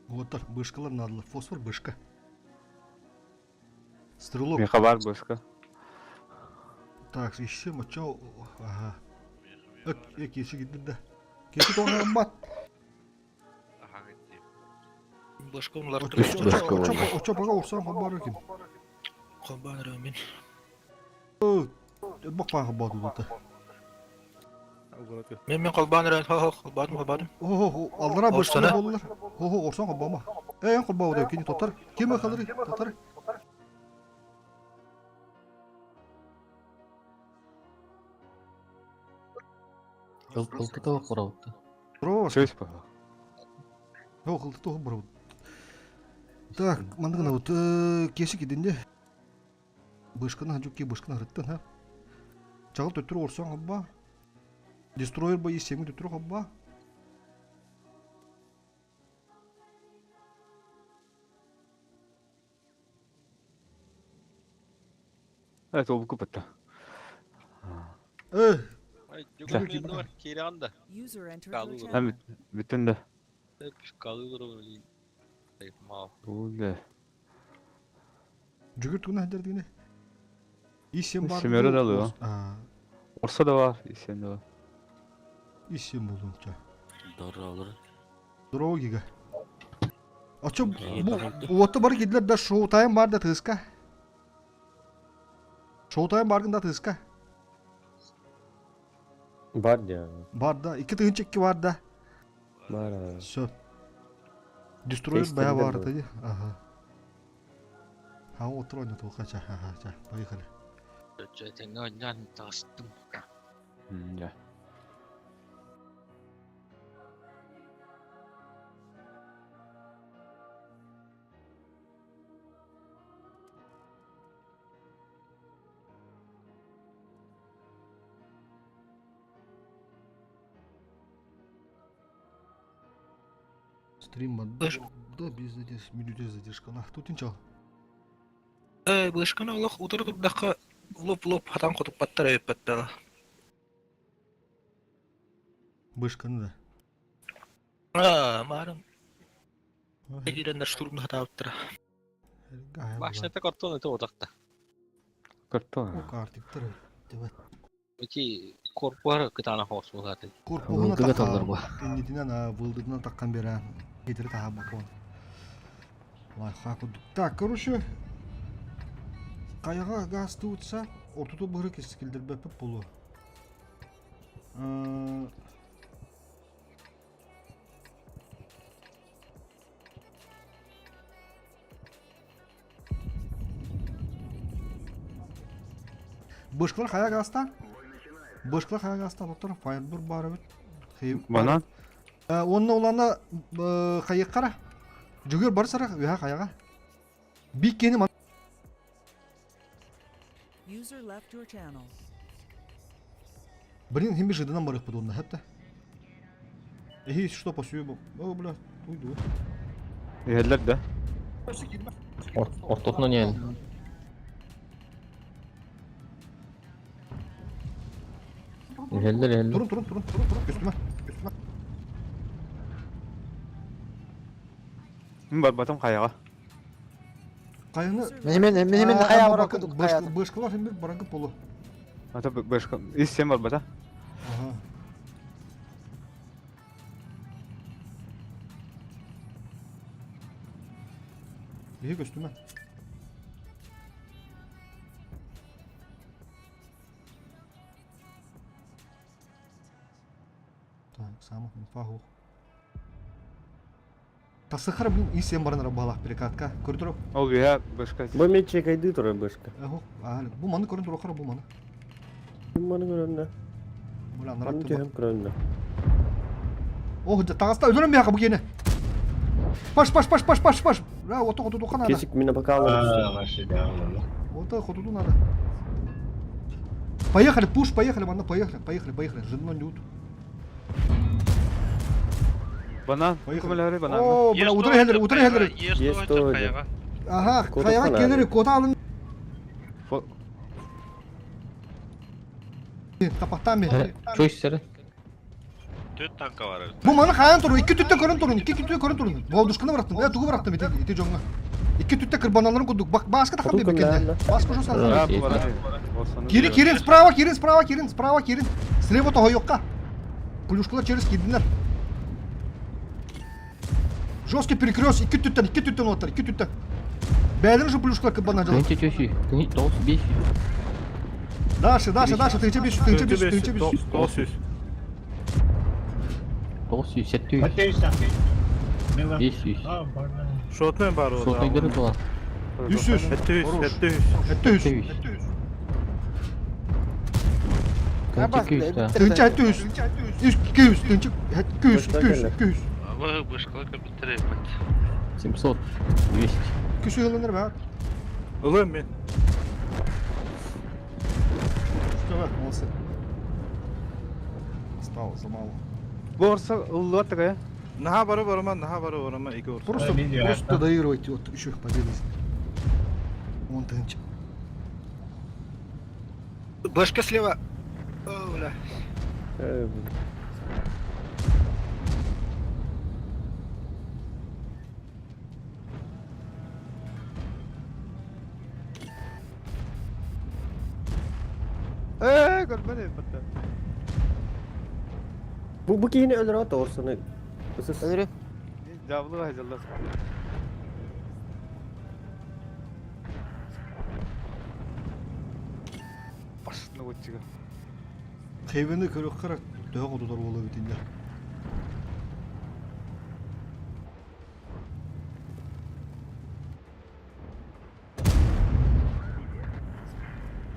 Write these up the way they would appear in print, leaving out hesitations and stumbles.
Уоттар, бышкалар наадалар. Фосфор бышка. Стрелок. Миэхэ баар бышка. Так, еще мочо. Ага. Кеши киддир да. Кеши тоҕо бат. Бышка умлар. Очо бага урсан хобар ким. Хобар мин. Бак бага баду Мен мен холбаан эрэн хо холбаатым холбаатым. Хо аллара бышканы боллар. Хо хо орсон холбама. Э эн холбауда кини тотар. Ким халыр тотар. Ылтытого курабытта. Сөз баха. Хо ылтытого барабыт. Так, мандыгына вот кешик идинде. Бышканы ханчукки бышканы хырыттан ха. Чагыл төттүрү орсон хобба. Дестройер бо исеми төттүрү хобба. Это олбуку бытта. Э, Кииранда. Hem бүтүн да. Калылыр Уле. Жүгір тугуна хадер дигине. Исем бар. Семеры да алıyor. Орса да бар, исем да бар. Исем болуунча. Доролор. Здорово, Гига. А чё, бу уотта бар кидлер да шоу-тайм бар да тыска. Шоу-тайм баргын да тыска. Бар да. Бар да, 2002 бар да. Бар. Все. Дестройер бая бар да. Ага. А вот тройно толкача. Ага, ча, поехали. Да. Стрим да без задержки, минуте задержка. На, тут ничего. Э, бышканы олох утары турдахха лоп-лоп хатан хотуп баттар эбиппаттала. Бышканы да. Аа, маарым. Эгиреннер штурмда хатаабыттара. Башната картон это отакта. Картон. О, картиктер. Давай. Эти корпуар кытана хос булгаты. Корпуһуна Вылдыга таллар бу. Иннитинен вылдыгынан таккан бера. Кетири таха бакон. Лайфхак. Так, короче, каяга газ туутса, ортоту быһыры кескилдербеппит болу. Бышкылар хая газта? Бышкылар хая газта, доктор, файрбур бар бит. Банан? Онна улана хайыккара. Жүгөр бар сара, уя хаяга. Биккени User left your channel. Блин, химби жидынан барых подобно, хепте. Эй, что по сюбу? О, бля, уйду. Ерлер да. Ортотунан yani. Эхеллер эхеллер. Турун, турун, турун, турун, турун, үстүмө, үстүмө. Мен барбатым каяга. Кайыны Мен мен мен хая бара кудук хая. Бышкылар химби бараңгы полу. Ата башка. Исем барбата. Ага. Биһи көстүмө. Так, самых инфа Тасыхар, блин, и сен баран рабалах перекатка. Көрдүрө. Ол бия башка. Бу мен чекайды тура бышка. Ого, а, бу маны көрүн турохар бу маны. Маны көрөннө. Бу Маны түһәм көрөннө. Ох, тагаста өлөрөм бияка бу кене. Паш, паш, паш, паш, паш, паш. Ра, ото хоту надо. Кесик меня пока Ото хоту надо. Поехали, пуш, поехали, мана, поехали, поехали, поехали. Жено не Банан. Поехали. Банан. О, бля, утра хелер, утра хелер. Есть то. Ага, хаяга келери, кота алын. Тапахтаан бе. Чуйсары. Төрт танка бар. Бу маны хаан туру, икки түттэ көрөн турун, икки түттэ көрөн турун. Болдушканы бырахтым, э тугу бырахтым ити ити дьоҥҥо. Икки түттэ кырбаналарын курдук. Бак бааска тахам Хоту бе кэннэ. көмнәһэн Бааска шу салгын. Да, бара. Орсаны. Кири кирин справа, кирин справа, кирин справа, кирин. Слева тоһойуохха. Плюшкалар через кирдилер. Жесткий перекрёст, икки түттэн оттар, икки түттэн. Бәйлер же плюшкалар кырбана жалар. Тыһынча чөсүй. Тыһын тоғыз бес жүз. Дальше, дальше, дальше, тыһынча бес жүз, тыһынча бес жүз, тыһынча бес жүз. 900. Тоғыз жүз, жеті жүз. Бес жүз. Шотный бар о. Сотайдыры тула. Үс жүз. 700, Хорош. 700. Этте үс. Жеті жүз. Абас, Тыһынча 200 да. Тыһынча этте үс. Үс, икки жүз, тыһынча, икки жүз, икки жүз, икки жүз. Абы бышкалар көптөр эпет. 700. 200. Икки жүз ылыныр бә. Ылым мен. Что вы, молодцы. Осталось за мало. Бу орса ыллыат такая. Наха бары барыма, наха бары барыма, ике орса. Просто, просто доигрывайте, вот еще победы. Вон тынчик. Башка слева. О, бля. Э, Э, көрбөдө батта. Бу бу кихини өлөр ата орсаны. Ысыс. Өлөрү. Жабылы хайжалдар. Башны көтчүгө. Хейвені көрік қара дөң отудар болу бітінде.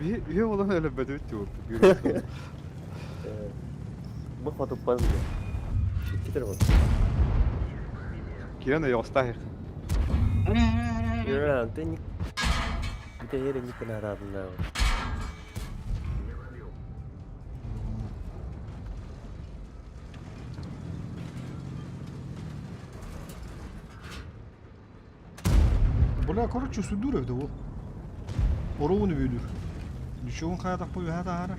Би би olan öyle бөдөт жок. Бу хотуп бан. Китер бар. Кирен йоста. Юра, ты не Бите ере не кынарадын. Бля, короче, сүдүр evde bu. Оровunu büyüdür. Düşüğün kaya bu yuha da harar.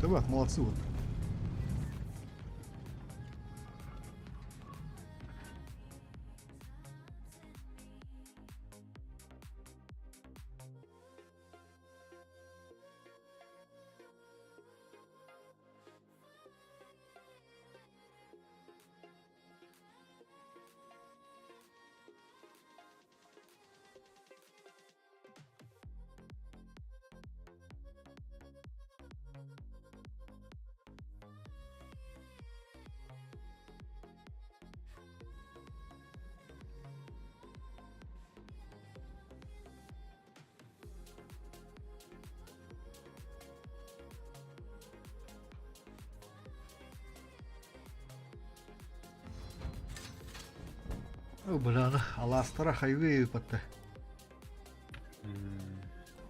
Давай, молодцы вот. О, бля, аластара хайвей патта.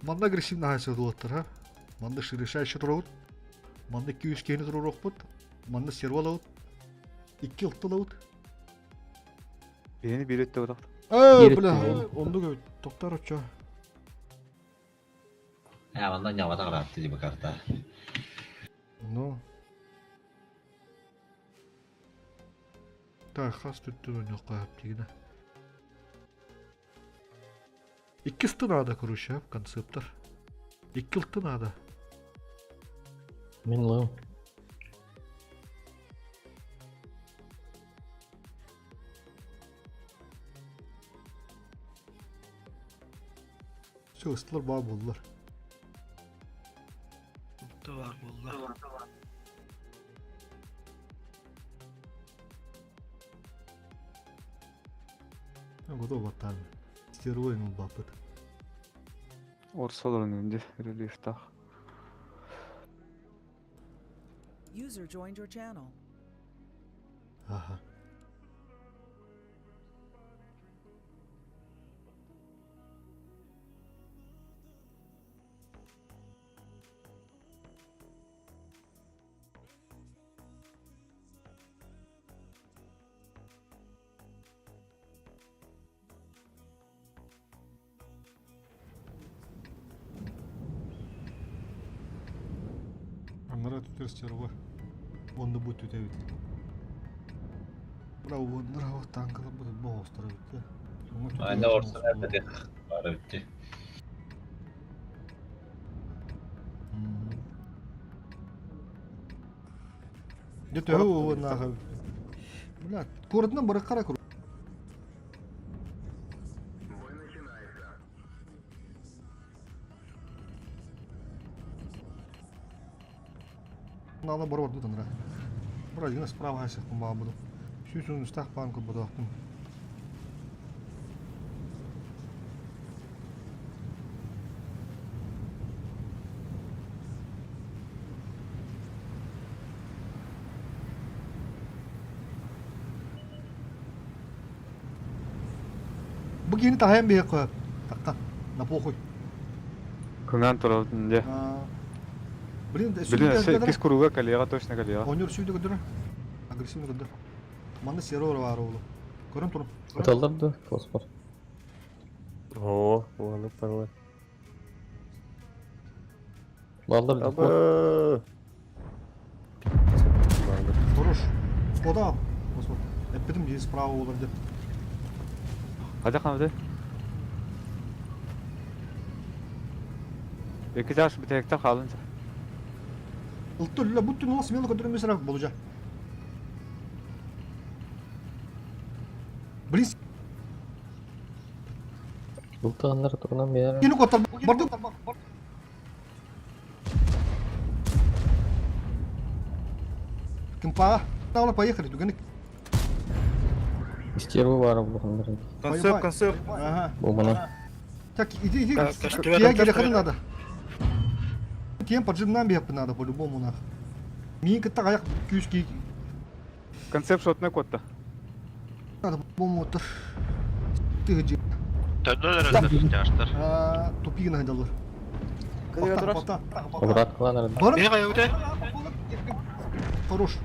Манна агрессивно хайса дуоттар, ха? Манна ширешающий туруут. Манна 200 кени туруурукпут. Манна сервалаут. Икки ылттылаут. Бени бир өттө отак. Э, Бир бля, өттө. онду токтар очо. Э, манна ньабата караатты диба карта. Ну. Так, хас түттүн ойнокко тигине. Икки надо, короче, концептор. Икки ылты надо. Мен лым. Все, ыстылар баа болдулар. Бар болла. Готов баттан. Стервой ну бапыт. Орса олорун инди рельефтах. User joined your channel. Ага. Супер стерва. Онно бу түтэбит. Браво, браво, танкалар бу боҕостор эбит. Аны орсон эрдэтих бары битти. Дьэ төһө уоннааҕы. Бля, куоратынан барыккара кур. Нала бар орду танра. Бара жина справа хайсыхпын баа буду. Сүүсүн устах баан курбатаахпын. Бу киһини таһайан биһиэххэ такка на похуй. Кыҥаан турабытын дьэ. Блин, Блин, өссө иккис куруга кэлиэҕэ точно кэлиэҕэ. Оонньуур сүүдэ көрдөрө. Агрессивно көрдөр. Манна сервер баар оҕолу. Көрөн турун. Аталлар да фосфор. Оо, уонук барылар. Баллар да. Аба. Баллар. Хорош. Куда? Господи. Эппитим дии справа олар деп. Хадя хамды. Екі жаш бітектер қалын. Ылтыр үлі бүттін ол смело көтөрмөс ра болужа. Блин, Бултааннар турунан биэр. кини коттар барды. Кимпа, Тавла поехали, туганы. Стервы баар булханнар. Концепт, концепт. Ага. Бу мана. Так, иди, иди. Так, Я гелеханы надо. Тем поджимнам беп надо по-любому нах. Минка так аяк күүски Концепт шотна котта. надо по-любому отыр. Ты где? Төннөлөр өтөр тяжтар. А, тупик надо. Кыдыга турар. Обрат кыланар. Барып Бега өте. Хорош.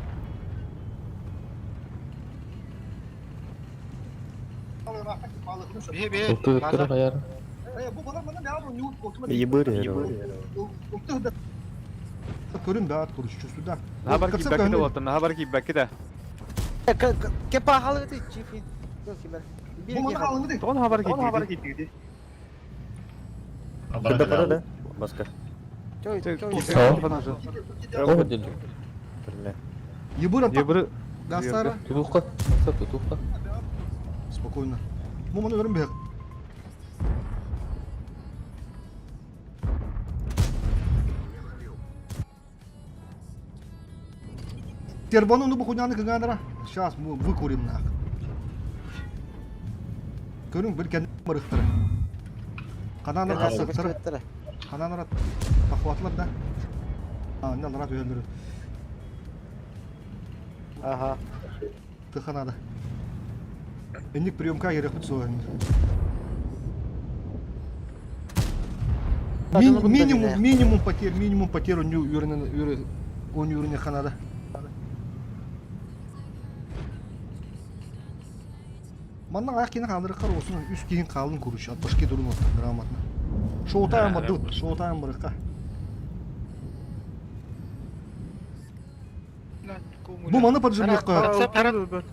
Бе бе. Улту өттөрө хаяр. Ебыр эрэ. Көрүн баат короче, сюда. Наха бар кийбэкки да болтон, наха бар кийбэкки да. Кепа халыгы чифи. Тоҕо наха бар кийбэкки Кыда кыда да. Баска. Чой, чой. О дил. Бля. Ебыра Ебыры Гасара. Тутухка. Концепт тутухка. Спокойно. Муманы өрүн бэк. Тербану ну бухуняны кыганара. Сейчас мы выкурим нах. Көрүн бір кән барыктыры. Кананыр касыктыры. Кананыр тахватлар да. А, не нарат өйөндөрү. Ага. Тыханада. Энник приемка керек бит соң. Минимум, минимум потерь, минимум потерь он юрine, он юрine ханада. Манна аяқ кейін қалдырыққар осыны үс кейін қалын көруші, атпашке дұрын отты грамотно. Шоутайм барды, шоутайм барыққа. Бу маны поджимлекқа.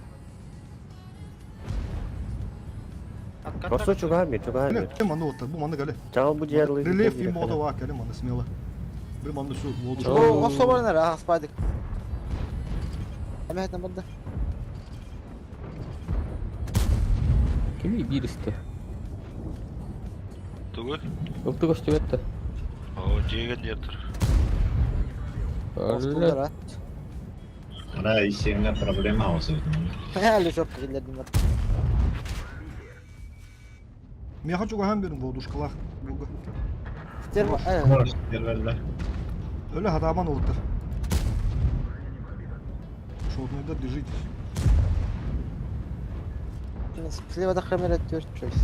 Басо чугаһар мир, чугаһар мир. Маны отты, бу маны галі. Чаҕыл бу дьиэрлы. Рельеф им мода ва калі маны смело. Бір маны су воду. О, особарнар аспадык. Эмэхэтэн барда. Кими биристе. Тугу? Улту көстүбөттө. О, жеген жертир. Алла. Ара исеңне проблема olsun. Әлі жоқ кілердің бар. Меха чугаһан берин водушкалах. Буга. Терма, Может, серверлер. Өлі хадаман олыттыр. Шотныйда держитесь. Слева да камера төрт чойс.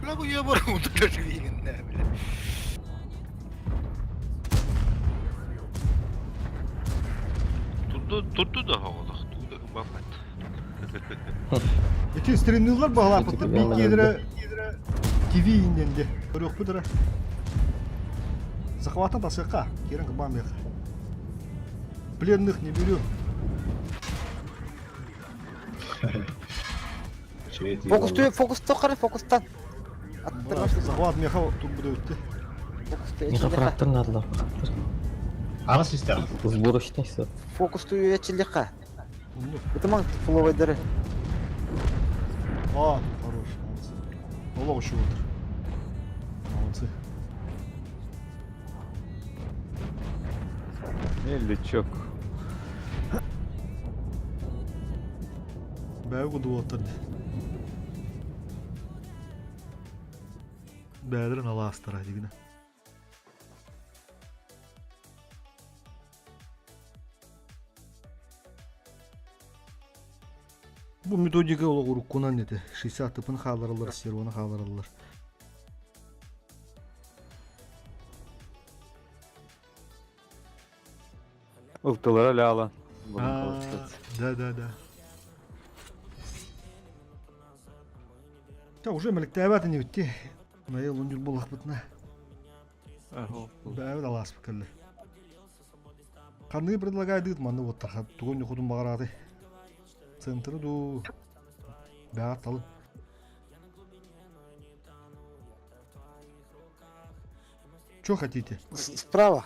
Бля, бу ебар утыр жигин, бля. Турду, турду да хоголох. Тугу да. Бафат. Ити стримнылар баҕалааппыттар биир киэдэрэ ТВ иннен де. Көрүөхпүт эрэ. Захвата тасыахха, киирэн кыбаан биэххэ. Пленных не берем. Фокустуу, фокустуу қара, фокустан. Захват меха тут буде өтті. Фокустуу Миха фрактор надо. Ага система. Сборочный все. Фокустуу үөчилиха. Ытымаң фловайдары. А, хорош, молодцы. Олох еще отыр. Молодцы. Лючок. Бәйі куду оттыр. Бәдірін аластыра дегені. Бу методика олох уруккунан ити. 60 тыпын хаалараллар, серваны хаалараллар. Ылтылара ляла. Да, да, да. Та уже мелектээбэт ини битти. Найыл унньур буоллахпытына. Бэйэбит алааспыт кэллэ. Ханныгы предлагайдыгыт манны буоттарха тугун ньукутун баҕарааты. Центры дуу бэҕэт талын. Чё хотите? Справа.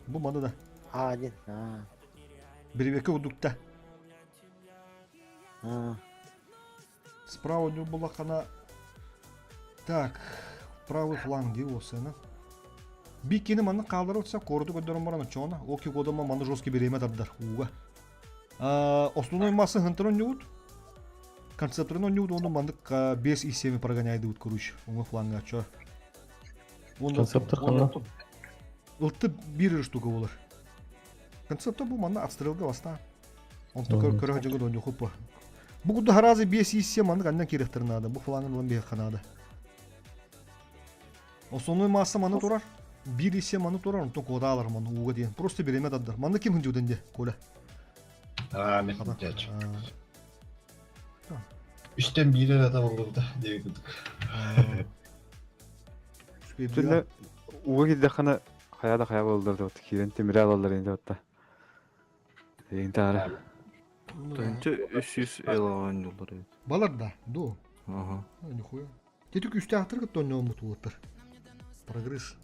Бу маны да. А, один. А. Беребекке курдукта. А. Справа не булахана. Так, правый фланг дии уопсайынан. Биккини манна хааллара утса куораты көрдөрөн баран оччоҕуна ол кикодома манна жесткий бириэмэ тардар ууга. Основной масса хантан онньугут концепторын онньугут уонна маннык 5 из 7 прогоняйдыбыт короче уҥа фланга чо. Концептор ханна? Ылты биир штука буолар. Концепта бу манна отстрелга бастаан. Онто көрө дьоҥҥо донньухуппа. Бу курдук харазы 5 из 7 маннык аннан киириэхтэрин наада. Бу флангын ылан биһиэххэ наада. Основной масса маны турар. Биир из 7 маны турар, онтон куотаалар маны ууга диэн. Просто бириэмэ тардар. Манна ким хындьыбытын диэ, Коля? Аа, мен дядь. Үстэн биир эрэ табыллыбыта диэбит курдук. Түннэ ууга киирдэххинэ хайа да хайа буоллар да киирэн тимири алаллар ини да Эйин таара. Тыһыынча 300 эл оонньууллар эбит. Балар да, ду. Ага. Нихуя. Тетик үстээхтэр кытта оонньооммут уолаттар. Прогресс.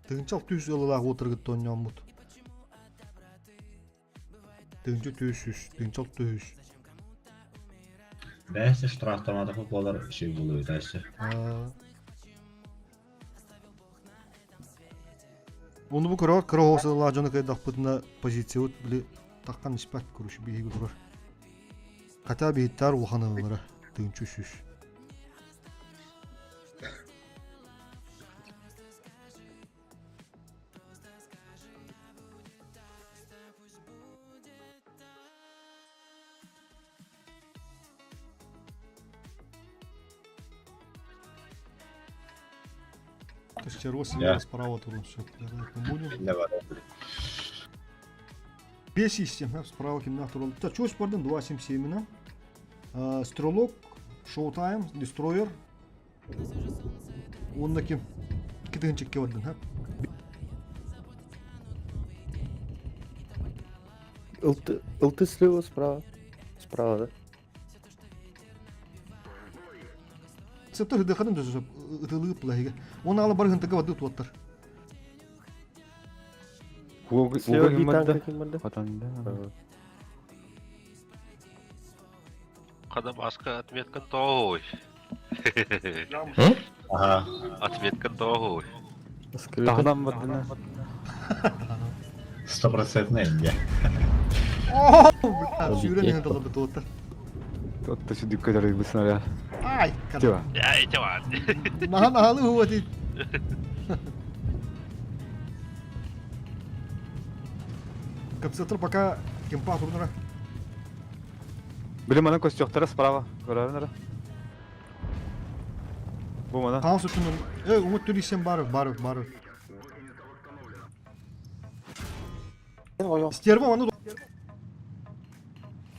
Тыһыынча 600 ылылаах уолаттар кытта оонньооммут. Тыһыынча 400, тыһыынча 600. Бэйэсэ штрафтаматах буолар үчүгэй буолуо этээччи. Ону бу кыра кыра оҕо дьону кыайдахпытына позициябыт били таххан испэт короче биһиги турар. Хотя биһиттээр улахан ылара тыынчы үсүс. Стервоз справа турун все. Не будем. Давай. Бес систем, справа кимнах турун. Та чё спордын 2.77 на. Стрелок, Showtime, Destroyer. Онна ким? Китыгынчыкке бардын, ха? Ылты, ылты слева, справа. Справа, да? Сыптыр хыдыханын төсөп ытылыып пулаһига. Оны ала барыһын тыга барды туаттар. Слева би танка ким барда? Хотанда. Хада баска отметка той. Ага. Отметка той. Скрыто. Таһынан бардына. Стопроцентный инде. Сүүрэн иһэн талабы туаттар. Отто сүдүккө төрөй снаряд. Ай, Тиба. Я эти ван. Нахан ахалы хуати. Компьютер пока кемпа турнара. Били мана костюктара справа. Көрөрүн ара. Бу мана. Хаос үтүнүн. Э, умут түрисен бар, бар, бар. Стерва маны.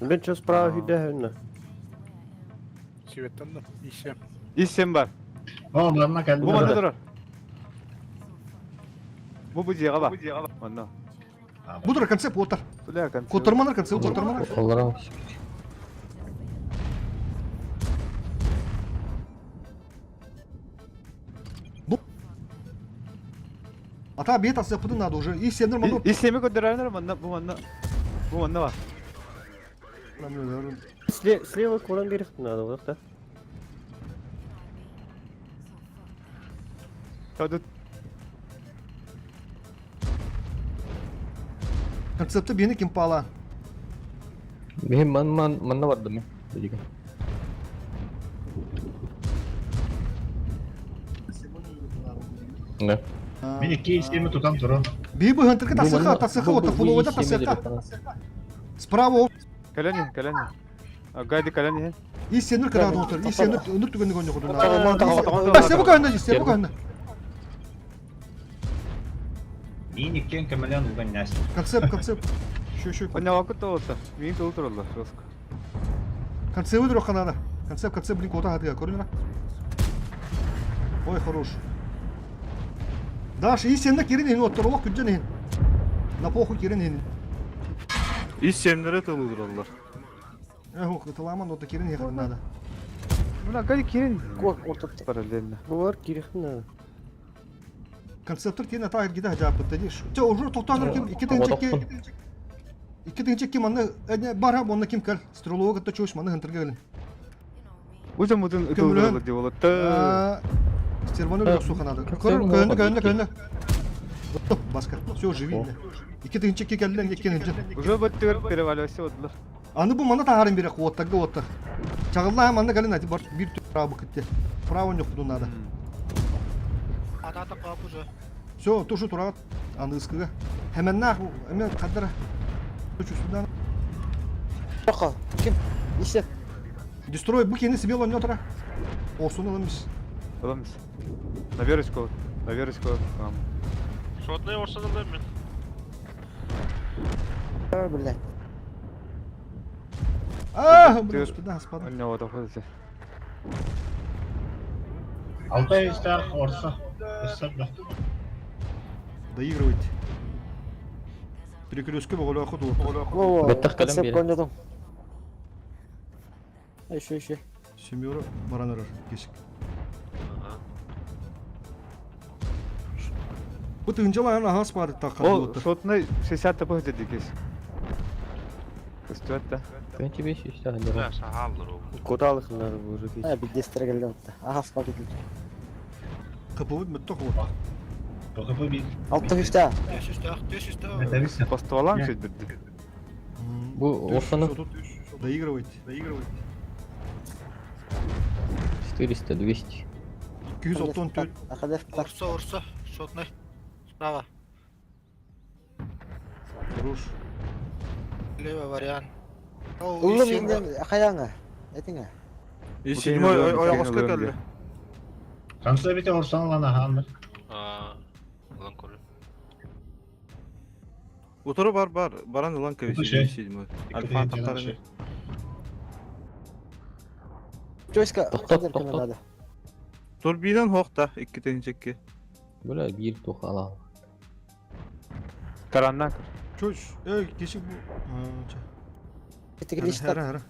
Мен что справа хүдэ Сиветтан да. Исем. Иссем бар. О, манна Бу манна кэлдилэр. турар. Бу бу дьиэҕэ бар. Онно. Бу тура концепт уотар. Бля, концепт. Куоттарманар концепт куоттарманар. Олорон. Ата бие тасыппытын надо уже. И сенер манна. Иссеми көрдөрөнөр манна бу манна. Бу манна бар. Слева куран берег надо, вот да. Тут Концепты бени ким пала. Бихим ман ман манна бардым мен. Дедиген. Да. Мен икки истеми тутан туран. Би бу хантырка тасыха, тасыха, вот фуловода тасыха. Справа кэлэн кэлэн. Гайды кэлэн И сенер кыра отыр. И сенер өнүр түгөнү гөнү кудуна. Ата Себу көннө, себу көннө. Мен иккен көмөлөн уган няс. Концепт, концепт. Еще, еще. Онна вакыт болса. Мин тыл тураллар. Жестко. Концепт өтөр канада. Концепт, концепт, блин, кота хатыга көрүнөр. Ой, хорош. Даш, и сенер кирин хин оттор, олох күджен хин. На похуй кирин хин. Иссемлere тылы тураллар. Эх, кытыламан ота кирин хин надо. Мына гайды кирин. Кор ортопты. Параллельно. Булар кирих надо. Концептор тиен ата гида жапыт дедиш. Те уже токтаныр ким икки тенчекке икки тенчекке манна эне бар онна ким кел. Стрелового гытта чуш манна хынтырга келин. Уже мудун Көмүлөн. ытылдыралар деп болот. Стерваны бирок суханады. Көрүн көннө көннө көннө. Баска. Все, живи. Икки тенчекке келден икки тенче. Уже бөттүгөр переваливайся болдулар. Аны бу мана тахарын бире куоттарга уоттар. Чагылла манна калин ати бар бир түп право китте. Право не худу надо. Атата кап уже. Все, тушу турат аны ыскыга. Hemen нах, hemen кадара. Чусудан. Тоқа. Ким? Исет. Дестрой бу кени себе лонётра. Орсун аламыз. Аламыз. На верочку. На верочку. Шотный орсан алам мен. Блядь. А, блин, спина, спада. Онна вот охотится. Алтай истах орса. Өссөп да. Доигрывайте. Перекрестке боголо охоту. Во, Беттах кэлэн концепт биэрэ. коннодум. Еще, еще. Семеро баранырыр кесик. Бу тыгынчала ана хас бары такка Ол болот. шотный 60 тп дедик. Көстүөт да. Көнче беш үстә хандар. Да, сахаллар ол. Кодалых надо уже А, биддестер келди отта. Ага, спа кетти. Кыпыбыт мүттө болот. Токопы бир. Алты хүстә. Төш үстә, төш үстә. Метависа. Постуалам сөйт бирди. Бу орсаны Доигрывайте. Доигрывайте. 400 200. 294 Акадев так. Орса, орса. Шотный. Справа. Хорош. Левый вариант. Ол Уллум исем инден акаяңа. Этиңе. И седьмой ойоҕоско кэллэ. Концепт бите орсан лана ханды. Аа, ылан көрүн. Утуру бар бар. Баран ылан Бу кэбис şey. седьмой. Альфа тактарын. Чойска Тоқтат, кадер тоқтат. надо. Турбинан хоқта икки тенчекке. Бля бир тух ала. Тараннан. Чөш, эй, кесик бу. А, ча. Тигил Хара, хара.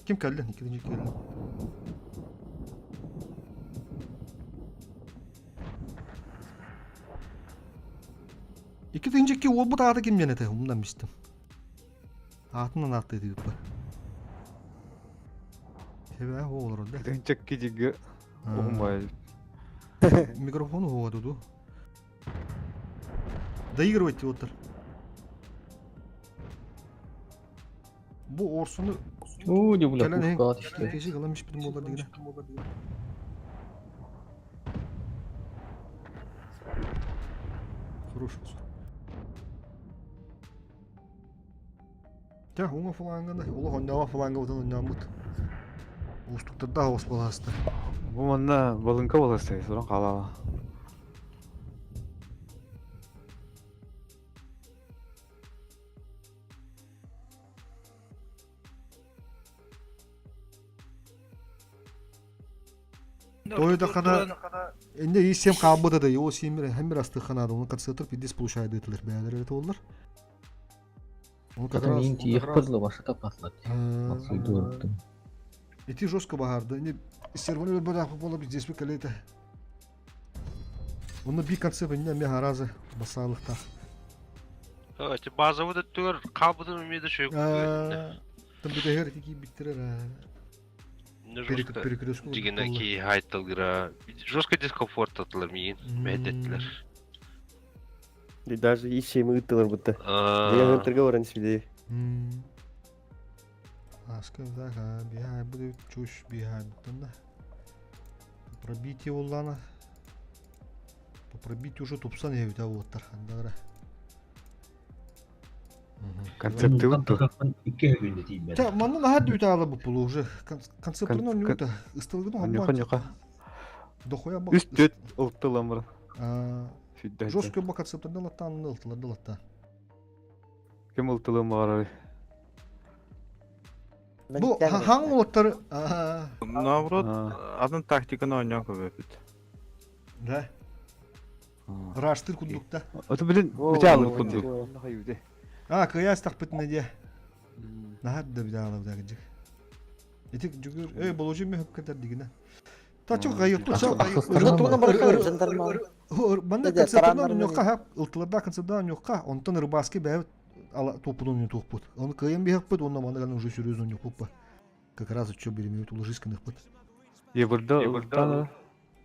Ким келди? Иккинчи келди. Иккинчи ки ол бу таата ким менете? Умдан бистим. Атынан атты дип. Тебе ол орда. Тенчекке жиги ухумбай. Микрофон уға дуду. Доигрывайте отыр. Бу орсуну У, не бля, Кэлэн пушка атышты. кеши кыламыш битим болар дегене. Хорош. Тя, уңа флангында, улы хоннава фланга утан оннамыт. Устуктарда хос баласты. Бу манна балынка боласты, сорон калала. Той да хана инде и сем хаалбыта да его симир хэммир астыханаада оны концентр пидис получает дытылар бээлер это боллар. Оны как раз Ити жестко баһарды. Ини серваны өлбөдө бола здесь бы калета. Оны би концепт инне ме харазы басалыкта. Эти базовый да түгөр калбытын умеде шөй. Там битер ки биттерер. Жестко. Дигена ки хайтылгыра. Жестко дискомфорт атылар миин. Мәдеттилер. Даже ищем ыттылар будто. Деген торговор не свидетель. Аска так, бихай будет чушь бихай да. Пробитие уллана. По пробитию уже тупсан я ведь оттар хандара. Концепты вот Та манна наһаа дүтэ ала бу уже концепторно нюта ыстылгын Нюха нюха. Дохуя Үс төт ылтыламыр. Жестко ба концепторно латтан ылтылар латта. Ким ылтылым бар? Бу хаң олоттар Наоборот, атын тактиканы ойноо көбөпүт. Да. Раштыр кундукта. Ото билин биталыр кундук. А, кыяс тахпытна де. Нахар да биталыр да гыжык. Итик жүгүр, эй, боложу мен хөккәтер дигенә. Та чок гайык чок. Манна концертынан ньокка хап, ылтыларда концертдан ньокка, онтон рыбаски бәбит ала топудун не топут. Он кыйын бихпыт, онна манна уже серьезно не купа. Как раз что беремет уложисканных пыт. Ебурда ылтана.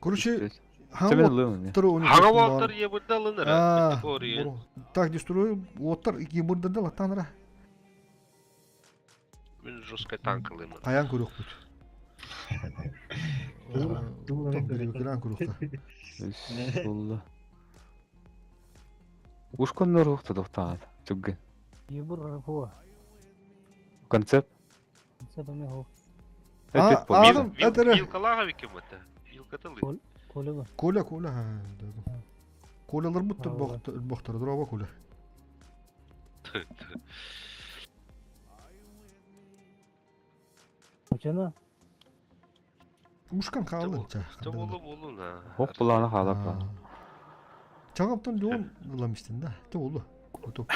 Короче, Хага оттар ебурда лыныр. Так, дестрой оттар ебурда да латанра. Мен жестко танк лымын. Каян көрөк бүт. Каян көрөк. Ушконнор ухта тохтаат. Түгген. Ебур хуа. Концепт. Концепт эме хо. Вилкалага викем это. Вилкатылы. Коля Коля, Коля. Колялар бутта бохтар, дроба Коля. Учана. Ушкан хаалын ча. Болу болу на. Хоп буланы хаалап ла. Чагамтан леон ыламистин да. Те болу. Готов.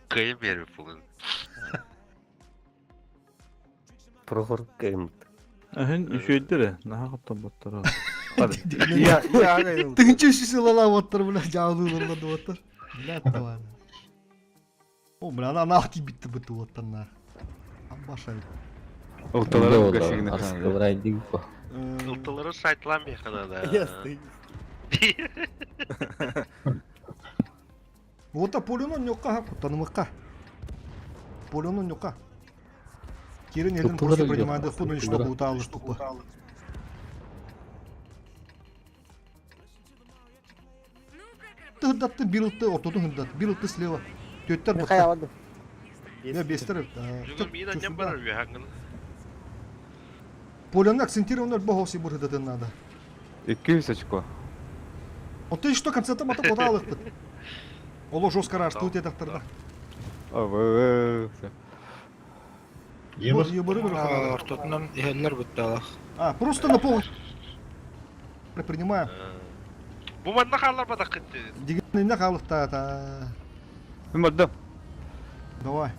Кыйын берип булын. Прохор кем. Әһин үшөйдүр, наха каптан боттар. Я я Тыгынчы силала оттар бля, жаалуулар да оттар. Бля, давай. О, бля, ана нахти битти битти оттар на. Амбаша. Ылтылары гашигне. Ылтылары сайтлан бехана да. Ота полюно ньокка танымыкка. Полюно ньокка. Кирин елин просто принимает хуну что уталы штуку. Тыгдатты бирылты, ортодун хындат, бирылты слева. Төттер бутта. Я бестер. Жүгір мин аннан бар үхаңын. Полюно акцентированно богоси бурдатын надо. 200 очко. А ты что концерта мата подалых бит. Оло жестко раш, тут я докторда. Абы. Ебыр, ебыр, Ортотунан иһэллэр бутталах. А, просто на пол. Принимаем. Бу манна хаалар батакытты. Дигенне хаалыкта та. Мен бардым. Давай.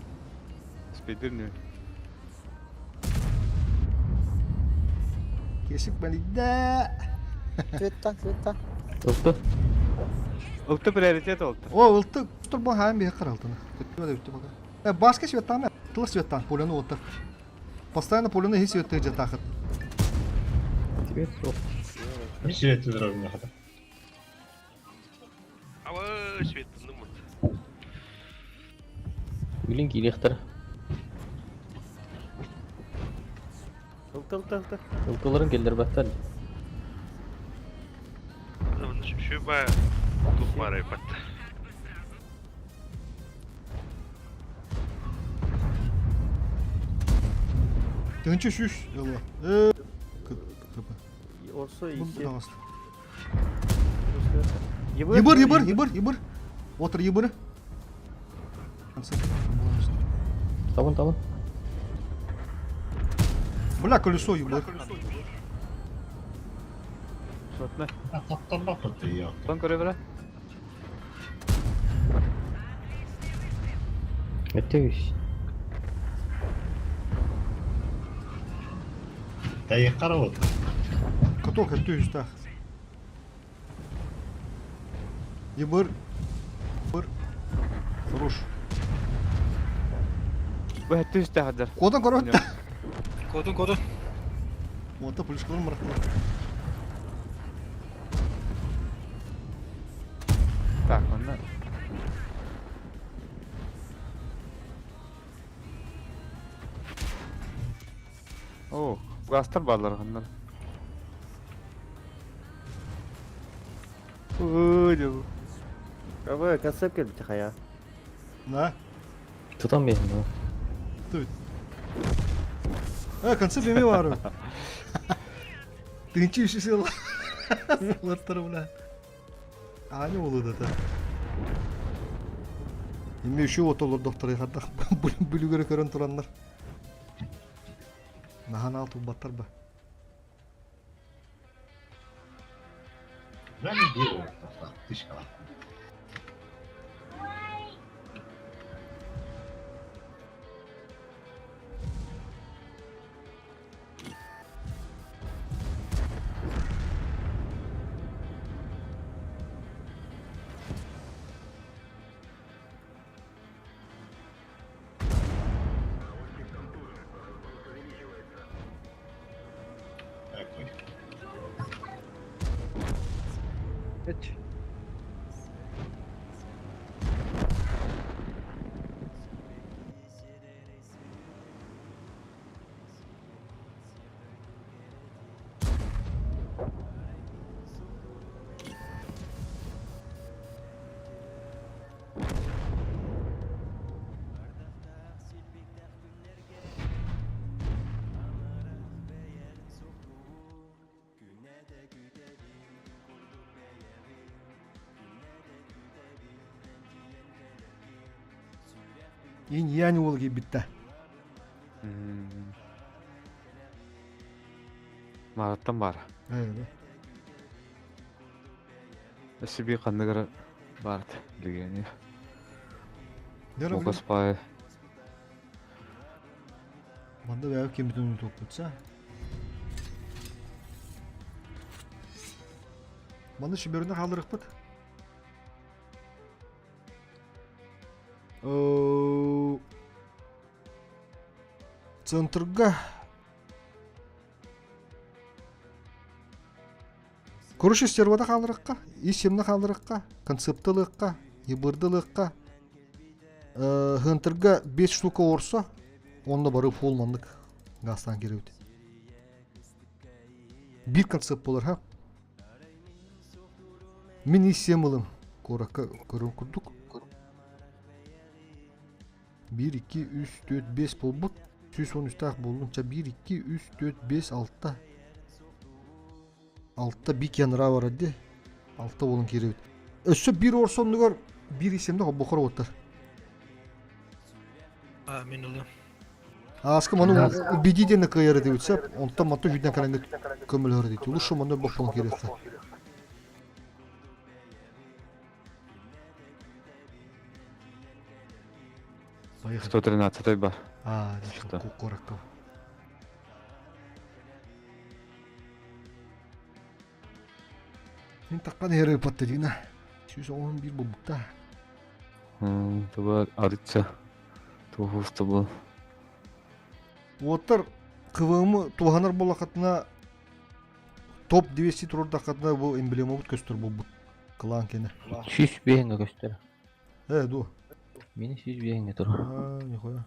Спидерни. Кесик балида. Цвета, цвета. Ылты. Ылты приоритет олты. О, ылты. Турбо хаан бихе каралтыны. Э, баска светами, тыл светан, поляну оттар. Постоянно поляну хи светы жатахат. Тебе сок. Не светы дровня хата. Ава светны мут. Билин килехтер. Ылты, ылты, ылты. Ылтыларын келдер баттар. Шүбә тухмар айпат. Тынчы шүш, ылы. Э, кп. Орсо ики. Ебыр, ебыр, ебыр, ебыр. Отыр ебыры. Табын, табын. Бля, колесо ебать. Шотна. Таптарбаппыт дии. Тон көрө бара. Өтөбүс. Тайыккара вот. Каток өттө үстах. Ебыр. Быр. Хорош. Бу өттө үстә хадыр. Кодан көрөттө. Кодун кодун. Онта пулюшкалар мырақтылар. Так, онна. О, гастар барлар ханнар. Ой, дю. Абы концепт келбит хая. На. Тутан бейін ну. Тут. Э, концепт эме бар. Тынчы иши сел. Латтар бля. Ани болду да. Эми еще отолор доктор хаттах бүлүгөрө көрөн тураннар. Нахан ал тубаттар ба. Ben bir ortada. Dışkala. Такой. Ин янь ол битте. Мараттан бар. Э, Өсү би канныгара бар билгени. Дөрө Мокос пай. Манда бәйәп кемитен топутса. Манда шиберне халырык бит. Центрга Короче, стервада халырыкка, исемне халырыкка, концептылыкка, ебырдылыкка. Хынтырга 5 штука орса, онда бары фул мандык гастан керебит. Бир концепт болар, ха? Мин исем ылым. Коракка көрөн курдук. 1, 2, 3, 4, 5 болбут. 113 так болдунча 1, 2, 3, 4, 5, 6. Алтта бик янра бар эди. Алта болун керебит. Өссө бир орсоннугар бир исемде бохор оттар. А, мен ылым. Аскы маны убедительно кыйыр деп өтсө, онтан мато жүден караңгы көмөлөр дейт. Лучше маны бох болун керек. Поехали. 113 бар. А, Что? коротко. Мен таққан ері паттырина. 111 болбукта. Туба арытса. Тухуста был. Оттар кывымы туһанар болақатына топ 200 турдақатына бу эмблема бут көстөр бу клан кене. Сүз бейінге көстөр. Э, ду. Мени сүз бейінге тұр. А, нихуя.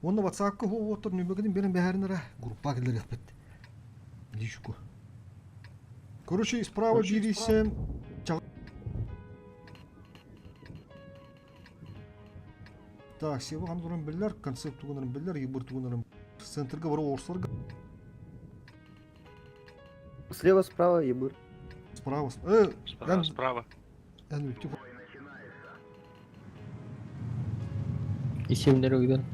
Онда WhatsApp-ка хо оттар нөмөгүн берен бәһәрнere группа келер яппет. Личку. Короче, справа бирисем Так, себі хан білер, концепт тугунарын білер, ебір тугунарын. Центрге барып орыстар Слева, справа, ебыр. справа. Э, Справа, Ян- справа. ян типа Исемдер өгдөн.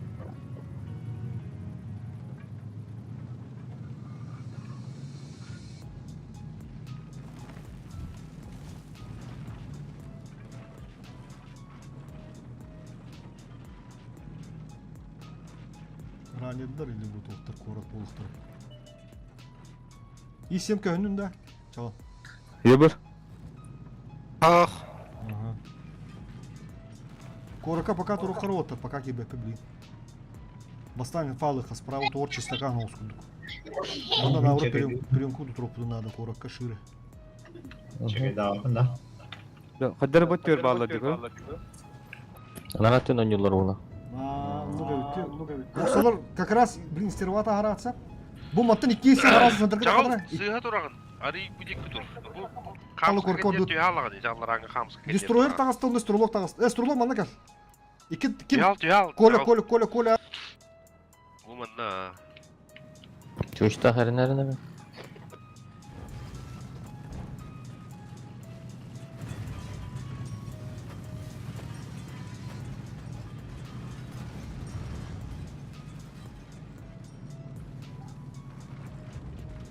Бастаанньыдар или бу туохтар куорат буолуохтара. И7 көһүннүн да? Чал. Ебыр. Ах. Ага. Куоракка пока турук оттар, пока кибэппэ блин. Бастаан фалыха справа туор чистакан оҕус курдук. Онно наоборот приемку туруохпутун надо куоракка шире. Чекайдаабын да. Хаддар бот түөр бааллар дико. Анараттын ойнулар ула. Орсолор как раз, блин, стервата хараатса. Бу маттан икки есе хараатса сантырга Чаҕыл тахалара. сыыһа тураҕын. Арый будик тур. Бу Халы хаамыска коркордут. кэлиэр түһэ алаҕын, дьаллараҥҥа хаамыска кэлиэр Дестройер тураҕын. таҕыста, онно стрелок таҕыста. Э, стрелок манна кэл. Икки ким? Түһэ ал, түһэ ал, Коля, чаҕыл. Коля, Коля, Коля. Бу манна. Чучта хэринэринэ.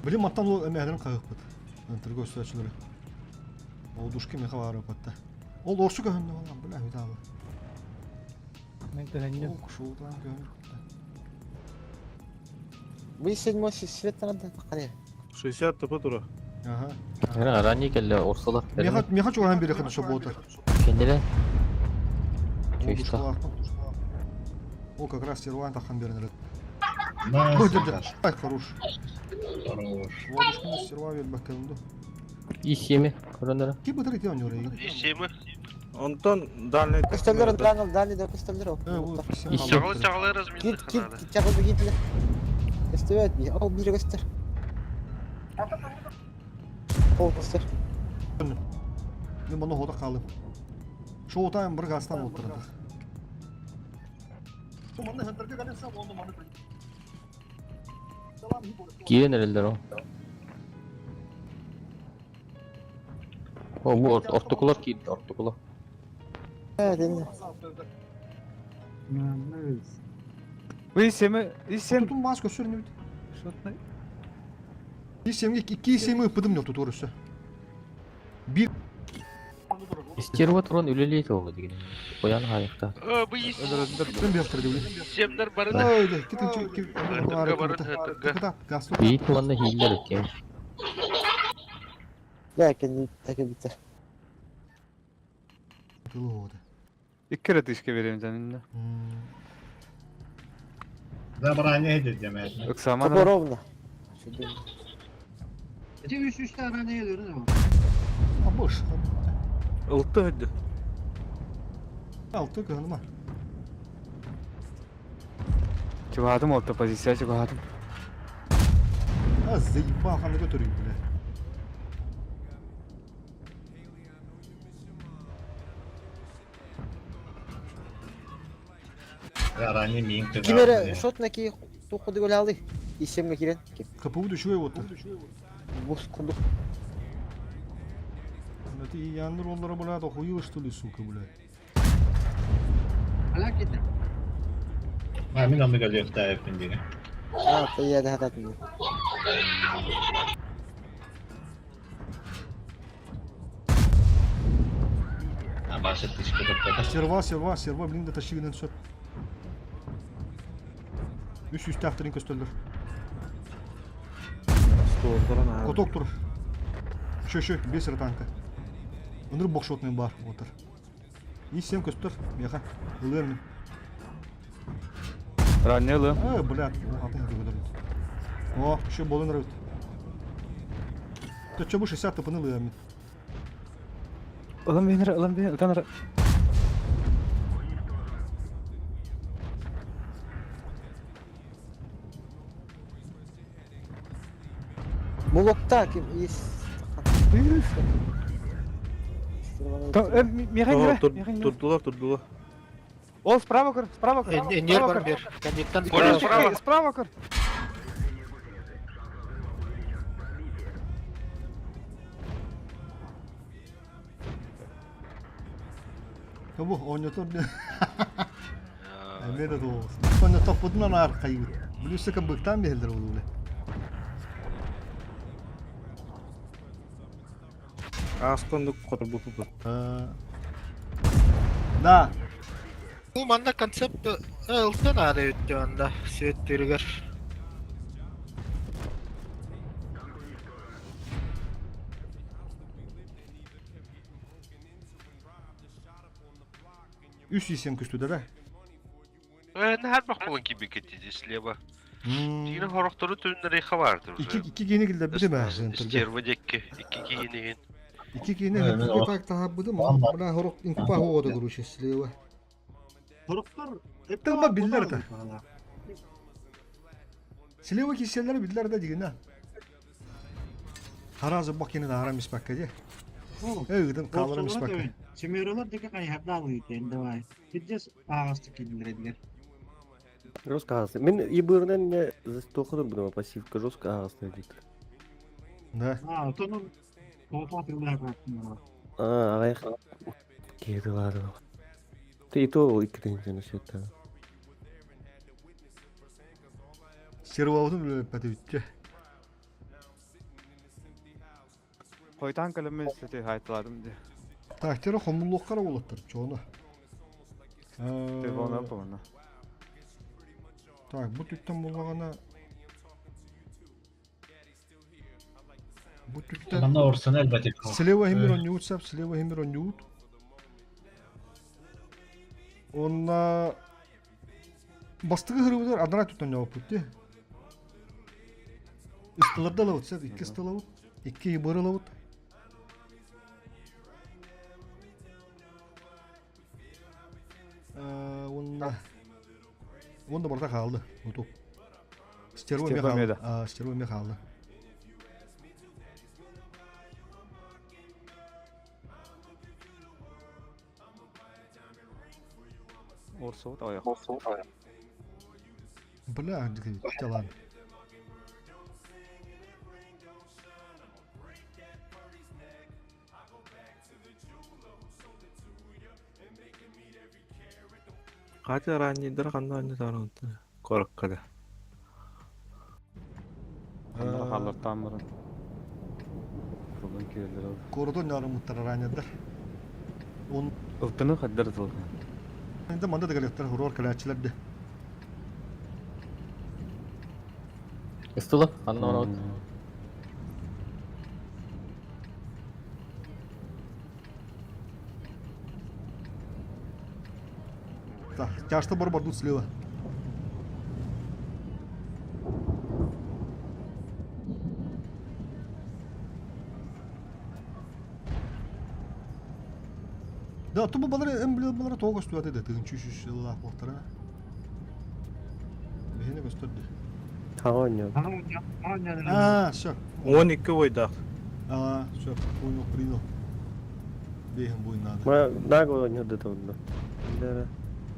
Блин, маттан ол эмэһэлэрин хаһыахпыт. Ынтырга өссөөчүлэри. Ол душки меха баар ыпатта. Ол орсу көһүннэ балам, бля, үтаалы. Мен көһөннүм. Ол шоутан көһүн. Вы седьмой свет надо пока. 60 тп тура. Ага. Ранее келле орсалар. Меха, меха чугаһан бири хады шобота. Кенделе. Ол Чуйста. душкалаахпын. Ол как раз серван тахан берин На, Ой, да, Ай, хорош. Хорош. Ладушканы серва бербэккэ И семи. Коронера. Ки бытыр ити онньор И7. Онтон дальний Көстөллөр, дальний, дальний да көстөллөр. Чаҕылы чаҕылы разминных Кит, кит, надо. чагыл гитле. Көстөбөт би. Ол бири көстөр. Ол көстөр. Мен бұны хода қалым. Шоу-тайм бір гастан отырды. Киирен эрэллэр ол. О, бу ортокулар киирди, ортокулар. Э, дени. Вы семи, и сем. Тутун мас көсөрүн бит. Шотный. И семге икки семи ыппыдым yok тутур өссө. Бир Стерва туран үлэлиэт ол деген. Қоян хайықта. Э, бу и мен бер деп. семнер барын. Ой, да, китин ки. Хытырга барын, хытырга. Газ. Бейт манна хиллер екен. Я кенди таке битер. Тылы Икки рет ишке берем жанында. Да, баране edeceğim evet. Ыксаман. Ровно. Абыш. Ылты хөдді. Алты кыһыныма. Чугадым олта позиция чугадым. А заебал ханы көтөрүй бля. Баране миң тыга. Кимере шот наки тухуды гол алды. Исемге кирен. КПУ düşüyor вот. Бус курдук. Это и яныр оллара бля, охуел что ли, сука, бля. А, мин аны галефта эпин диге. А, ты я да хатат. А башы тишке топтата. Серва, серва, серва, блин, да тащи сөп. Үс үс тахтырын көстөлдөр. Столдаран Коток тур. Шö шö, бес танка. Өнөр бокшотный бар, отыр. И сем көстөр, меха. Ылыр мен. Раннелы. Э, блядь, атын көтөрүт. О, еще болын рөт. Ты чё бу 60 тыпыны лыамин. Ылым бенер, ылым бенер, ытанар. Булокта ким ис. Михаил, Михаил. Турдулар, турдулар. Ол справа көр, справа көр. Энер бар бер. Кеннеттен Коля, справа. Справа көр. Кабу, ойнотор бе. Эмеде доос. Сонно топпутунан ар кайбыт. Билүсө кым быктан бехелдер болду биле. Астонды котор бу бу. Да. Бу манна концепт ылтан аада үттэ анда светтырыгар. Үс исем күстүдэрэ. Нахар бахпылын кибикет диди слева. Тигин хорохтору түннери хабарды Икки уже. икки киини киллэрбитим ээ центрга. Стерва декки, икки киинигин. Икки киини хэтикке так таһарбытым. Мына хорох инкупа хоҕода короче слева. Хороктор Тылба биллэр это. Слева киселлери биллэр да дигина. Харазы бакины да харам испакка де. Эй, ыдын каларам испакка. Семеролар дике кайхарда алыйын давай. Пиздец ағасты килдердилер. Жестко ағасты. Мен ебырынан не застохадыр бұдыма пассивка жестко ағасты дейді. Да. А, тонун толпа тылдар А, ағайық. Кеді ладно. Ты и то иккитин это. Серваутун биле пәтүтче. Хойтан калымын сети хайтладым ди. Так, тері хомуллуққара болаттар, чоны. Ты вона помна. Так, бу түттен болғана... Бу түттен... Манна орсаны элбэтик. Слева химир онньуут сап, слева химир онньуут. Онна... Бастығы хырыбыдар адара түттен жауап бүтті. Ыстыларда лавыт сап, икки ыстылавыт, икки ибыры лавыт. Онна... Онда барда қалды, ұтып. Стерва Стерва мехалды. меда. Стерва мехалды. Орсо аяқ. Бля, талан. Катя раннийдер ханна анны таранты. Короккада. Ханнара халлартан барын. Кылын келдер ол. Кордон ярымыттар ранедар. Он Ылтыны хаддар тыл. енді манда да келектер хурор калачылар де. Ыстылы, анна орабыт. Так, тяжто бар бардут слева. Да, тубу балары эм биле балары тоғы көстү аты тыгын чүш жылла боқтара. Бехене көстөрдү. Хагоньо. А, всё. 12 бойдак. А, всё, понял, принял. Бехен буйын надо. Ма наго оньо да тонно. Да.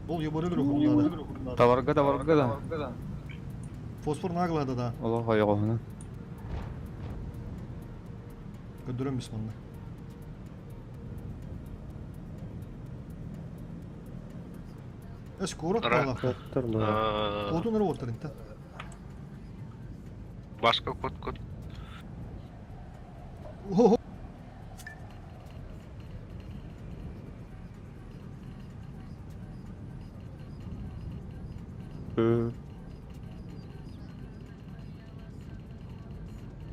Ол еборы надо. Таварга таварга да. Фосфор наглады да. Ола хайгоһуна. Көдөрөм бис манна. Эс корот Ра. кала. Отун ыры оттар инта. Башка кот кот. Хо-хо.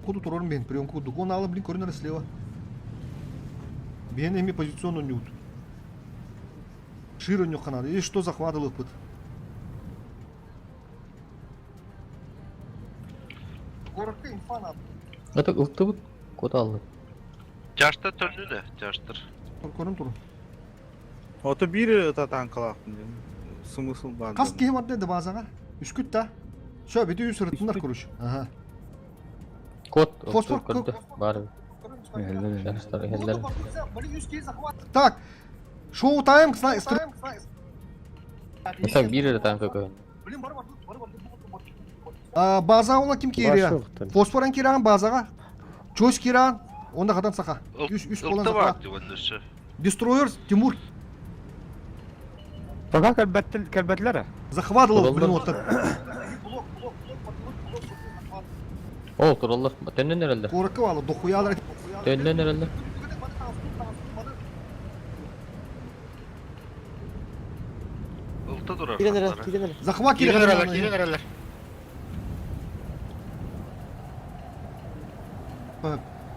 Ходу турорум бен прием куду. Он ала блин корнер слева. Бен эми позиционно нют. Широ нюх надо. И что захватывал пыт? Городка инфа надо. Это ылтыбыт кот алды. Жашта төннү да, жаштыр. Көрүм туру. Ото бир татанкалак. Смысл бар. Кас кихи бар деди базага. Үскүт та. Шо бити үс ырытындар короче. Ага. Кот Фосфор ылтыбыт көрдү. Бар. Жаштар эхеллер. Так. Шоу тайм Это бир эле танка көйін. База ола ким кириya? Фосфоран киран базага. Чөс киран. Онда кадан сака. Үс үс болан Ылты бар сака. деп онысы. Дестройер Тимур Пока кәлбәттел кәлбәтләр. захватывал блин вот Ол тураллар. Төннөн эрелде. Коракы валы дохуялар. Төннөн эрелде. Захватта турар. Кирен эрэ, кирен эрэ. Захват Киирэн киирэн эрэллэр, киирэн эрэллэр.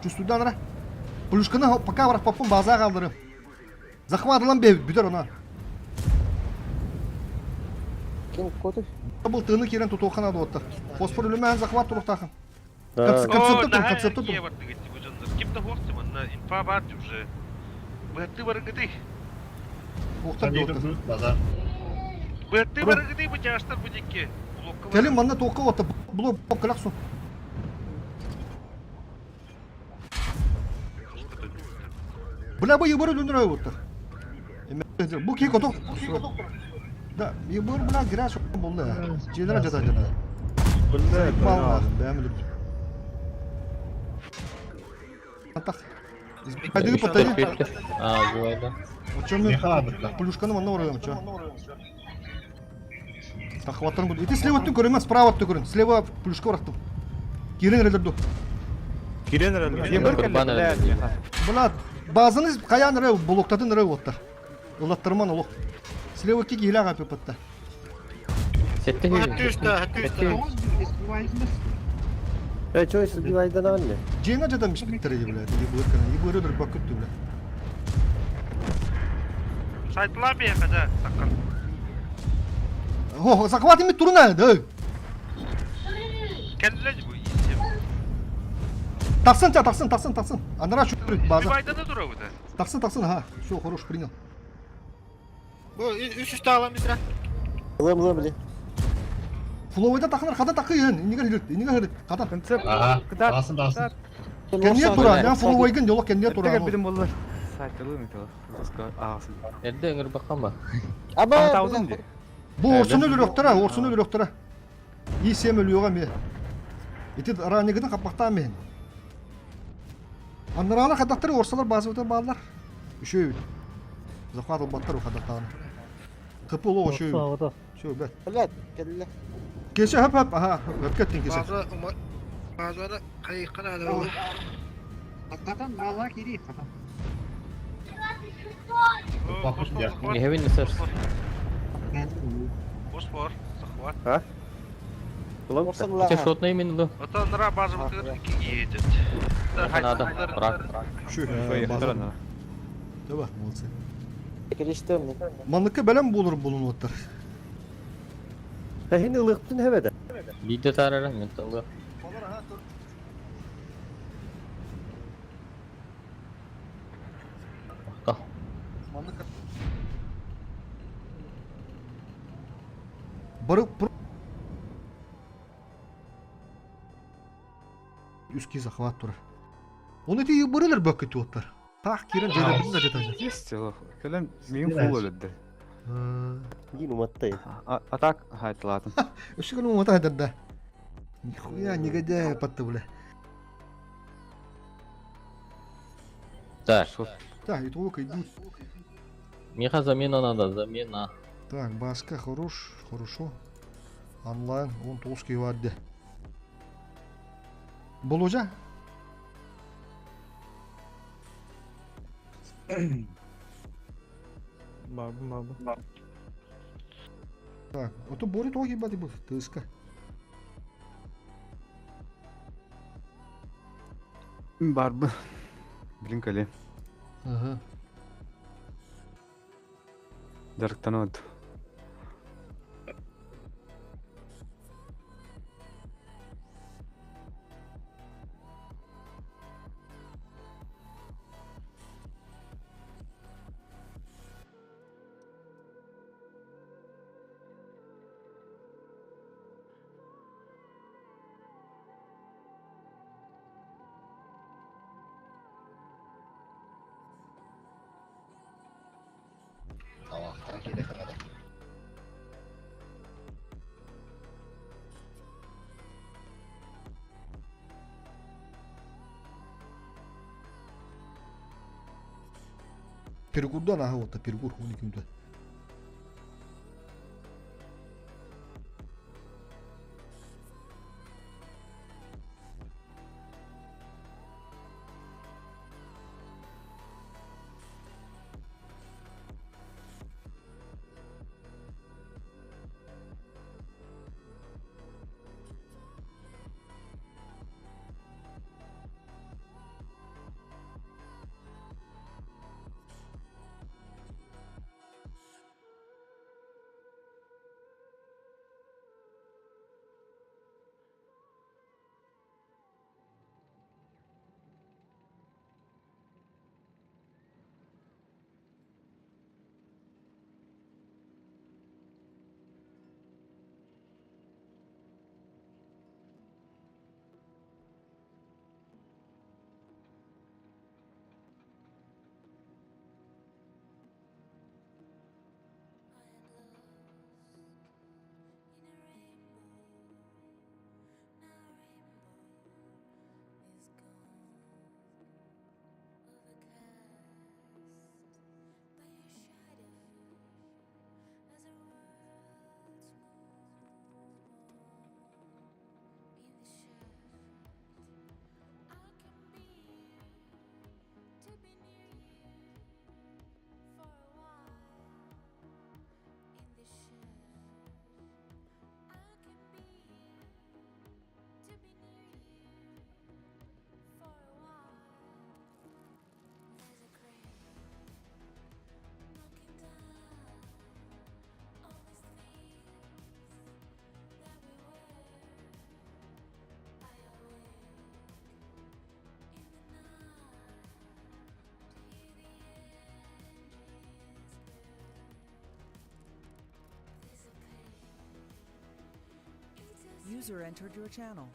Чувствуйдан ара. Плюшканы пока барах база қалдырым. Захват ылан бүтер она. Ким коты? Бұл тыны кирен тутуқан ады отты. Фосфор үлімән захват тұрықтақын. Концепты тур, концепты тур. Ким да хоқты манна инфа бар уже. Бәтті барыгыды. Оқтар отты. Базар. Бәтті барыгыды бу жаштар бу дикке. Кәлім манна тоққа отты. Бұлы қылақсу. Бля, бу ебыры дүндірі отты. Бу кей коток. Да, ебыр бля граш болды. Жедера жата жата. Бля, Бәміліп. Атақ. Хайдыгы паттайы. А, бывает, да. Очо мен плюшканы манна орайым, чо. Захваттан буду. Ити слева түн көрем, справа түн көрем. Слева плюшка барақтым. Кирен релерду. Кирен эрэллэр. Ебыр Курбан кэллэ, эрэллэр. бля. Бля, базаны каян рэ, блоктатын рэ оттар. Улаттарман олох. Слева ки гиля гапы патта. Сетте Хәтті үсті, хәтті үсті. Тоғыз bir избивайсыз. Э, чё, избивайдан анне? Жена жадам испиттер бля, ебыр кана, ебыр өдір бакыт бля. Сайтла бе када саккан. О, захват ими туруна, да. Кәлләж бу исем. Тақсын, тя, тақсын, тақсын, тақсын. Анара шүрт база. Бивайда да тура бу да. Тақсын, тақсын, ха. Все, хорош, принял. Бу үш үсті алам бітірі. Лым лым бile. Фловайда тақынар, қада тақы ен. Инеге хирит, инеге хирит. Қада. Концепт. Ага. Кытар. Басын басын. Кенне тура, я фловайгын жолок кенне тура. Эртеге билим боллар. Сайтылы метал. Ағасы. Эрде өңір баққан ба? Аба. Таудың де. Бу орсуну өлөктөрө, орсуну өлөктөрө. И сем өлүөгө ме. Ити ранигыны капактаа мен. Аннарала кадактары орсалар базы өтө баалар. Үшөө. Захват албаттар кадактааны. Кыпы оло үшөө. Үшөө бет. Блядь, кэллэ. Кеше хөп хөп, аха, хөп кеттин кеше. База, базада қайыққан адам. Hakikaten vallahi geri hakikaten. Нехевин сэр. Фосфор, захват. Улам Орсалар. Те шотный именно. Ата нара база бутыр едет. Надо, брат. Үшөө. Базар. Таба, молодцы. Келiştim. Манныкы белем болur булун оттар. Хин ылыктын хебеде. Биде тарара, мен тылы. Мақта. Бары Үски захват тура. Оны ти бырылар бөккө туоттар. Так кирен жерде да жетажы. Есть олох. Кэлэн миин фул өлөддө. Гин уматтай. Атак хайтылатын. Үсү күн умата да. Нихуя негодяй патты бля. Так, Так, и толк идут. Миха замена надо, замена. Так, Баска хорош, хорошо. Онлайн, он толский вадде. Боложа? Бабы, бабы. Так, а то Бори тоги бати был, тыска. Барбы. Блин, кэлэ. Ага. Жарыктан от. Перекурдан ага вот, перекур, он күндө. User entered your channel.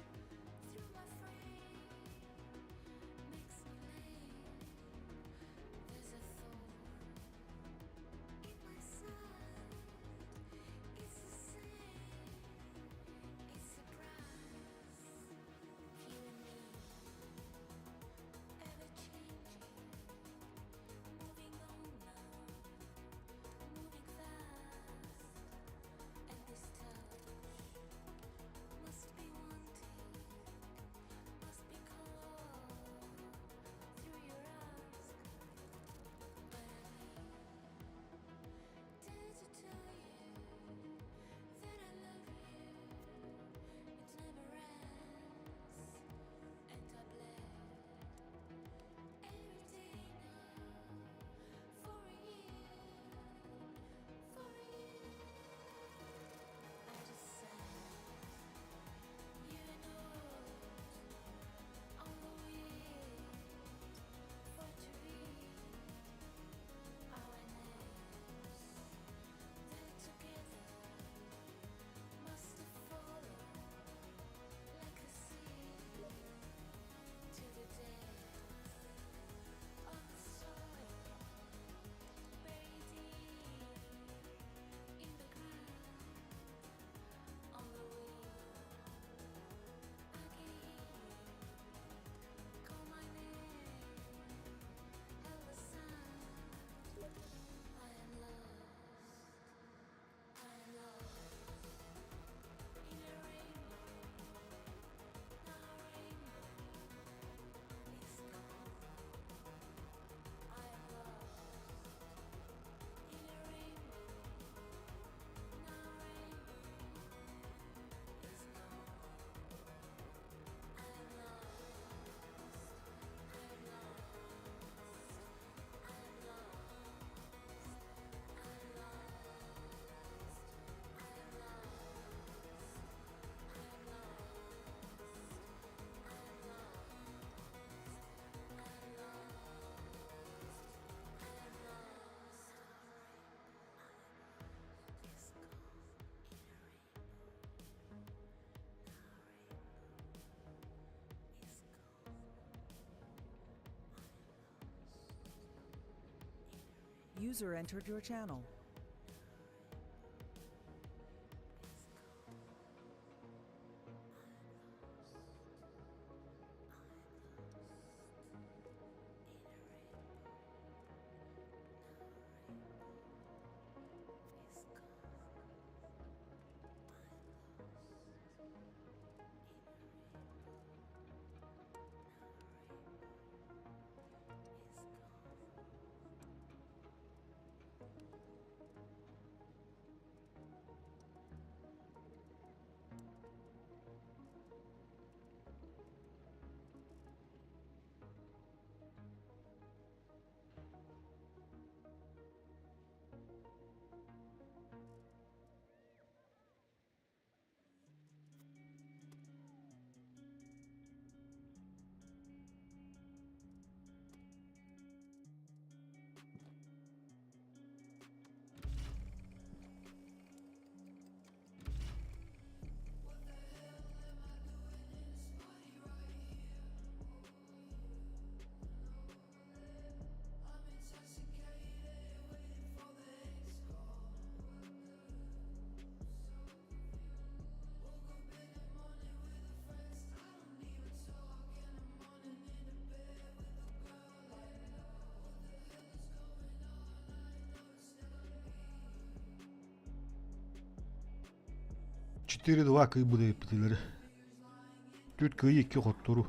User entered your channel. 4-2 кыйбыт эппитилэр. Түт кыйы икки хоттору.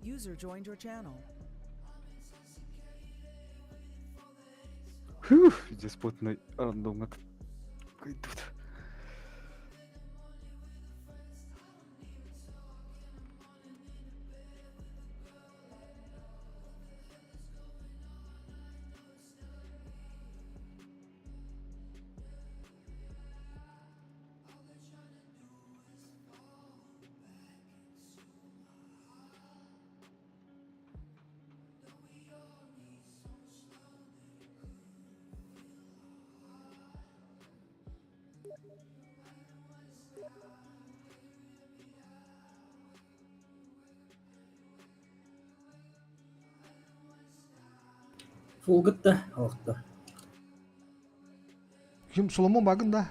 User joined your channel. Фух, диспутный рандомҥа кыйдыбыт. Фулгытта алыкта. Ким Соломон багын да?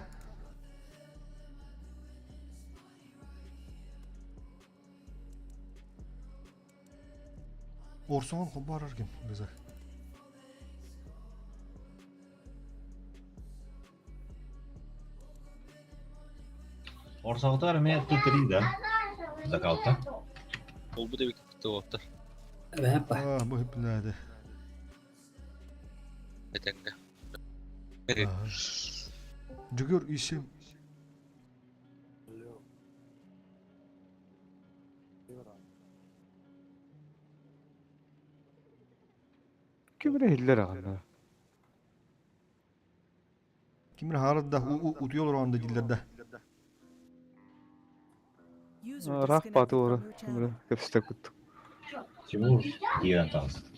Орсоҥон холбоорор ким Рыза? Орсоҕутугар эмиэ тутри да закалта. Олбут эбит кыттыбаттар. Аа, бу билээди. Этэҥҥэ. Жүгүр исим. Ким эрэ иһиллэр аҕана. Ким эрэ хаарар да утуйа олорон да дииллэр да. Ыраах бааты олоро кэпсэтэ куттук. Тимур киирэн таҕыста.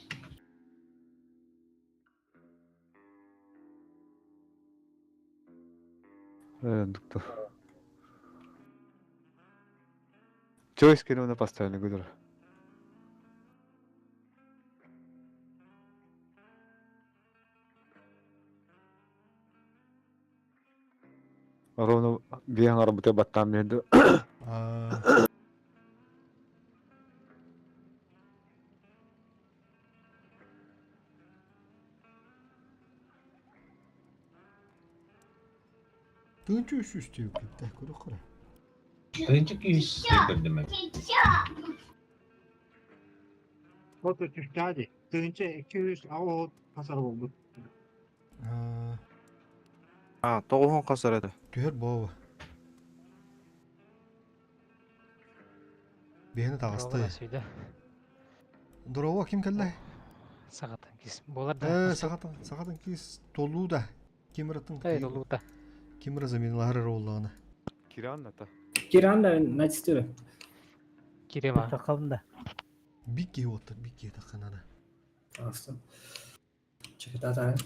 Доктор. Чойс кино поставили гудер. Ровно биһан арбыта баттаан биэрди. Тыынчы үс үс диэбиккит көрө Тыынчы күүс көрдүм Фото түстээди. Тыынча 200 аҕа хасар буолбут. А, тоҕуһун хасар этэ. Түһэр буоба. Биһини таҕысты. Здорово, ким кэллэ? Саҕатан кис. Буолар да. Э, саҕатан, саҕатан кис толуу да. Ким ыратын? Э, толуу да. Ким ыры заменалар оллаҕына. Киран ата. Киран да начтыры. Кирема. Тақалым да. Бик киһи оттар, бик киһи тахханана. Астын. Чекетатарын.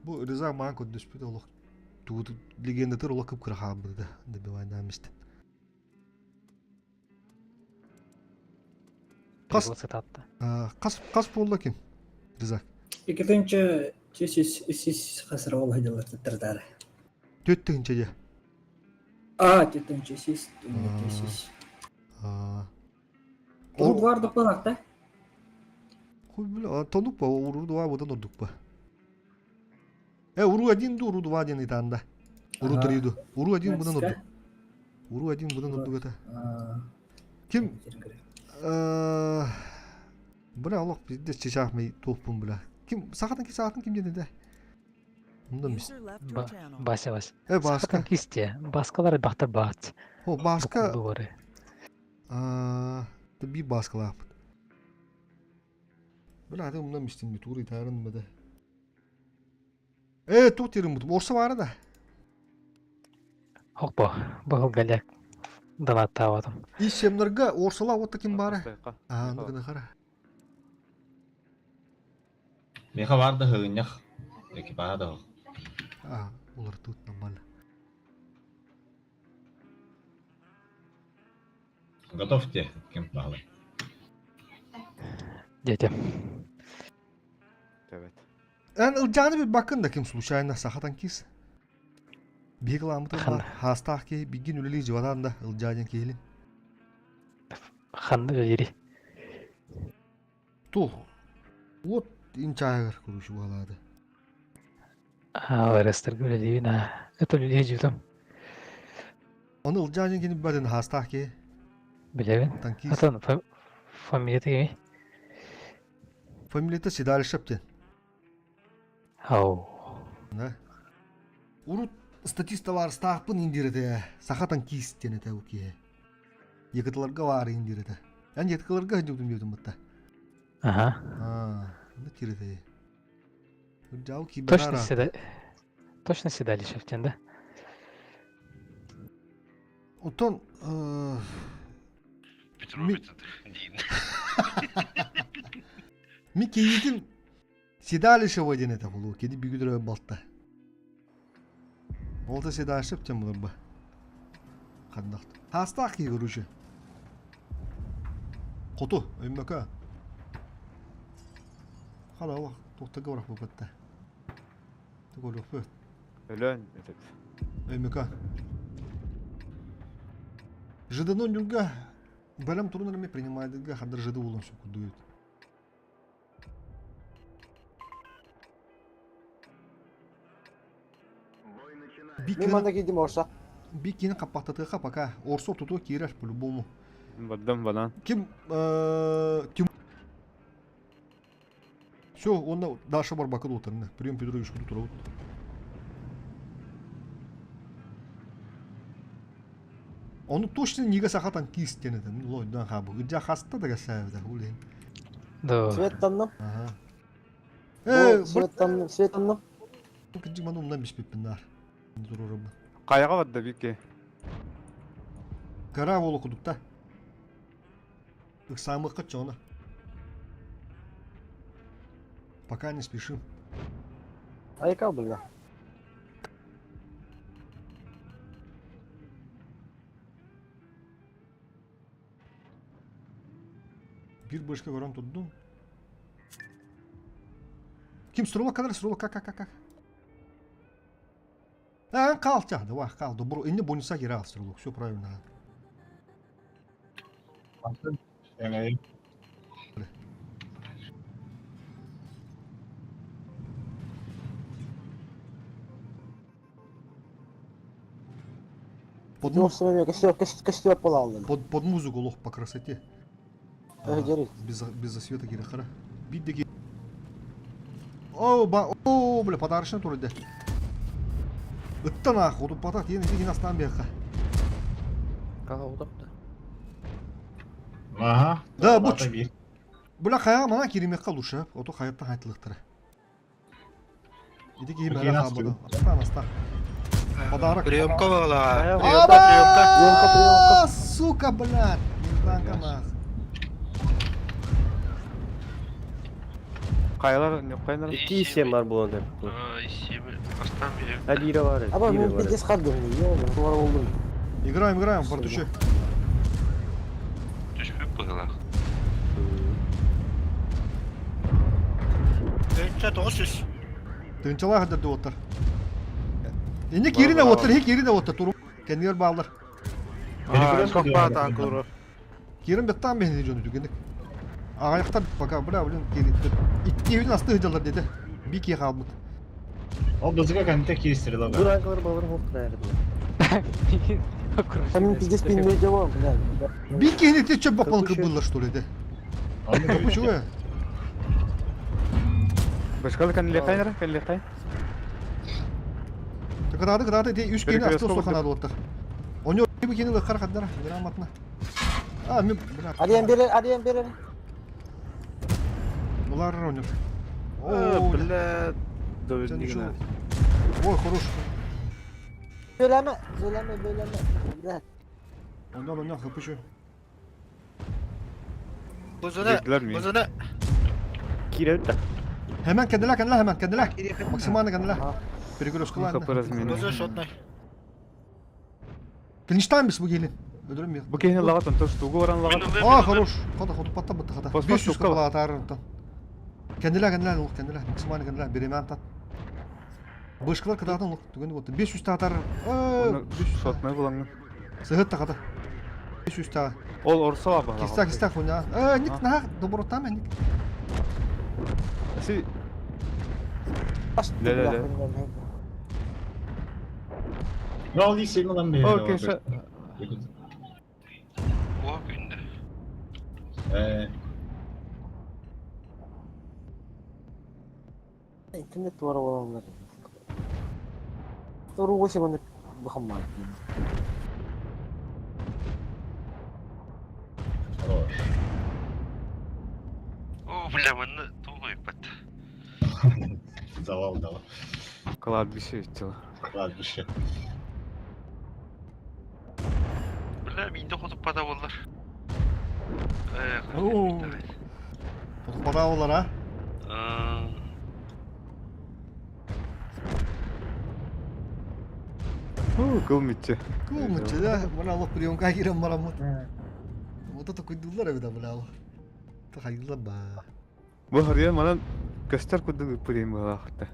Бу Риза маан көрдөспүт олох тугу легендатыр олох кып-кыра хаалбыт да добивайдаан истин. Қас, қас, қас буолла ким? Ризак. Иккитинчи сис сис хасыр ол хадылар тыттырдары. Төт тыһынча же. А, төттүнче сис, сис. Ол бар да да? Хуй бля, тонук па, уру два будан ордук па. Э, уру один ду, уру два один итанда. Уру три ду. Уру один будан ордук. Уру один будан ордук это. Ким? Бля, олох пиздец чечах ми туохпун бля. Ким сахатын ки сахатын ким деді да? Бася Вася. Э, Баска. Кисте. Баскалар бахтар баат. О, Баска. Аа, би баскалаапыт. Бля, аты умнам истин би тур итарын бада. Э, тук терим бут. Орса бары да. Хокпо, бахыл галяк. Далаттаабатым. Ишемнерге орсала вот таким бары. Аа, ну гына хара. Меха бар да хыгыннях. Экипажа да. Аа, улар тут нормально. Готовьте, кем пахлы. Дети. Evet. Эн ылдьааны bir бакын да ким случайно сахатан кис. Биһиги ламытын бар, хаастаах киһи бигин үлэлии жыбатан да ылдьаадьан киһилин. Ханна үлэлири? Тух. Вот инчаагар курушу буолаады. Аа, РС-тарга үлэлиибин аа. Это үлэлии жутум. Оны ылдьаадьан кини бадын хаастаах киһи. Билэбин. Танкист. Атын фамилията кими? Фамилията Седалишев диэн. Ау. Да. Урут статиста барыстаахпын индир этэ. Саха танкист диэн этэ бу киһи. Якытыларга баар индир этэ. Эн якытыларга сылдьыбытым диэбитим батта. Ага. Аа, онно киир этэ. Ырдьаал Точно седа... Точно Седалищев диэн да? Оттон Петрович диин. Ми кийиитин Седалищева диэн этэ болуо. Кини бүгүн балта. Ол да седашып тем булар ба. Хандах. Хастаах киһи короче. Хоту, өймөкө. Хала олох туохтарга барах буолбатта. Тугулуохпут. Өлөөн этот. Өймөкө. Жиданы нюрга бэлэм турунарами принимайдыга хадыр жиды улун сукудуют. Мен манна киирдим орса. Бикини хаппахтатыха пока орсо туту киирэр по-любому. Бардам банан. Ким Тим Все, он Даша барбака дотарны. Прием Петрович куду турабыт. Оны точно неге сахатан кис тенеді. Лойдан хабы. Гыджа хаста да гасаевда улен. Да. Светтанным. Ага. Э, Светтанным, светтанным. Кыджи ману умдан бишпеппин нар. Турурабы. Кайга барда бике. Кара болу кудукта. Ыксамыкка чона. Пока не спешим. Айка бля. Bir башка көрөн турдум. Ким стрелок kadar стрелок как как как. А, кал тя, давай, кал, добро. И не бонуса герал стрелок, все правильно. Под, Костер, костер полалды. под музыку лох по красоте. Ага, без засвета кирахара. Биддеги. О, ба, о, бля, подарочный тур иде. Ыттан ах, оту патат, ен ин астан бияха. Кага утапты. Ага. Да, бу Бля, хая мана киримекка лучше, ото хаяттан хайтылыктары. Иди киим әле хабыда. Астан, астан. Подарок. Приемка была. Приемка, приемка. Приемка, приемка. Сука, блядь. Нежданка нах. Кайлар не кайнар. Икки исем бар булан деп. Астан бир. А бире бар. Аба мен пиздец калдым. Йо, туар болдум. Играем, играем, бартучи. Түшпүп быгылак. Өтчө 900. Тынчалаа хадыр оттар. Инне кирине оттар, хи кирине оттар туру. Кеннер баалар. Кирин беттан бехни жonu түгенdik. Ағаяқтар пока, бля, блин, кирин. Икки асты хыдалар dedi. Bir ки қалбыт. Ол бізге кәнте киестірді Бу ранкалар балар хоқтыр айрыды. Мен пиздец пинме жабам, бля. Bir кихини те чөп бақпалын кыбылар, что ли, де. Почему? Башкалы кәнле кайнар, кәнле кай. Кыдады, кыдады, де үш кихини асты соқанады оттар. Оны bir кихини лыққар қаддара, грамотно. А, мен, бля. Ариен берер, Ариен берер. Бұлар ойнап. О, Бля, Сен Ой, хорош. Бөлеме, бөлеме, бөлеме. Бля. Ойнал, ойнал, хпш. Бузуна, бузуна. Кире өтті. Hemen kendiler, kendiler, hemen kendiler. Максимально kendiler. Перекрестка ладно. Бузу шотной. Фиништан biz bu gelin. Öldürüm bir. Бу кихини лагат онтон штугу баран лагат. А, хорош. Хода, хода, патта бытты, хода. Пос, пос, 500 штука. кабала атарым там. Kendiler, kendiler, лук, kendiler. Максимально kendiler. Беремен тат. Бышкалар кыдатын лук, түгенде болды. 500 татар. Шотной булаңны. Сыгыт та хата. 500 та. Ол орсо ба. Киста, киста хуйня. Э, ник на, доброта мен ник. Си. Ле, ле, ле. Ол исем алам бер. Окей, ша. О, күндө. Э, Интернет туар болалар. Туру госе маны бахаммар. Хорош. О, бля, маны толуй бат. Завал дала. Кладбище тело. Кладбище. Бля, минде хотуп бада болар. Э, О. Бада болар, а? Кыл мүччү. Кыл мүччү да, бына алып приемка кирен бараммыт. Ото токуйдулар эбит бына ал. Тахайдылар ба. Бу харыйа манан көстөр курдук ыппырыйым быһалаахта.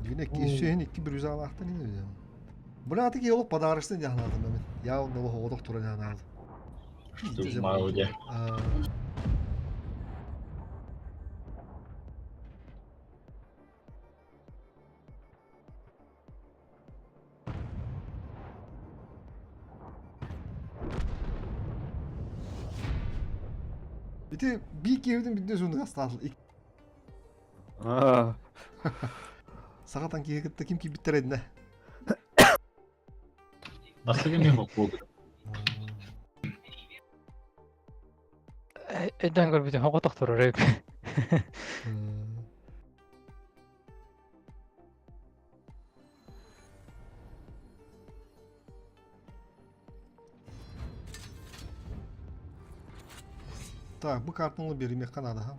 Дьиҥэ икки икки бір үзаалаахтан ини Бына аты киһи олох подарочный дьаһанаатым мен. Я онно олох оҕотох туран дьаһанаалым. Мауде. Ити бии киһибитин бидде сундук астаатыл. Аа. Саҕатан киһи кытта ким киирбиттэр эдинэ? Бастакы мен боппуок. Өйдөөн көрбүтүм, оҕотох турар эбит. Так, бу картаны беримиэххэ наада.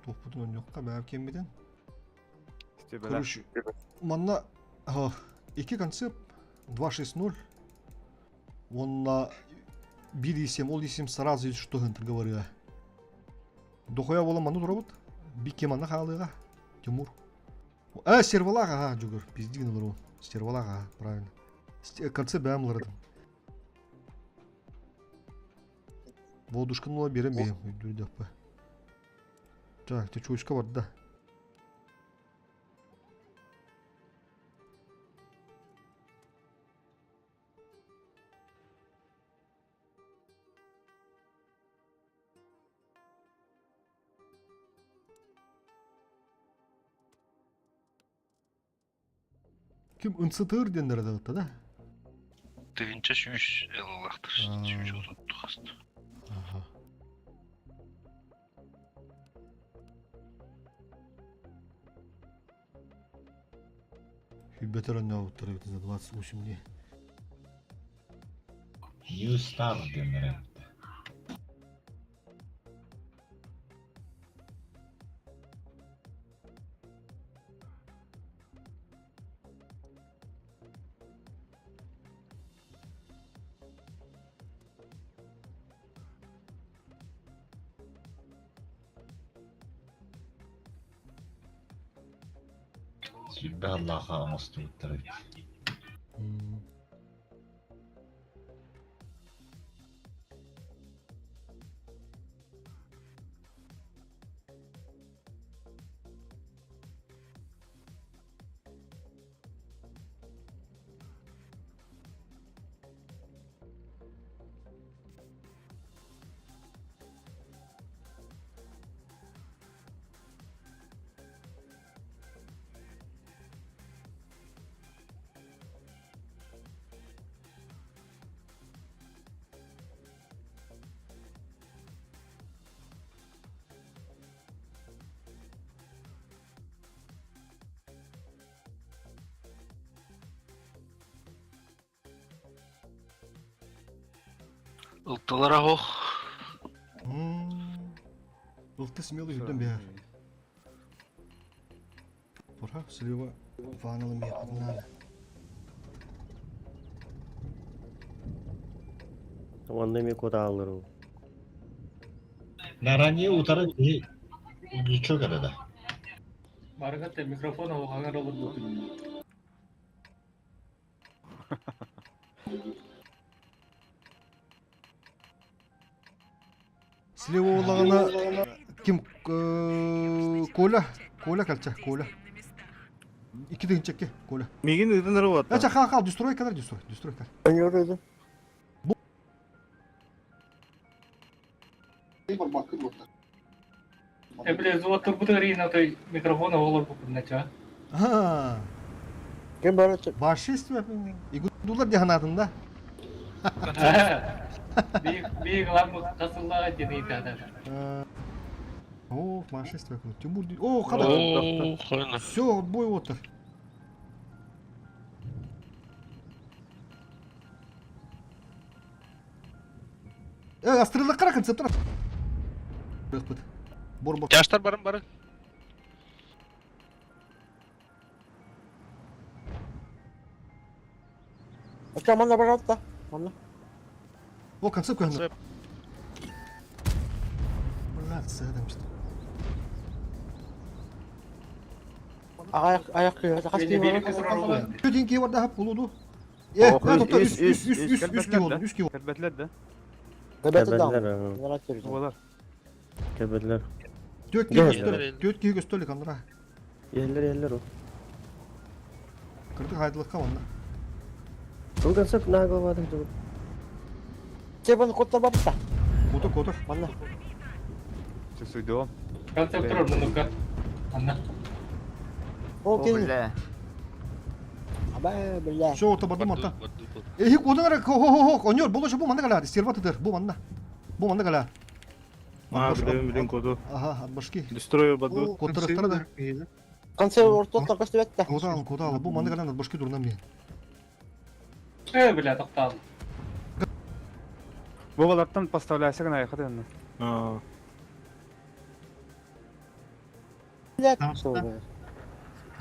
Туохпутун онньуохха бэйэм киэммитин. Короче, манна икки концепт 2.6.0 уонна 1.7 ол 1.7 сразу что говорила. Дохуя буолан манна турабыт. Бикке манна хаалыаҕа. Тимур. Э, сервалаах аха, Дьугур. Пиздигин олору. Стервалаах аха, правильно. Конце бэм ларадым. Бодушканы ула берем бэйэм, өйдүүр Так, чучка барда. Ким ынсытыр диэннэрэ да да? 1100 ыллахтыр. 139. Ага. Хүлбэтэр оннооҕуттар эбит за 28 дии. New Star диэннэрэ. Сүүрбэ сыллаахха оҥостубуттар эбит. Ылтылара ох. Ылты смелый үрдэн бэһэр. Пора слева ваналы миэхэтин Онно эмиэ куотааллар ол. Наранье утары киһи лючок эрэ да. Барыгат микрофон оҕаҥар олорбутун. Слева буоллаҕына ким Коля, Коля кэлчэ, Коля. Икки тыһынчакки, Коля. Мигин ыытын эрэ уотта. Эчэ хаал хаал, дестрой кэлэр, дестрой, дестрой кэл. Эбиле зуоттурбут Ирина той микрофон оҕолорбуккун нача. Ким бар Вашестве игудулар диһанаатын да. Биир ламмыт хасыллаға диэн ыйытаатар. О, машестве. Тимур, о, хада. Все, отбой отыр. Э, астрылыққа концептор. Бор Жаштар барын бары. Оча манна баралта. Манна. О, концепт көһүннэ. Блядь, сыадамчыт. Аяк аяк күйө. Хас киһи бар? Бүтін киһи барда хап булуду. Э, тохто үс үс үс үс үс киһи болду, үс киһи. Кэлбэтилэр да. Кэбэти даҕаны. Кэбэллэр. Нара төрүт. Буолар. Кэбэллэр. Төрт киһи көстөр, төрт киһи көстөр лекандра. Иһэллэр иһэллэр ол. Кырдык хайдылыкка манна. Ол концепт наголоватых дылы. Чебан коттор бапта. Котор котор. Манна. Сүсүйдүм. Концепт турар муннукка. Анна. Ол кини. Аба бля. Все, ото бардым атта. Эхи кодон ара хо хо хо оньор боло бу манна калар, стерва тыдыр, бу манна. Бу манна калар. А, билем билем коду. Ага, от башки. Дестрой баду. Коттарыктара да. Концепт ортоттор көстүбэттэ. Кода кода бу манна калар от башки дурнам мен. Э, бля, тоқталды. Бу балартан поставляйся гына айхат энне. А. Блядь.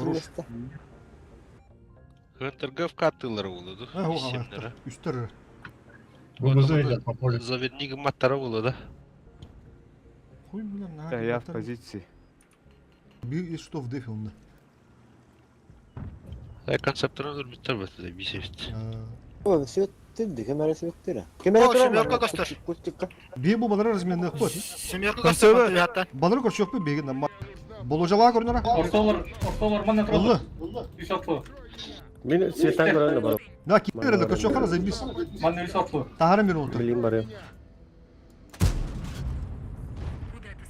Хорош. Хантерга в катылар буолуду. Исемнere. Үстер. Заветник маттара буолу да. Хуй бля, на. Я в позиции. Bir что в дефе онда. Э, концепторын өлбүттэр бэтэ бисебит. О, свет кемере светтире. Кемере О, семерка көстөр. Би бу балар разменде кот. Семерка көстөр хатта. Балар көрчөк бу беген ама. Боложала көрүнөр. Ортолор, ортолор манна Оллы. турар. Үс отлу. Мен светтан көрөн бар. На китерде көрчөк кара заебись. Манна үс отлу. Тахара мир oldu. Билим бар.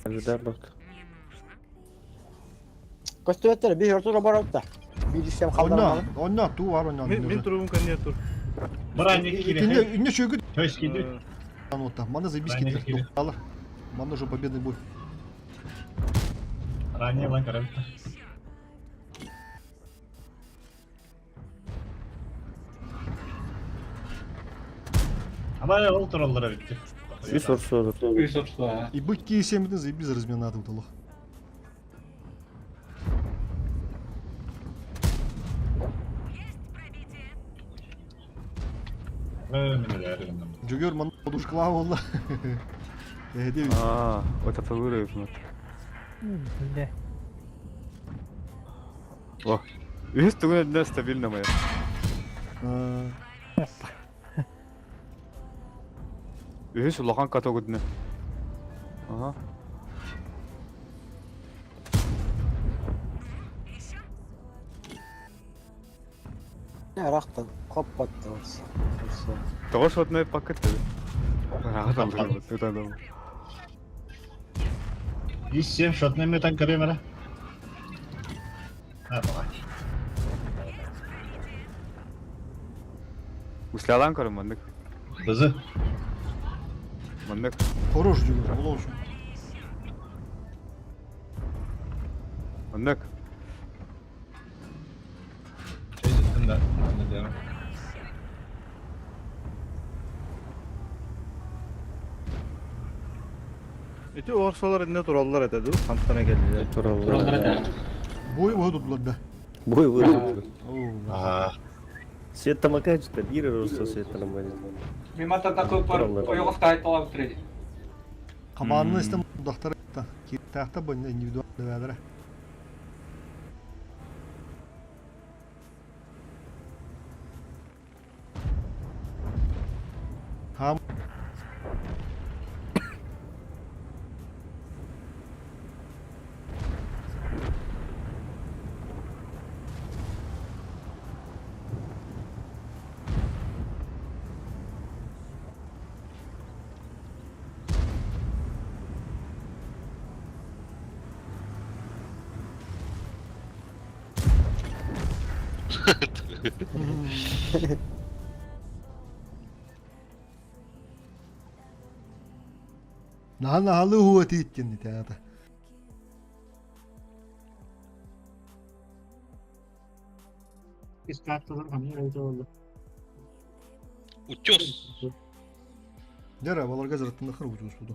Ожидай бак. Көстүбэттэр бир ортолор баралта. Бир ишем калдар. Онна, онна ту var онна. Мен турубум коннер тур. Инне инне шөгү. Анотта. Мана заебись китер. Алар. Мана уже победный бой. Ранее лан карабит. Ama ол тураллара битти. Үс орсо. Үс отлу. И быки семиден заебись разминаты уталах. Жүгөр ман подушкала болла. Эди. А, вот это вырыв. Бля. О. Үс түгін одна стабильно моя. Үс улахан катогудны. Ага. Рахтан коппатты орса. Того шотной пакет. Рахат алды. Тута И 7 шотный метан каремера. А, давай. Услялан көрім мандык. Бызы. Мандык. Хорош жүгөр, боло ошо. Мандык. Чөйзеттім да. Аны диyorum. Эти орсолар инне тураллар этеди. Хантана келдилер. Тураллар. Бой бой дудулар да. Бой бой. А. Свет тамакай что бир орсо свет тамакай. Мимата такой пар ойоғыз қайталап отырады. Каманны истем дактар та. Китахта бу индивидуал дәвәдәре. Хам. Наһан алы хуа тииттин теата. Утес. Дера баларга зараттын хыр утюс буду.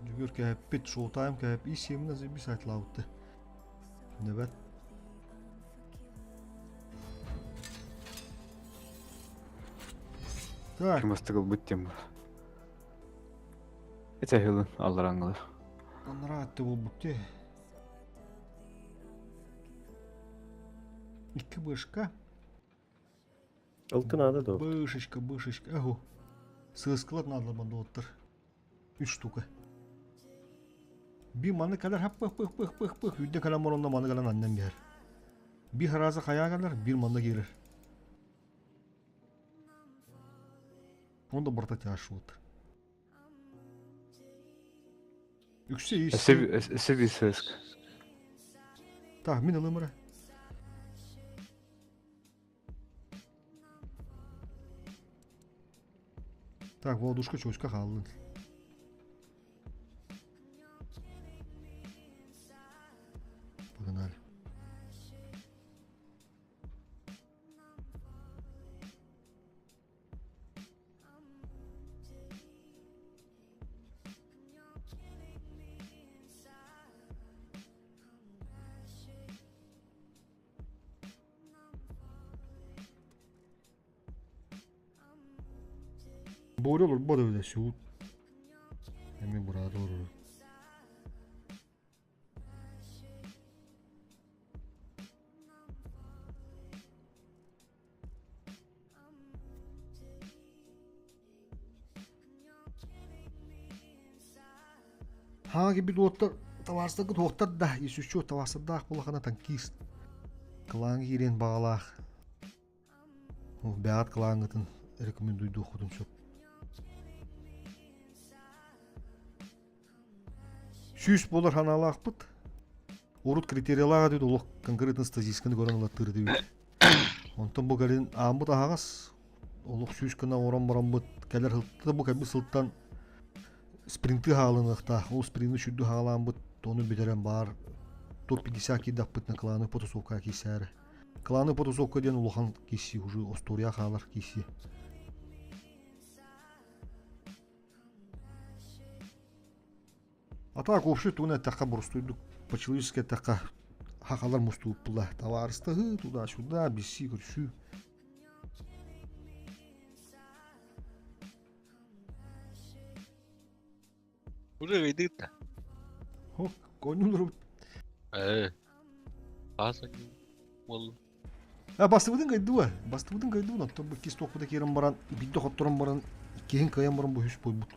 Жүгүр кээппит, шоу-тайм кээп, ис сиэминэ заебись айтлаабытты. Нөбөт. Так. Ким ылбыт диэн бар. Эте хылын аллараңылар. Аннара атты болбут те. Икки бышка. Ылтын ада да. Бышечка, бышечка. Эгу. Сыскылар надо бандуоттар. Үч штука. Би маны калар хап пых пых пых пых пых үйдө калам оронно маны калан аннан бер. Би харазы хаяа калар, бир манна киирер. Онда барта тяж вот. Үксе ис. Эсе би сыск. Так, мин ылымыра. Так, Володушка чөскө хааллын. Погнали. Боря олорбот эбитэ суут. Эмиэ быраата олорор. Хаҥа кэлбит уоттар табаарыстаргыт уоттар да, исүччү табаарыстардаах буоллахына танкист. Кылааҥҥа киириэн баҕалаах Бэҕэт кылааҥҥытын рекомендуйдуоххутун сөп. 100 буолар санаалаахпыт. Урут критериялаах этибит олох конкретно статистиканы көрөн ылаттыыр этибит. Онтон бу кэлин ааммыт аһаҕас олох 100 гына оҥорон бараммыт кэлэр сылта бу кэлбит сылтан спринты хаалыныахтаах. Ол спринты сүрдү хаалааммыт ону бүтэрэн баар топ-50 киирдахпытына кылааны потусовка киирсээри. Кланы потусовка диэн улахан киси уже остуоруйа хаалар киси. А так общий тугун эттэххэ боростуйдук по-человечески эттэххэ хахалар мустубуппула табаарыстаһыы туда-сюда билсии көрсүү. Уже ыйдыыт да. Хо, коннюлар Ээ. Аас ол А бастыбытын кайдуа, бастыбытын кайдуа, оттон бу иккис туохпута киирэн баран, биирдэ хотторон баран, иккиһин кыайан баран бу үһүс буолбут.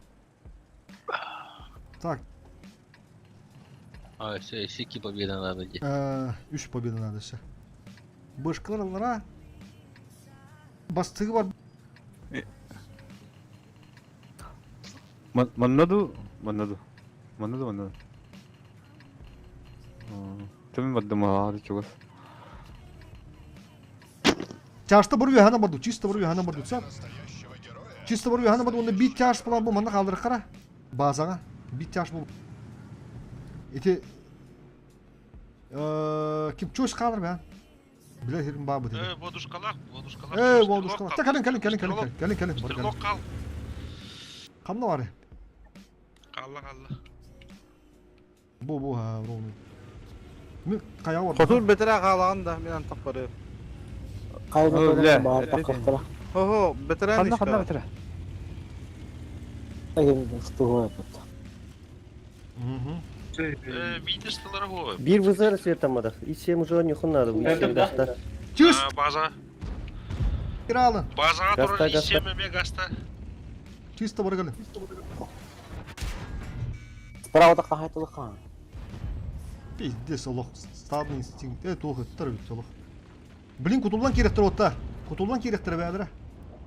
Так. А, все, еще победа надо где. Үс победа надо все. Бышкалар аллара. Бастыгы бар. Манна ду, манна ду. Манна ду, манна ду. Төмөн бардым аары чугас. Чашта бір үһәнә барду, чисто бір үһәнә барду. Сәп. Чисто бір үһәнә барду, онда бит чаш була бу манна калдырып кара. Базага бит чаш бу. Ити ким чөс калыр бә? Биле хирин бабы dedi. Э, водушкалах, водушкалах. Э, водушкалах. Та калин, калин, калин, калин, калин, калин, бар калин. Стрелок кал. Ханна бар? Қалла, қалла. Бу бу ха, ровно. Мен кая бар. Хотур бетере хаалаҕын да мен антах барыам. Хайда баар таххахтара. Хо-хо, бетере Ханна ханна бетере. Э, видишь, го. Бир вызар светамадах. И всем уже не надо. Это да. Чүс! База. Киралы. Базаға Гаста, турар гаста. исеме гаста. Чисто бар калин. Справа хаайтылы хаан. Пиздец, олох. Стадный инстинкт. Э, туох ыттар бит олох. Блин, кутуллан киректер отта. Кутуллан киректер бәдіре.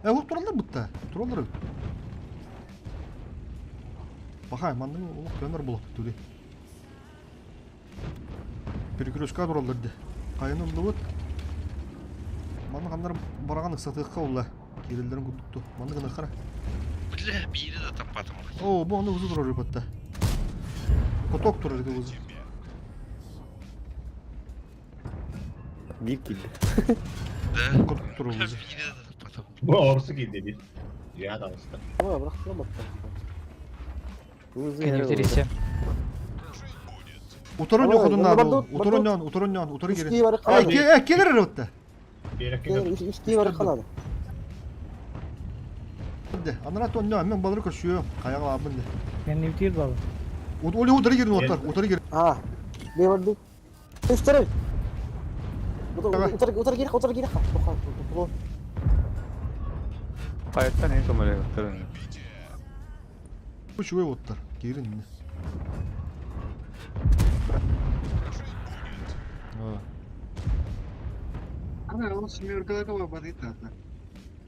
Э, ол туралар бутта. Туралар бит. Бахай, манны олох көмөр болот түли. Перекрестка туралар ди. Кайын ылдыбыт. Манны кандар бараган ыксатыкка улла. Кирелдерин кудукту. Манны гына кара. Бля, бири да таппатым. О, бу аны узу турар бутта. Поток турар ди узу. Бир килди. Да. Коток турар узу. Бири да таппатым. Бу орсы кийди бир. Я да алыста. Ама быраktыла бакта. Кэннибитир исем. Утары Давай, ньоходун наада барду, ол. Утары барду. ньон, утары ньон, утары Үс кирин. кии бары Э, халады. э, келер эрэ отта. Үс кии бары халады. Де, анара тонньо, мен балары көрсүөм. Хайаҕа баабын де. Кэннибитир балы. Оли утары кирин оттар, утары кирин. А, бе барду. Үстер. Утары утары киир, утары киир. Хайаттан ең көмөлөктөр. Үчүгэй оттар, кирин.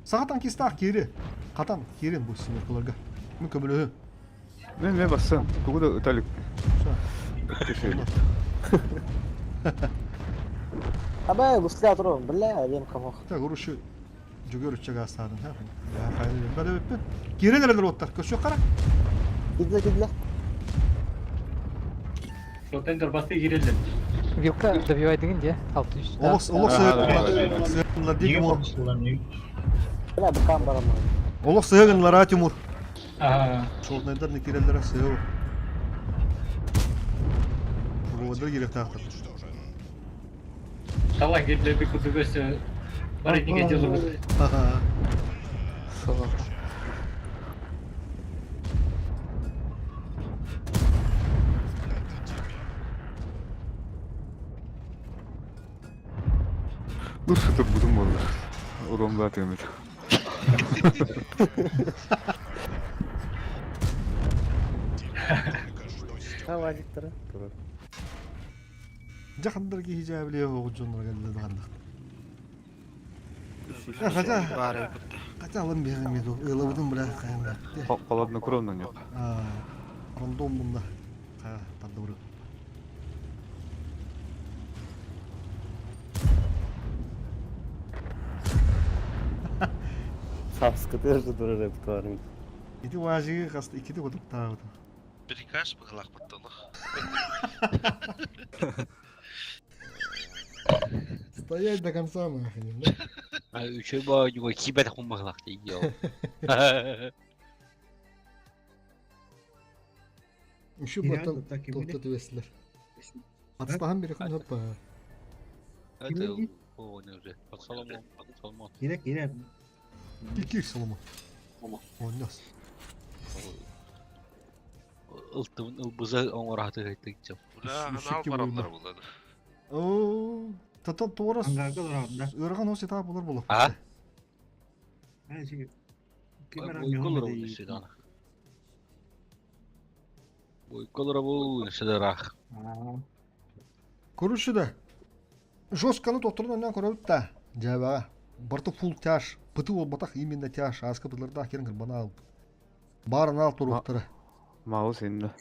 Саха танкистаах киири. Хатан киирин бу семеркаларга. Мен көмөлөһүм. Мен мен бассам. Тугу да ыталык. Абай, гусля туру, бля, лем камох. Так, уруши жүгөр үччөг астаадын. Хайны бөппүн. Киирен эрелер оттар. Көрсө кара. Кидле, кидле. Вилка добивай деген де 600. Олох олох сыгынлар ди Тимур. Бля, букам барам. Олох сыгынлар а Тимур. Шорнайдар не кирелер сыгы. Руодар керек тақтыр. Dur sıtır budum oldu. Урон бат өмүт. Хаваликтара. Жақындар ки хижабли оғжоннор келді дағандық. Хотя, хотя алым берем еду. Ылабыдым бля, кайым Холодно кровно yok. Рандом бunda. Ха, тандыры. Сапскытыр турар репертуарың. Ити важиги касты икити отуп таабыт. Приказ быгылак баттылык. Стоять до конца нахрен, да? Үчөө баа юга кибет хумбахлах дейди. Еще баттан тоқтатып өстілер. Атыстаған бері күн өппа. Это о не уже. Соломон, Соломон. Кирек, кирек. Кикир Соломон. Ойнас. Ылтыбын ылбыза оңораты хайтык. Бля, анал баралар булады. О, тата туора Ангарга durağında. ырган ос этап болар болар. А? Бойколор Бойколор бул шыдарах. Көрүшү да. Жестканы тохторун оннан көрөбүт да. Жабага. Барты фул тяж. Пыты болбатах именно тяж. Аска бытларда керин кырбана алып. Барын ал туруктары. Мау сен да.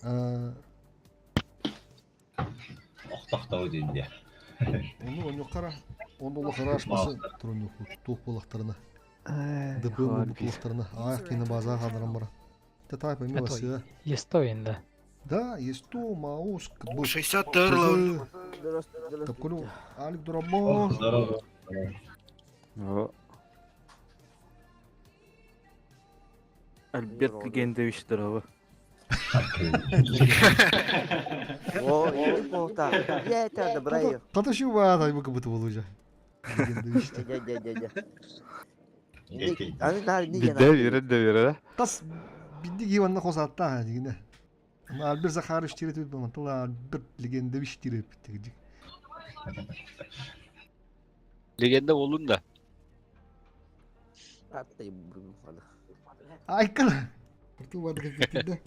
Охтохтоо дейди. Оны оню кара. Оны олох ырашмасы турун тух болактарына. ДП булактарына. Аяк кени база хадаран бара. Та тайп эми басы. Есто енді. Да, есто, маус, 60 долларов. Тапкулу, Алик Дурабон. Здорово. О, Альберт Легендович здорово. О, иди полта. Я это добраю. Таташы ба, тай бу кыбыты болу жа. Дя, дя, дя, дя. Аны нар не Бидде бере де бере. Тас бидди гиванна хосатта дигине. Альберт Захарович тиретип бу, Альберт Легендович тиретип дигик. Легенда болун да. Атай Айкын. Кыртыл барды кетти да.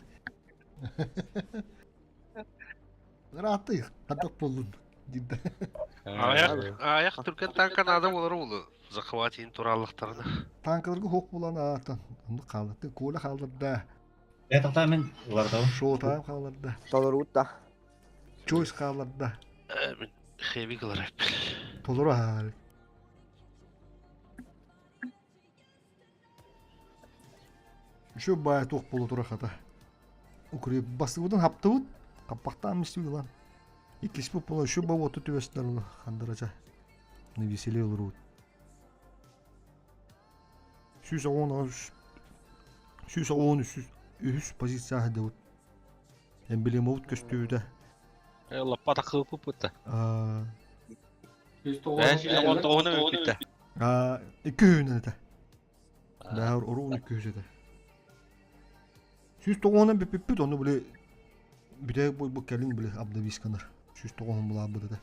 Раты, катак болдун. Дидди. Аяк, аяк түркен танкан адам олар улу. Захватин тураллыктарына. Танкаларга хоқ булан аттан. Онду калды. Кола калды да. Я тоқта мен улардабы. Шоу тайм калды да. Толорутта. Чойс калды да. Мен хеви кылар. Толору хал. Еще бай тух болу тура хата. Укреп басыбыдан хаптыбыт. Каппактан мистибит лан. Иккис бу була еще бау оту түбәстер хандырача. Не веселее олор. Сүүс он, сүүс он, үс позиция хадыбыт. Эмблемабыт көстүүтэ. Лаппа такыппыт. Тоҕуна бүппүттэ. Икки үһүнэн этэ. Бэһэр оруун икки үһүс этэ. 190 бүппүппүт, ону били бүтэһик буолбут кэлин били обновисканар. 190 булаабыт этэ.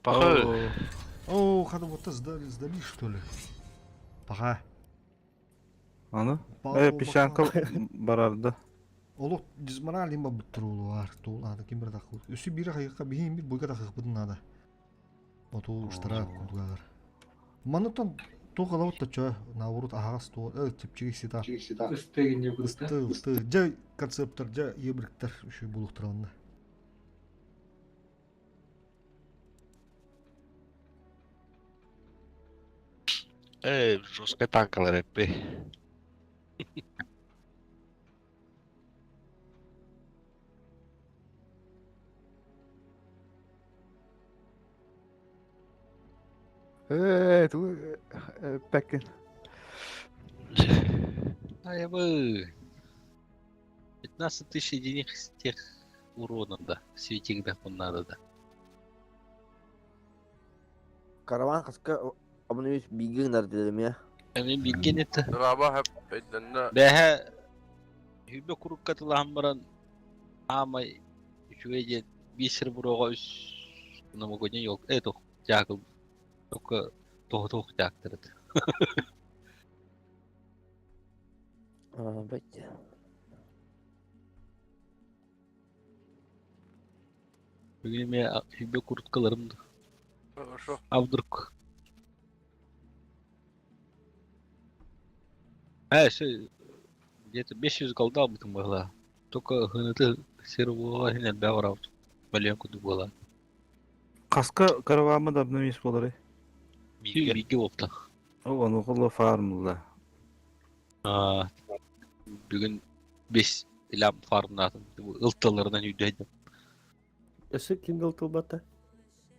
Паха. О, хада вот сдали, сдали, что ли? Паха. Аны? Э, песчанка барарда. Олох дизмораль им бабыттырулуар, тул ада ким бір тақыл. Үсі бір қайыққа бейін бір бойға тақықпытын ада. Отул уштара кудугалар. Манытан туох алабыт да чө, наоборот аһаҕас туо, чэпчэки сита. Ысты, ысты. Дьэ концептор, дьэ ебриктер үчүгэй буолуохтара онно. Жесткая танкалар эппи. Ээ, ту пэккин. Айбы. 15 тысяч единиц тех урона, да. Светик надо, да. Караван хаска обновить биги гынар дедим я. Эми биккен это. Раба хап өйдөннө. Бэһэ хүбэ курукка тылаһан баран аамай үчүгэй диэн биир сир буруоҕа үс новогодний елка э туох дьаакыл только тоһутуох дьаактырыт. А, бать. Бүгүн эмиэ хүбэ курткаларым Хорошо. А вдруг? Э, все, где-то 500 голда бутым была. Только гынаты сервуға хинен бәғырау. Бәлен күді була. Каска каравамы да обновись болары. Биге биге болыпты. О, ону коло фармла. Бүгін 5 лям фармнатын. Ылтыларынан үйдейді. Өссө ким тылбата?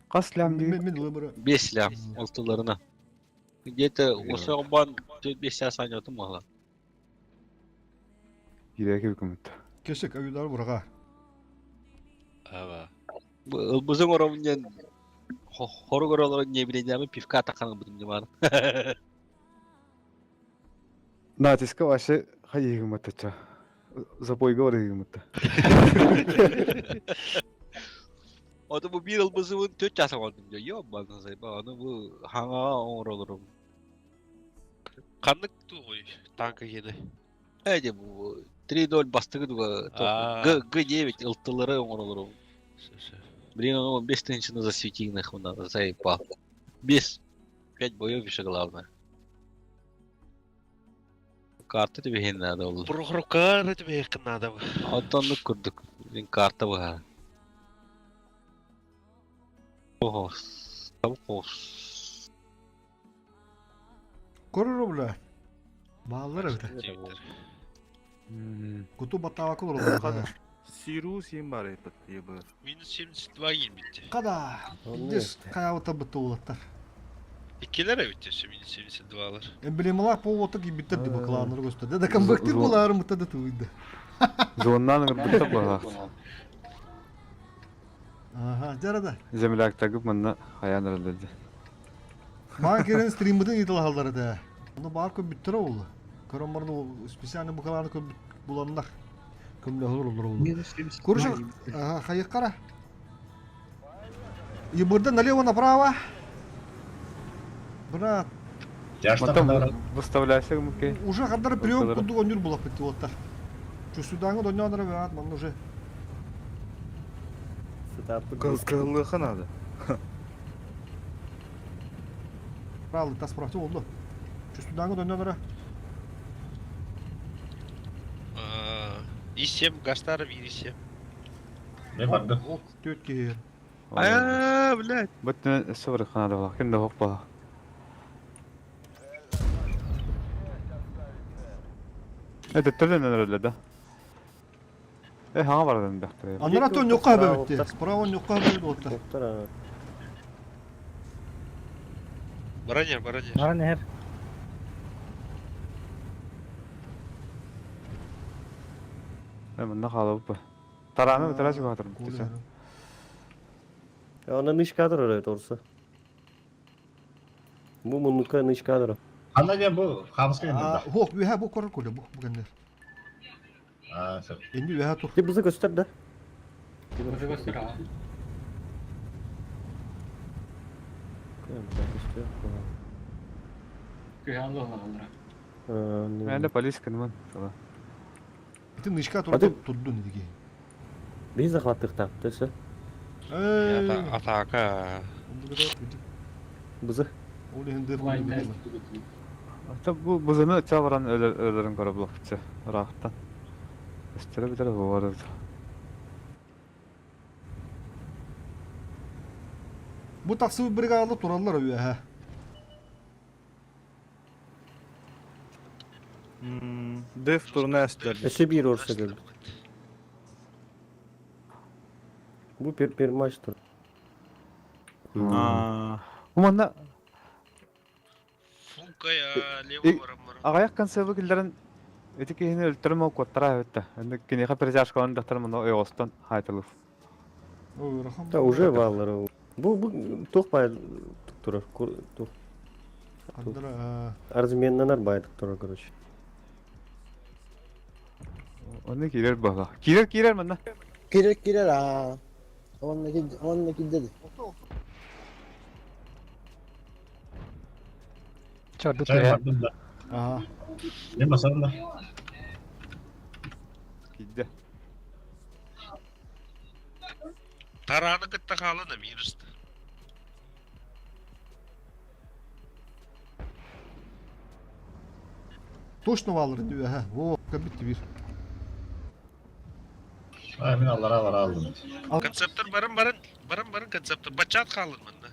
Хас лям дии. Мен лыбыры. 5 лям ылтыларына. Где-то осоғбан 4-5 час айнатым мала. Кирэки бүкүмүт. Кесек аюдар бураға. Ава. Ылбызың оромнен хору оролорун не билейдами пивка таққан бутум димар. Натиска вообще хайыгымыттача. Запойга барыгымытта. Ото бу бир ылбызыбын 4 час алдым диyor. Йо базын сайба аны бу хаңа оңролорум. Каннык тугуй танка кени. Эде бу 3-0 бастыгы дуга. Г Г9 ылтылары оңролорум. Блин, он 15 тысяч на засветильных у нас заебал. Без 5 боев еще главное. Карта тебе не надо было. Прохрукар тебе надо. Оттон курдук. Блин, карта была. Ого, там кос. Көрөр бля. Баалар эбит. Куту баттаава кулар. Сиру сен бар эпит ебір. Минус 72 кийин Када. Биздес каябыта бытты улаттар. Иккилер эбит өсө минус 72-лар. Эмблемалар полуота кийбиттер дип кланнар көстө. Да камбэктир булары мытта да туйды. Зоннан ырбытта буолаах. Ага, жарада. Земляктагып манна хаян ырылды. Маған керен стримбытын италахалдар да. Оны бар көп бүттір ол. Көрөн барды специально бу каналны көп буланнар. Көмлө olur olur olur. Көрүшү, ага, хайыккара. Ебырда налево направо. Брат, Матам выставляйся муке. уже хандар прием куду онюр булап битти оттар. Чусудаңы доньо андара бат, ман уже. Кыллыха надо. Правда, тас против oldu. Чусудаңы доньо андара. И7 гастар вирисе. Не барды. Ок, төт кер. А, блядь. Бөттүн өссө ханада буолаах. Ким да хоқ буолаах. Это төлөн ырылды да. Э хаҥа барарын бэхтэрэ. Анара то ньокка бэбитти. Справа ньокка бэбит отта. Баранер, баранер. Баран иһэр. Э манна хаалабыт. Тараны бытара чугаатырым. Она нычка турар орса. Бу муннукка нычка турар. Ханна диэн бу хаамыска кэннэ. Хуох үһэ бу корор куле бу бу кэннер. Аа сөп. Энди үһэ тур. Ти бузы көстөр да. Бузы көстөр аа. Күһән лоһалара. Мен де полис кынмын. Ити нычка турар турдун диги. Биз захваттыктак төсө. Атака. Бузы. Ол енді Ата бу бузыны чабаран өлөрүн көрө булакчы. Рахтан. Өстөрө битер буар. Бу таксы бригада тураллар үһэ. Деф турна эстер. Өсө бир орса келбит. Бу пер пер матч тур. Аа. Бу манна Фука я лево барам барам. Ағаяқ консервы киллерин эти киһини өлтөрүм ол куоттара эбитте. Энди киниэхэ перетяжкаларын дахтар муну ойоҕостон хайтылыв. Да уже баллар. Бу бу туох бай турар. Туох. Арзменнанар байдык турар, короче. Оны киирэр баҕа. Киирэр киирэр манна. Кирер кирер аа. Онна кид онна киддеди. Чорду Чай түһэ. бардым да. Аа. Не басарым да. Киирдэ. Тараны кытта хаалан амирст. Точно валыр инди үһэ. Во, кабит бир. Аа мен аллара аллара алдым. Концептор баран баран баран баран концептор. Бачат хаалан манна.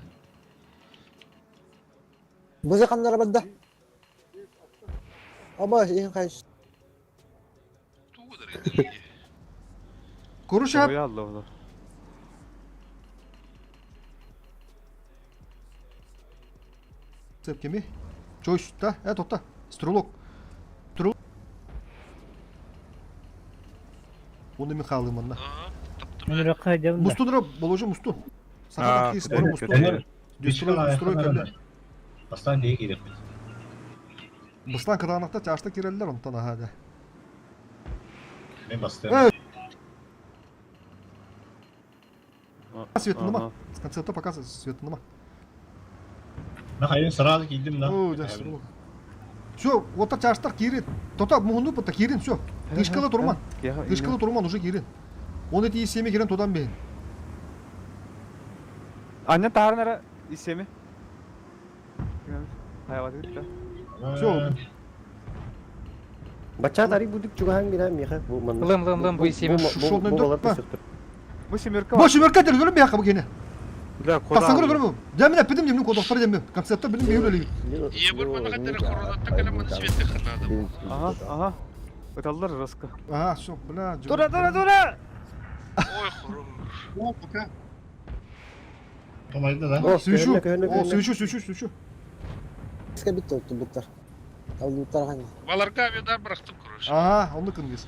Бузы каннара бадда. Аба иһин хайс. Тугудар инди. Коруша. Ой алла ола. Цепкеми. Чойс та, э тота. Стрелок. Стрелок. Оны Михаил манна. Мен ракка дем да. Мусту положи мусту. Сахар кис бар мусту. Строй кэллэ. Бастан киһи киирэр. Быстан кыраанахта чашта киреллер онтон аха да. Мен бастым. Светыныма. С концерта пока светыныма. Мен хайын сразу киирдим да. О, да, стрелок. Все, вот так чаштар кирит. Тота муһуну пота кирин, все. Тышкалы турман. Тышкалы турман уже кирин. Он эти семе кирин тодан бейин. Анна таарын ара исеми. Хайват да. Все. Бача тарик будук чугахан бира миха бу манна. Лым лым лым бу исеми. Шо Бу семерка. Бу семерка дер бияка бу кене. Да, куда? Тасаңгыр көрмө. Жамина пидим жемнин кодоктор жемин. Концертте билим бейүл эле. Ие бар мана каттара коронатта калам светте ханада. Ага, ага. Ыталлар раска. Ага, все, бля. Тура, тура, тура! Ой, хором. О, пока. Томайды да. Свечу. О, свечу, свечу, свечу. Иска битте отту буттар. Табылбыттар ханна. Баларга авиадар бырахтым короче. Ага, онды кынгыз.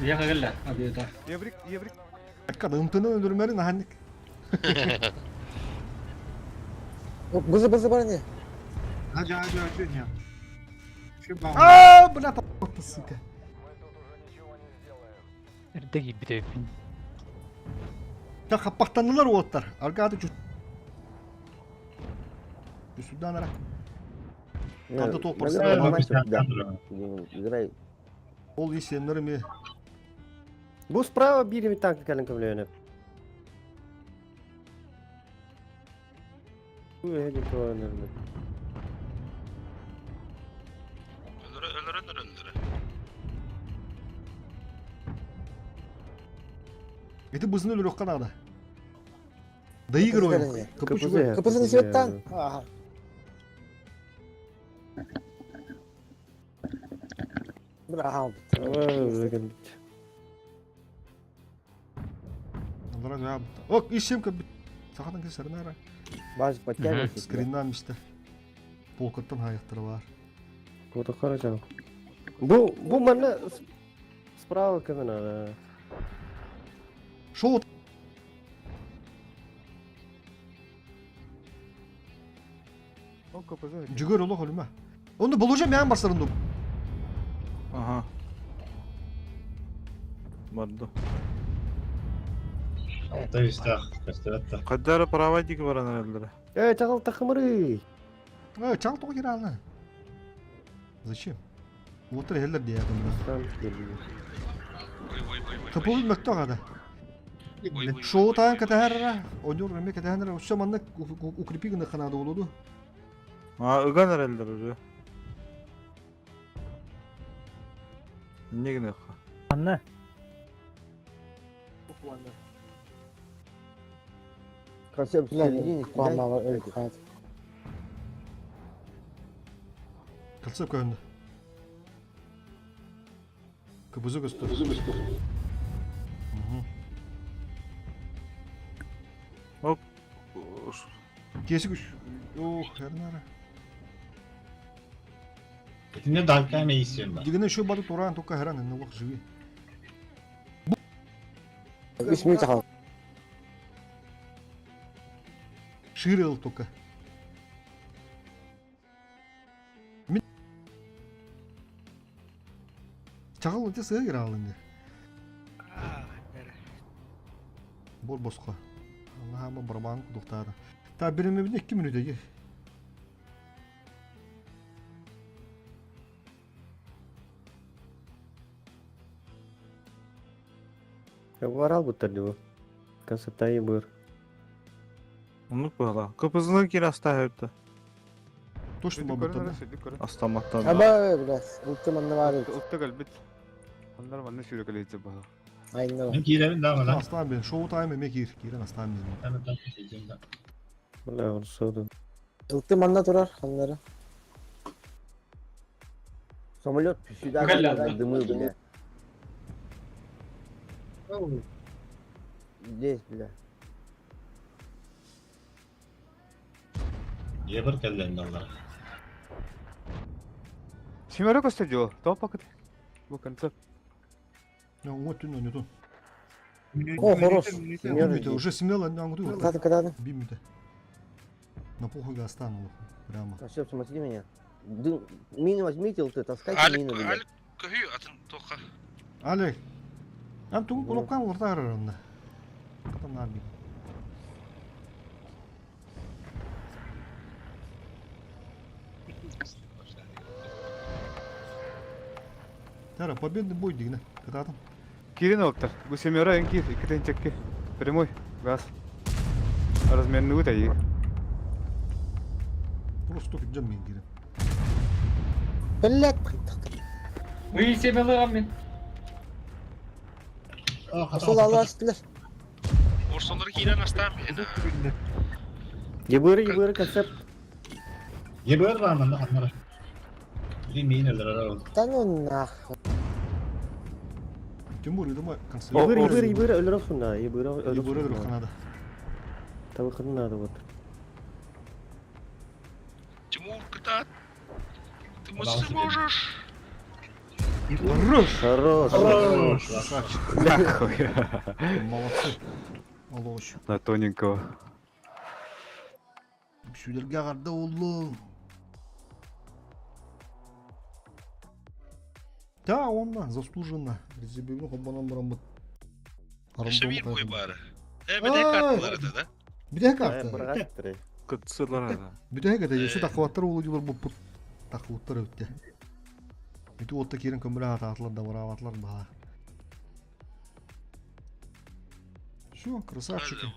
Я кэллэ абида. Еврик, еврик. Акка ымтыны өлөрмөрүн аханник. Бузы бузы бар не. Hadi hadi hadi не. А, бля, та сука. Эрдэ киирбит эбиппин. Та хаппахтаннылар уоттар. Аргааты чу. Сюда нара. Канта тоқ Играй. Ол исеннер ми. Бу справа бири танк кэлэн көмлөөнө. Бу эһеги көөнөрмө. Өлөрө өлөрө өлөрө. Эти бызын өлөрөк канада. Доигрываем. КП КПЗ светтан. Ага. Браво. Ок, ищем как Сахатан кесарнара. Баз подтягивайся. Скриннан мисте. Полкаттан хаяктары бар. Вот хорошо. Бу бу манна справа камена. Шоу Жүгөр олох өлүмө. Оны болужа мен барсарынды. Ага. Барды. Алта үстәк, көстөбөттө. Каддары права дик баран эреллere. Э, чагыл такымыры. Э, чал тоғы кираны. Зачем? Отыр хеллер дия думаю. Капыл мөктө гада. Шоу таан катахарра, онюр реме катахарра, все манна укрепи гына ханада болуду. А, ыган эреллер уже. Не гына Анна. Концепт в середине кидай. Кылсып көрүндү. КПЗ көстө. Оп. Кесик үш. Ох, хернара. Итинне далка ме исем ба. Дигене еще бады туран только херан, не лох живи. 3 минут қалды. Ширил только. Чагыл өте сыгыр играл инде. Бор боско. Аллаһыма барабан кудуктары. Та биреме бит 2 минут эге. Варал буттар диво. Концепт бар. Onu koyala. Капызını кир аста Точно бабыттар. Астаматтан. Аба, biraz. Ulti manna var. Utta galbit. Onlar manna sürükleyici bu. Aynen. Мен кииребин да мана. Астан бен шоу тайм эме кир, кирен астан бен. Бля, он содан. Ulti manna турар ханнары. Самолет сюда дымы, бля. Здесь, бля. Ебір келленди алар. Семеро көстө жо. Топ пакет. Бу концепт. Я вот ты не то. О, хорош. Минута, уже смело не ангду. Когда когда? Бимюта. На похуй остану прямо. Все, смотри меня. Дым, мину возьмите, вот это, таскайте Алик, мину, бля. Алик, көһүй атын тоқа. Алик. Ам тугу кулопкан урта арарында. Катан наби. Тара, победный бой дигне. Кататым. Кирин олтар. Бу семеро энки икитен чекки. Прямой газ. Размерный үтәйи. Просто только джам мен кирен. Блядь, Уй, семелыгам мен. Сол аластылар. Орсолары киирен астан мен. Ебыры, ебыры концепт. Ебір бар манда ханнара. Били мейнелер ара. Да ну нахуй. Тимур, идем концерт. Ебыры, ебыры, ебыры, өлөрөсүн да, ебыры, Ебыры өлөрөсүн. ханада. Табы надо вот. Тимур, кытат. Ты можешь. Хорош! Хорош! Хорош! Красавчик. Нахуй. Молодцы. Молодцы. На тоненького. Сүлерге ағарды олу. Да, онна, заслуженно. Резебегін қобанан бұрамыт. Еще bir бой бары. Э, бите карталары да, да? Бите карта. Кытсылар ада. Бите карта, еще тақуаттар олу дебір бұп тақуаттар өтті. Бите отта керін көмірі ататылар да барабатылар баға. Все, красавчики.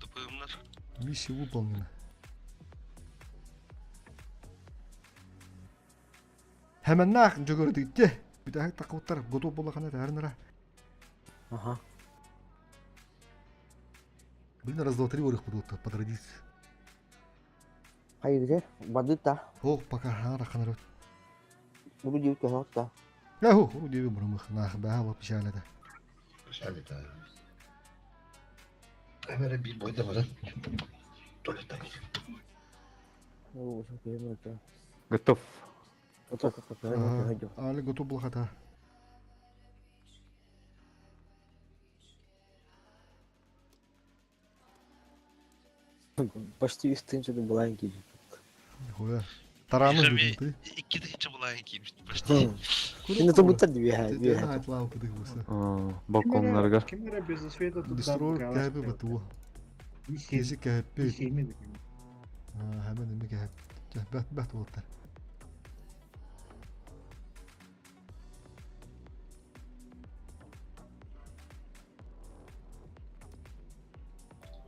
Тупымнар. Миссия выполнена. Хәмәннах жүгірдікте. Бүтәһәк тақуттар готов болақана тәрінара. Ага. Блин, раз, два, три барых будут по традиции. Хайыр бадыта. Ох, пока хара ханарот. Уру диэбит көһөҕүт Яху, уру диэби бұрымых, нах баха печаль это. Печаль это. Эмere bir boyda баран. Туалеттан Готов. Али готов был хата. Почти үс тыынча булаан киирбит. Хуя. Тараны дедим ты. 2000 булаан киирбит почти. Кини тубуттар дибиһэ. Балконнарга. Ким эрэ без света тут Дестрой кәбі бітуы. Кезі кәппе. Хәмін еме кәп. Бәт бәт болыттар.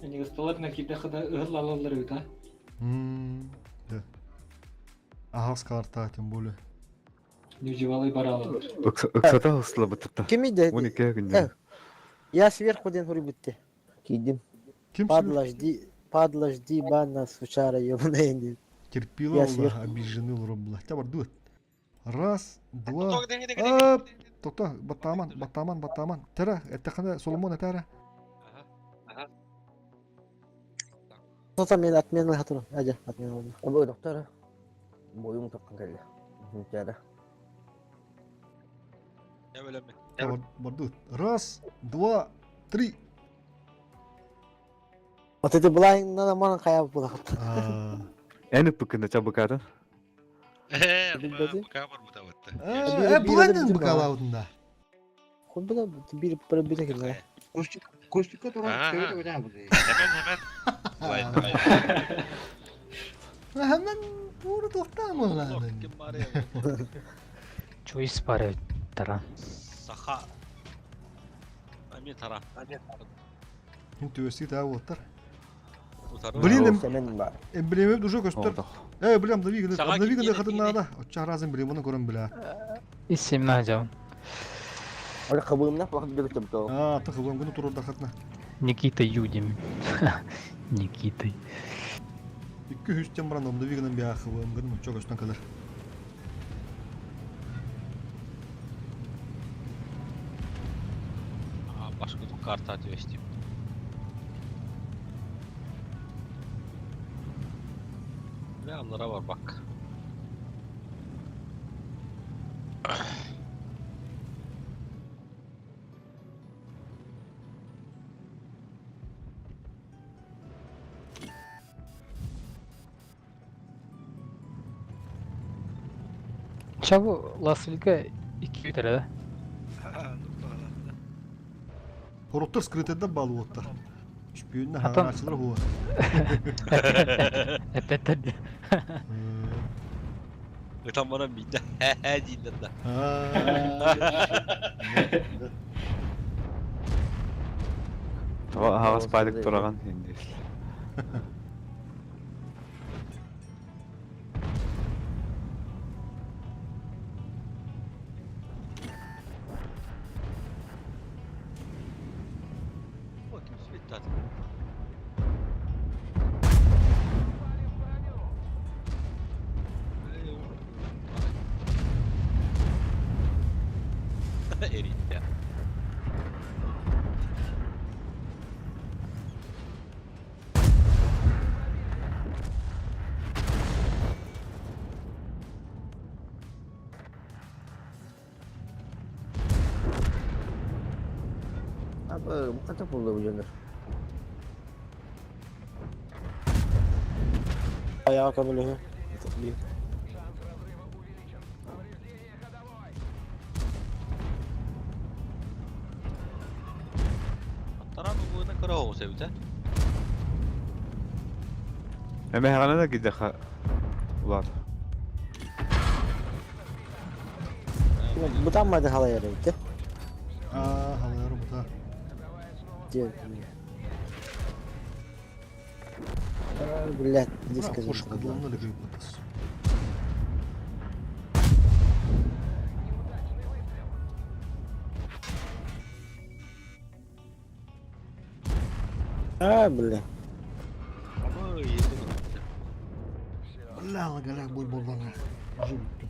Негасталар кирде хада ыһыл алалар бит, а? Да. Ахас карта, тем более. Нүжевалый баралар. Ыксата ысла бытта. Кими де? 12 күндә. Я сверху ден хури битте. Кидим. Ким Падла, жди, падла, жди, бана, сучара, ебаная. диэн. Терпила Я Аллах, сверху. обижены робла. Хотя бар Раз, два, оп. Тоқта, баттаман, баттаман, баттаман. Тара, это Соломон, это Тота мен отмена хатыры. Ажа, отмена oldu. Обой доктор. Бойум таққан кәлі. Тәрі. Бардут. Раз, два, три. Вот это была надо мана хая була. Эни пыкында чабыкатын. Быка бар бута бытта. Э, блендинг быкалаудында. Хуй била бир бір бир кирде. Костика туран Hemen hemen. Hemen пуры тоқтамын. Чуйс бар таран. Саха. Ами тара. Төсі тағы оттар. Утары. Блин, Сәмен бар. эмблема уже көстөр. Э, блин, обновиганы, Саға обновиганы киген, хатын надо. Оча разым эмблеманы көрем бля. Исемна жаун. Али қабылымна вақыт беріп тұрды. А, ты хылым күні турда хатна. Никита Юдим. Никита. 200 тем бран обновиганы бя хылым күні чок өстөн калар. Башка тут карта отвести. Ne anlara var bak. Чабу Ласвилга 2 үтәрә да. Хороттар скрытыдан балы оттар. Шпионна Атам. ханачылар хуа. Әпәттә. Там bana bir de he he deyinler de. Хагас байдык тураган инде. Bakayım sürekli Eritti. Abi bu kadar buldu bu canlar. Ayağa kabul Таран угуна карау себите. Эме хагана да кидеха. Улар. Бутан майды халай ярайды. А, халайры бута. Ден. Блядь, здесь скажи. Қош қыдланы лігіп бұтас. А, бля. Бля, лагалях бой боллана. Уже бүттүм.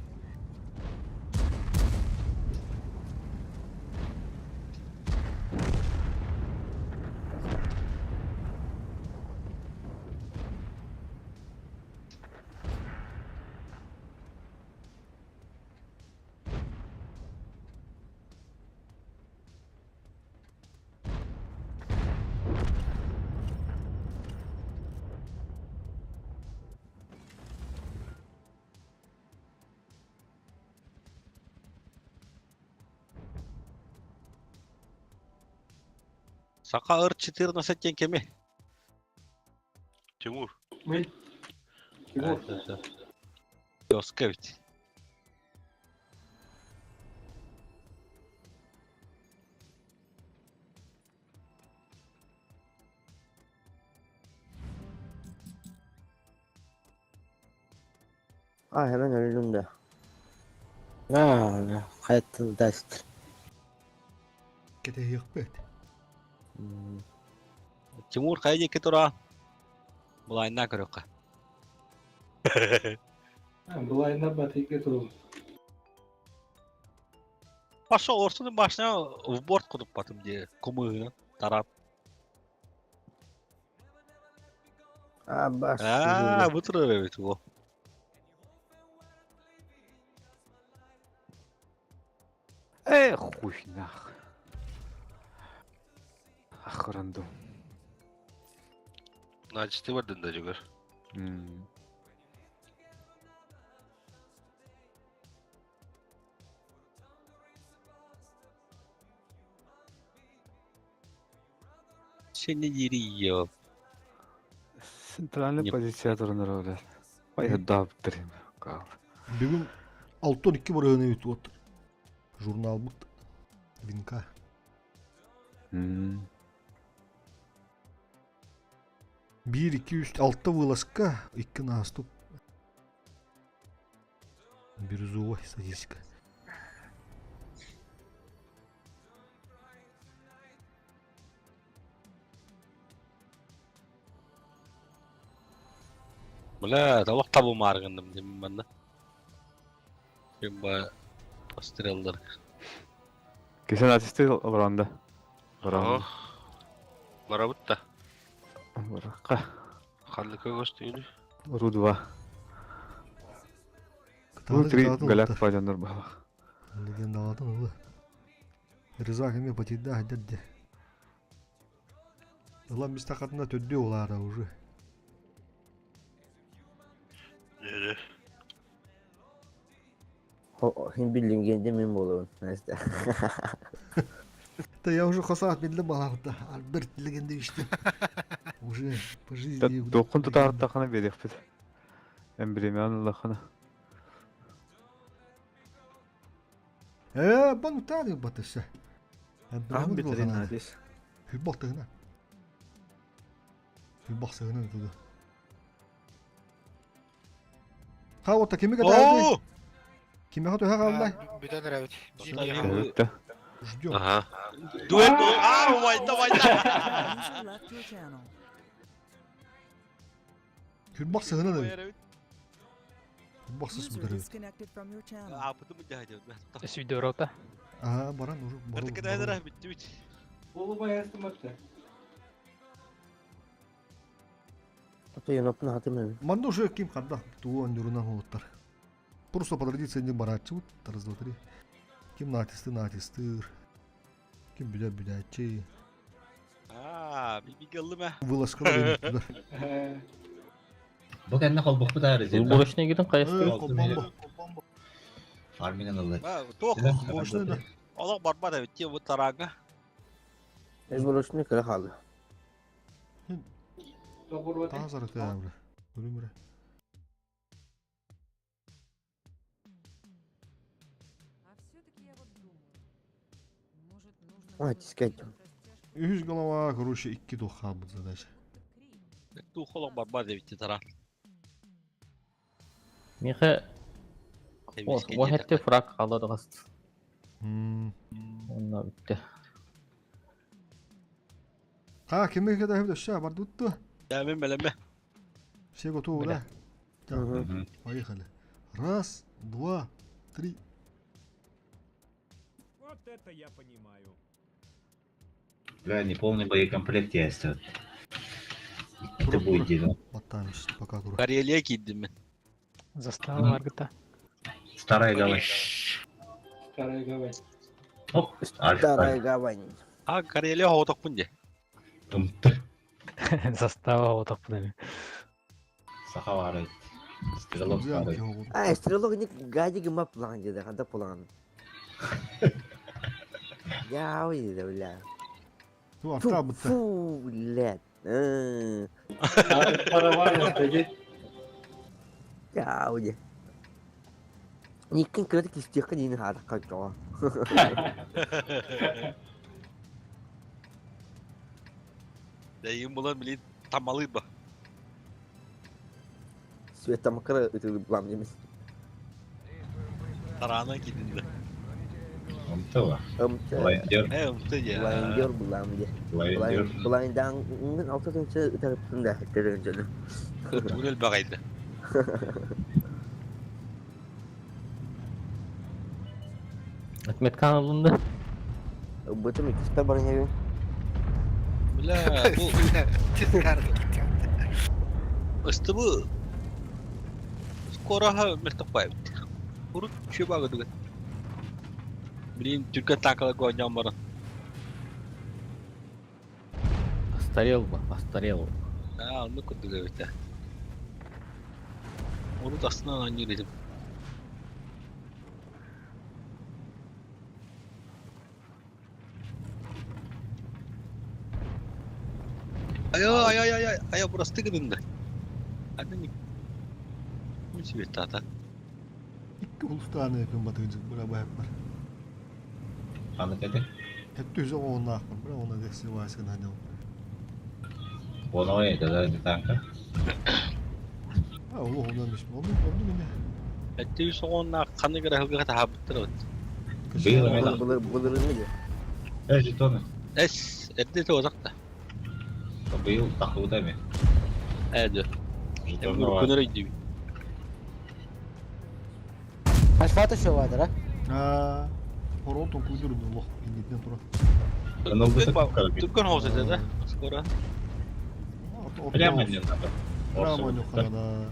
Саха ыр 14 диэн кеми? Тимур. Тимур. Доска ведь. А, hemen öldüm de. А, хайттın dest. Кэтэһиэхпит. Тимур хайа диэки тура. Былайна көрөккө. Былайна батыйга туру. Пошел, Орсунун башына в борт кудуп батым де кумыгынан тарап. А, баш. Аа, бу турар эбит бу. Эх, хуй нах. Ах, рандом. Начисты бардын да жүгір. Сени дири Центральный позиция турнира, блядь. Ой, да, блин, кал. Бүгүн 6-2 барыһыны үтүот. Журнал бут. Винка. 1, 2, 3, 6 вылазка, 2 наступ. Бирюзовая статистика. Бля, талак табу маргындым деймін манна. Ким ба постреллар. Кесен атисти олоранда. Барабы. Барабыт да. Баракка. Ханныка көстүйүнү. Ру 2. Ру 3 галяк падяндар балах. Легендаладын улы. Риза кеме потида дедди. Улан биз такатында төддө улара уже. Нere? Хин билингенде мен болуун. Neyse. Да я уже хосаат билди балабыта. Альберт легенда ишти. Уже по жизни. Докун тутар тахана берекпит. Эмбремян лахана. Бан тады батыша. Аһын битерин адис. Хүббалтыгына. Хүббахсыгына туду. Ха ота кимиге тайды? Кимиге төһө калды? Бүтән рәвит. Ждем. Ага. Дуэт, а, вайта, вайта. User left your channel. Хүббахсыгына да. Хүббахсыз User бүтәр. disconnected from your channel. Апытым дядя. Сүдөрөтө. А, баран уже. Артык кедәдер битти бит. Болу баясты матта. Аты ёнопны хатым. Манда уже ким ханда туон юрунан холоттар. Просто по традиции не барачы вот, раз, два, три. Ким натисты, натистыр. Ким бүдә бүдәчи. Аа, бибигелли ме? Вылазкалар туда. Бу кэннэ холбохпут аа резерв. Бурушна гидин кайсы? Фарминг ыллы. Тох, Бурушна да. Олох барба да бит, бу таранга. Эз бурушны кыра калды. Тазар тәбре. Үлүмрә. Ой, тискет. Үз голова, короче, икки туха бу задача. Тух олох барба да бит таран. Миха О хетте фрак алады гаст. Онна битте. Ха, кими кэтэһэбит өссө бардыбыт дуо? Мен бэлэмэ. Все готовы, да? Так, поехали. Раз, два, три. Вот это я понимаю. Бля, неполный боекомплект я оставил. Это будет дело. Баттаамыш, пока тура. Карелия киирдим мин. Застава аргыта. Старая гавань. Старая гавань. Оп, Альфа. Старая гавань. А, Карелия хоҕотохпун дии. Тымты. Застава отоппун Саха баар Стрелок старый. А, стрелок не гади гыма план деді, қанда план. Я уйди, бля. Ту арта бытта. Фу, блядь. Я уйди. Никин кырды кистиэххэ диин хаатахха оччоҕо. Дайым булан билин тамалый ба. Света макара ытырды булам демес. Тараана киирдин да. Ымтыла. Ымты. Блайндер. Э, ымты дии. Блайндер булам де. Блайндер. Блайндан алты тынчы ытарыптын да теренчени. Турел багайды. Отметка алынды. Бытым иккиспе баран ебин. Бля, бу Ыстыбы скораха мөлтөх баайбыт. Урут үчүгэй баҕайытык. Билигин түргэн танкаларга оонньоон баран. Остарел бы, остарел. Аа, оннук курдук эбит ээ. Урут астынан оонньуур этим. Айо, ай, ай, ай, ай, айо, бырастыы гынынна. Аны не себе тата. Икки улустааны күн батыгы быра баһаппар. Ханнык этэ? Хэтті жүз оҕоннаахпын, быра оны декси вайсыгын ханыл. Оно это, да, не танка. А, ол оҕоннан бишпин. Онну, онну мине. Эттиги соҕоннаах ханнык эрэ сылгыга таһаабыттар эбит. Быйыл эмэ Былыр былырыҥҥы дии. Э, жетоны. Эс, эрдэ туотах да. Быйыл тахыбыта эми. Ээ дөө. Жетоны бар. Көнөр өйдүүбүн. Альфа еще бар, а? А, хорон тонкуйдур лох иннитинен тура. Түргэн хоос этэ да. Скоро. Прямо не надо. Прямо не надо.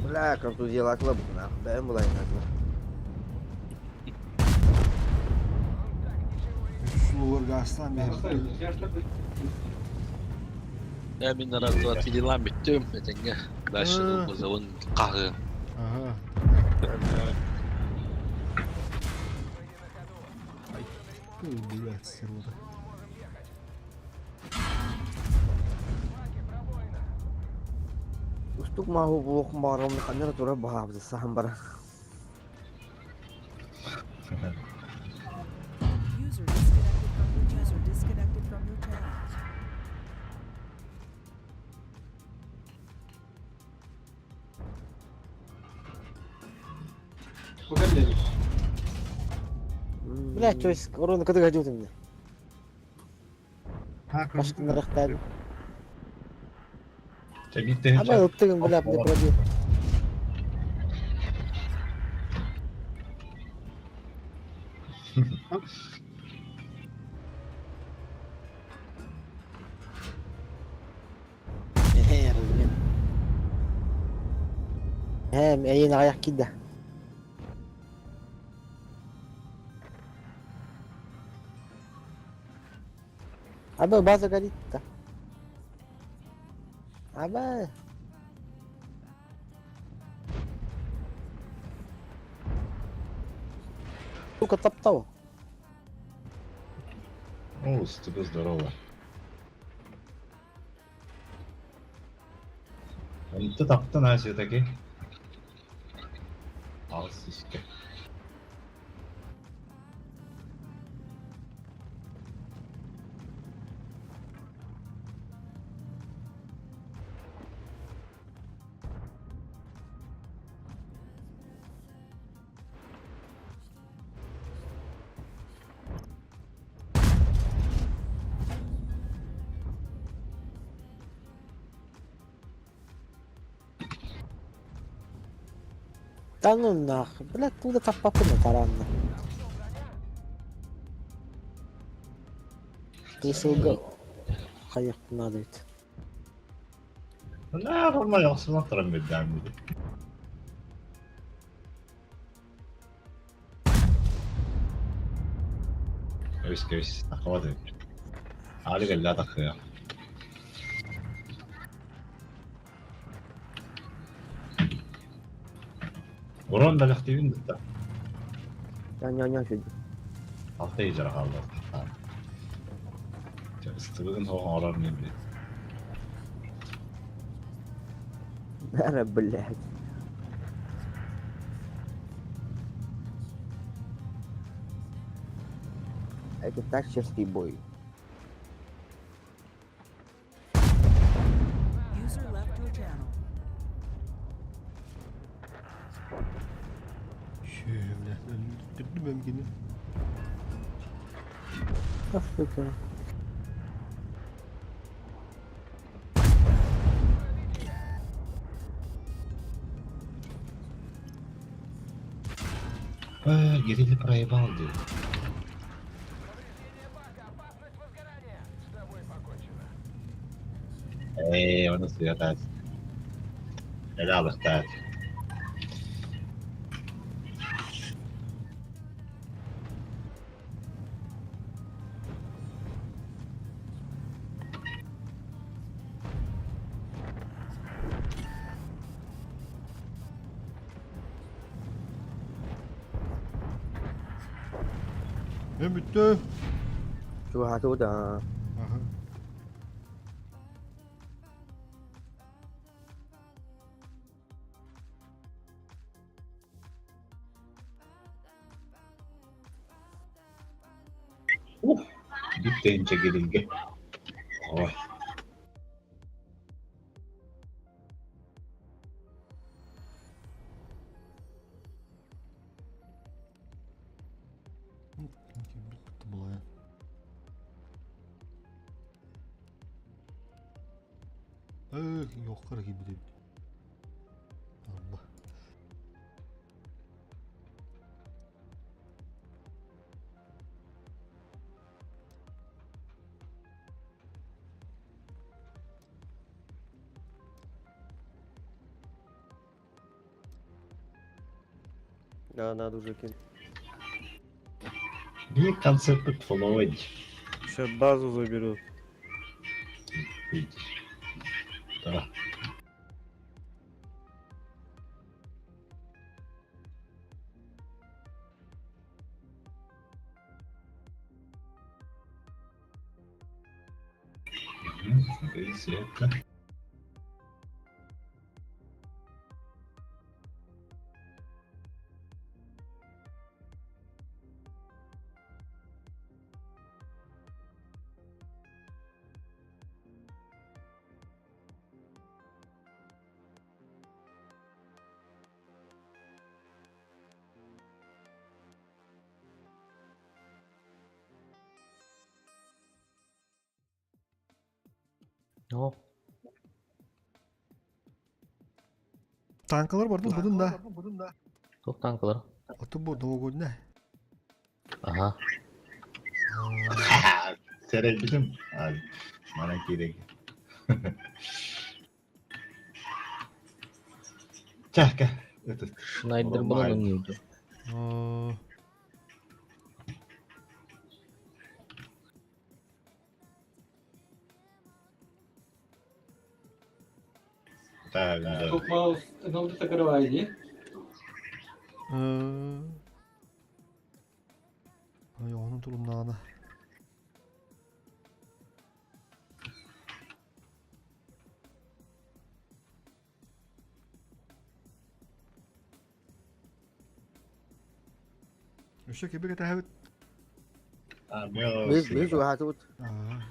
Бля, контузиялаатыла бу бэйэм булайнаатыла. Сулугар гастан бэһэр. Ээ мин раз два три бүттүм этэҥҥэ. Дальше вызовын хаһыам. Ага. Ай, блядь, стервота. Устук маху буох баарым ханнара тура баһаабыт саһан бара. User disconnected from your user disconnected from your channel. Бля, то есть, урон куда ходил ты мне? Башкын рахтады. Аба ыттыгын бля, мне пробил. Э, размен. Э, эйин аяк киде. Аба база горит да. Аба. Сука, топтал. О, с тебе здорово. Ты таптын а все-таки. Алыс иске. Да ну нахуй, блядь, туда таппапын таранна. Ты сылга хайык надо ведь. Ne olma yoksa туран бердем диде. Кэбис кэбис, такова да. Али кэллэ такыа. Урон да лехтибин да. Ня-ня-ня шүд. Алта ижара қалды. Ыстыбыгын соған орар мен білет. Бәрі, блядь. Это так чистый бой. User left your channel. Şöyle. Öldürdüm ben yine. Африка. Гирилли проебал диyor. Эй, оны суятат. Эле алыктат. Ben bitti. Чугату да. Aha. Бүт дейінше Гириллге. Ой. Bitti bulaya. Yok kara gibi de. Allah. Да, надо уже кинуть. Bir концепт фолловать. Сейчас базу заберут. Да. Газета. No. Tankalar vardı bunun da. Тоқ танкалар. Аты bu новогодний. Ага. Seyrettim. Abi. Bana gerek. Чака. Этот. Шнайдер бұны өңейді. Так, да. Маус, закрывай, Ay onun durumlarına. Өссө кебек этәһәбит. Biz чугату. Аа.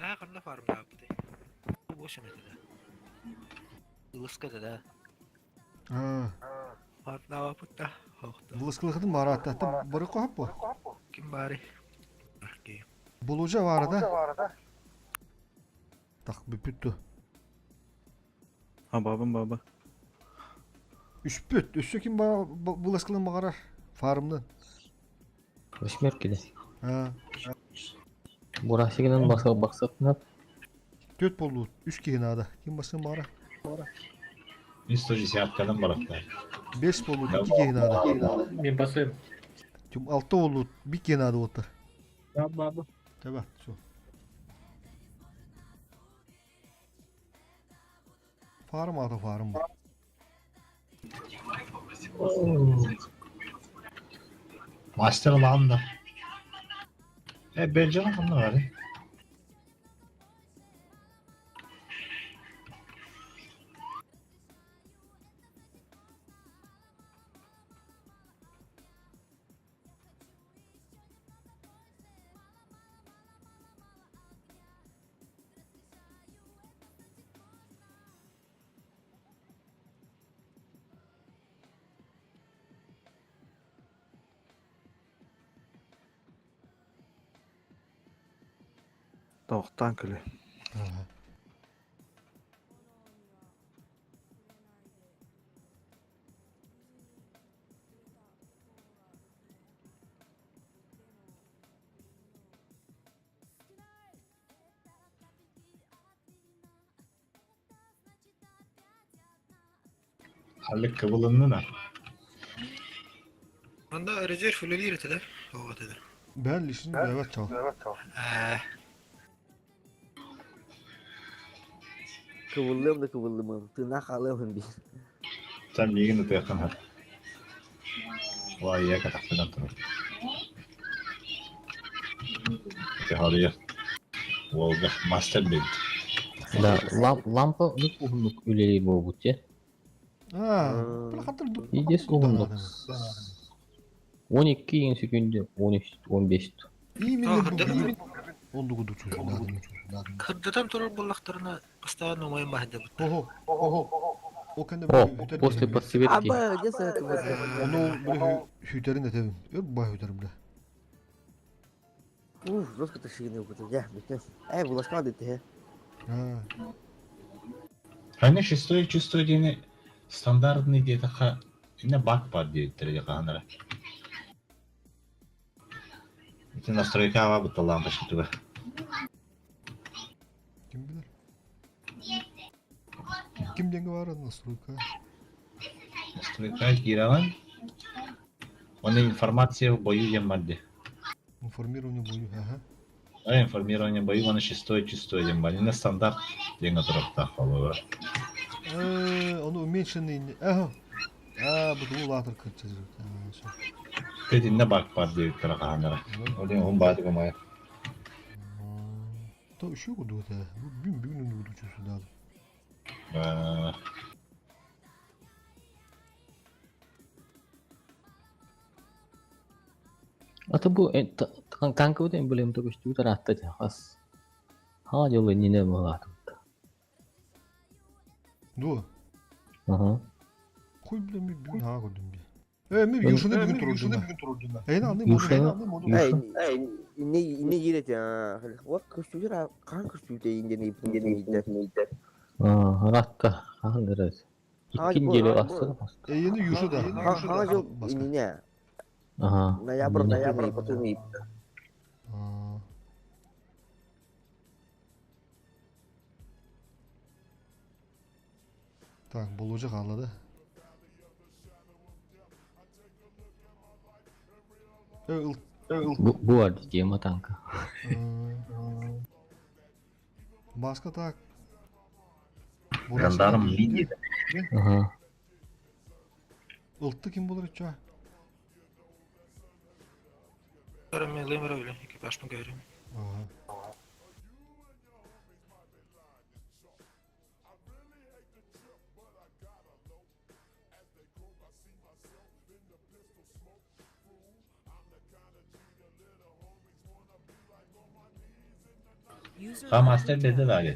Бэҕэһээ ханна фармнаабытай? 8 этэ да. Ылыска этэ да. Аа. Фармнаабыт да. Хоохто. Вылыскылыхытын баара бары кохаппы. Ким баары? Булужа баара да. Так бүппүт. А бабам баба. Үспүт. Өссө ким ба вылыскылын бағарар? Фармны. Восьмерки да. Аа. Бурасигынан баса баксатына Төт болду. Үч киһи наада. Ким басын бағара? 110-кадан бараттар. Бес болду. Икки киһи наада. Мен басым. Тüm алты болду. Бир киһи наада болду. Баба. Таба, все. Фарм ата фарм. Мастер аламын да. Э, Белжан қандай бар? Тоқтан күлі. Ага. Халлы кыбылынны на. Анда резерв үлелер этэ да. Оҕо этэ. Ben лишний evet çal. Ээ. Кыбыллым да кыбыллым. Тына халым бир. Сен мигин өтөйөккөн хат. Вай, яка тахтынан турар. Техалия. Волга мастер бит. Да, лампа нүк уһуннук үлели болбут же. Аа, бу хатыр Идес уһуннук. 12 секунды, 13, 15. Именно бүгүн. Онду гуду чузу. Кырдатан турар буллахтарына постоянно умайын баһында бут. Ого, ого. О кенде О, после подсветки. Аба, где са кыбыллым? Onu böyle hüterin de tebim. Өр бай hüterim bile. Уф, жестко ташигин өкөтө. Я, бүтүн. Э, булашка дети. Ha. Hani шестой чувство дени стандартный где-то ха не баг бар диеттер ханара. Ити настройка ава бутта лампочка туга. Kim bilir? Kim denge var настройка? Настройка киралан. Оны информация в бою ямарде. Информирование бою. Ага. А информирование бою оны шестой чувство ямарде. Не стандарт деген турапта холова. Onu уменьшенный. Ага. А, бу латыр кырчыз. Теди не баг бар диеттер ханара. Один он бады гомай. То еще куда это? Бüm бüm гуду чусу да. Ата бу танковый эмблем только что таратта хас. Ха жолы нине болат. Ду. Ага. Кой билем бüm ha gördüm bir. Э, мен юшуны бүгүн турдум. Эйн аны моду. Эй, не не ирет я. Вот көстүлөр кан көстүлдө инден ипин. А, ратта хан дерес. Иккин келе басты. Эйни юшу да. Ха жол ине. Ага. Ноябрь, ноябрь, потом и. Так, болужа қалады. Бу бар тема танка. Баска так. Жандарм мини. Ага. Ылтты ким болар ча? Мен лемер öyle экипажын көрөм. Ага. User Ха left мастер your беде channel. дагы.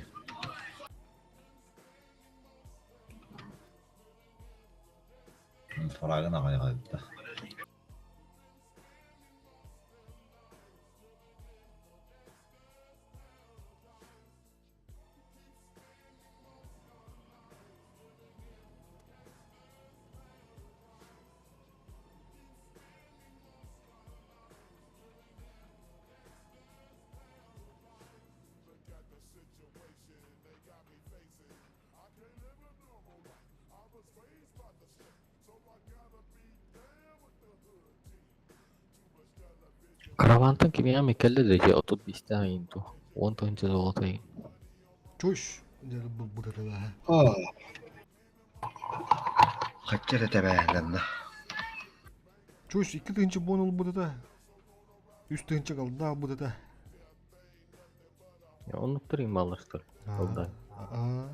Фрагын аҕай аҕайбыта. Каравантан кимиэхэ эмэ кэллэ да дьэ 35 ыйын дуу, 10 тыһыынча золотой. Чуш! Диэн булбут этэ. Хачча эрэ тэбээһиннэннэ. Чуш 2000 буон ылбыт этэ. 3000 голда ылбыт этэ. Оннуктар ималларстар. Голдай. Аа.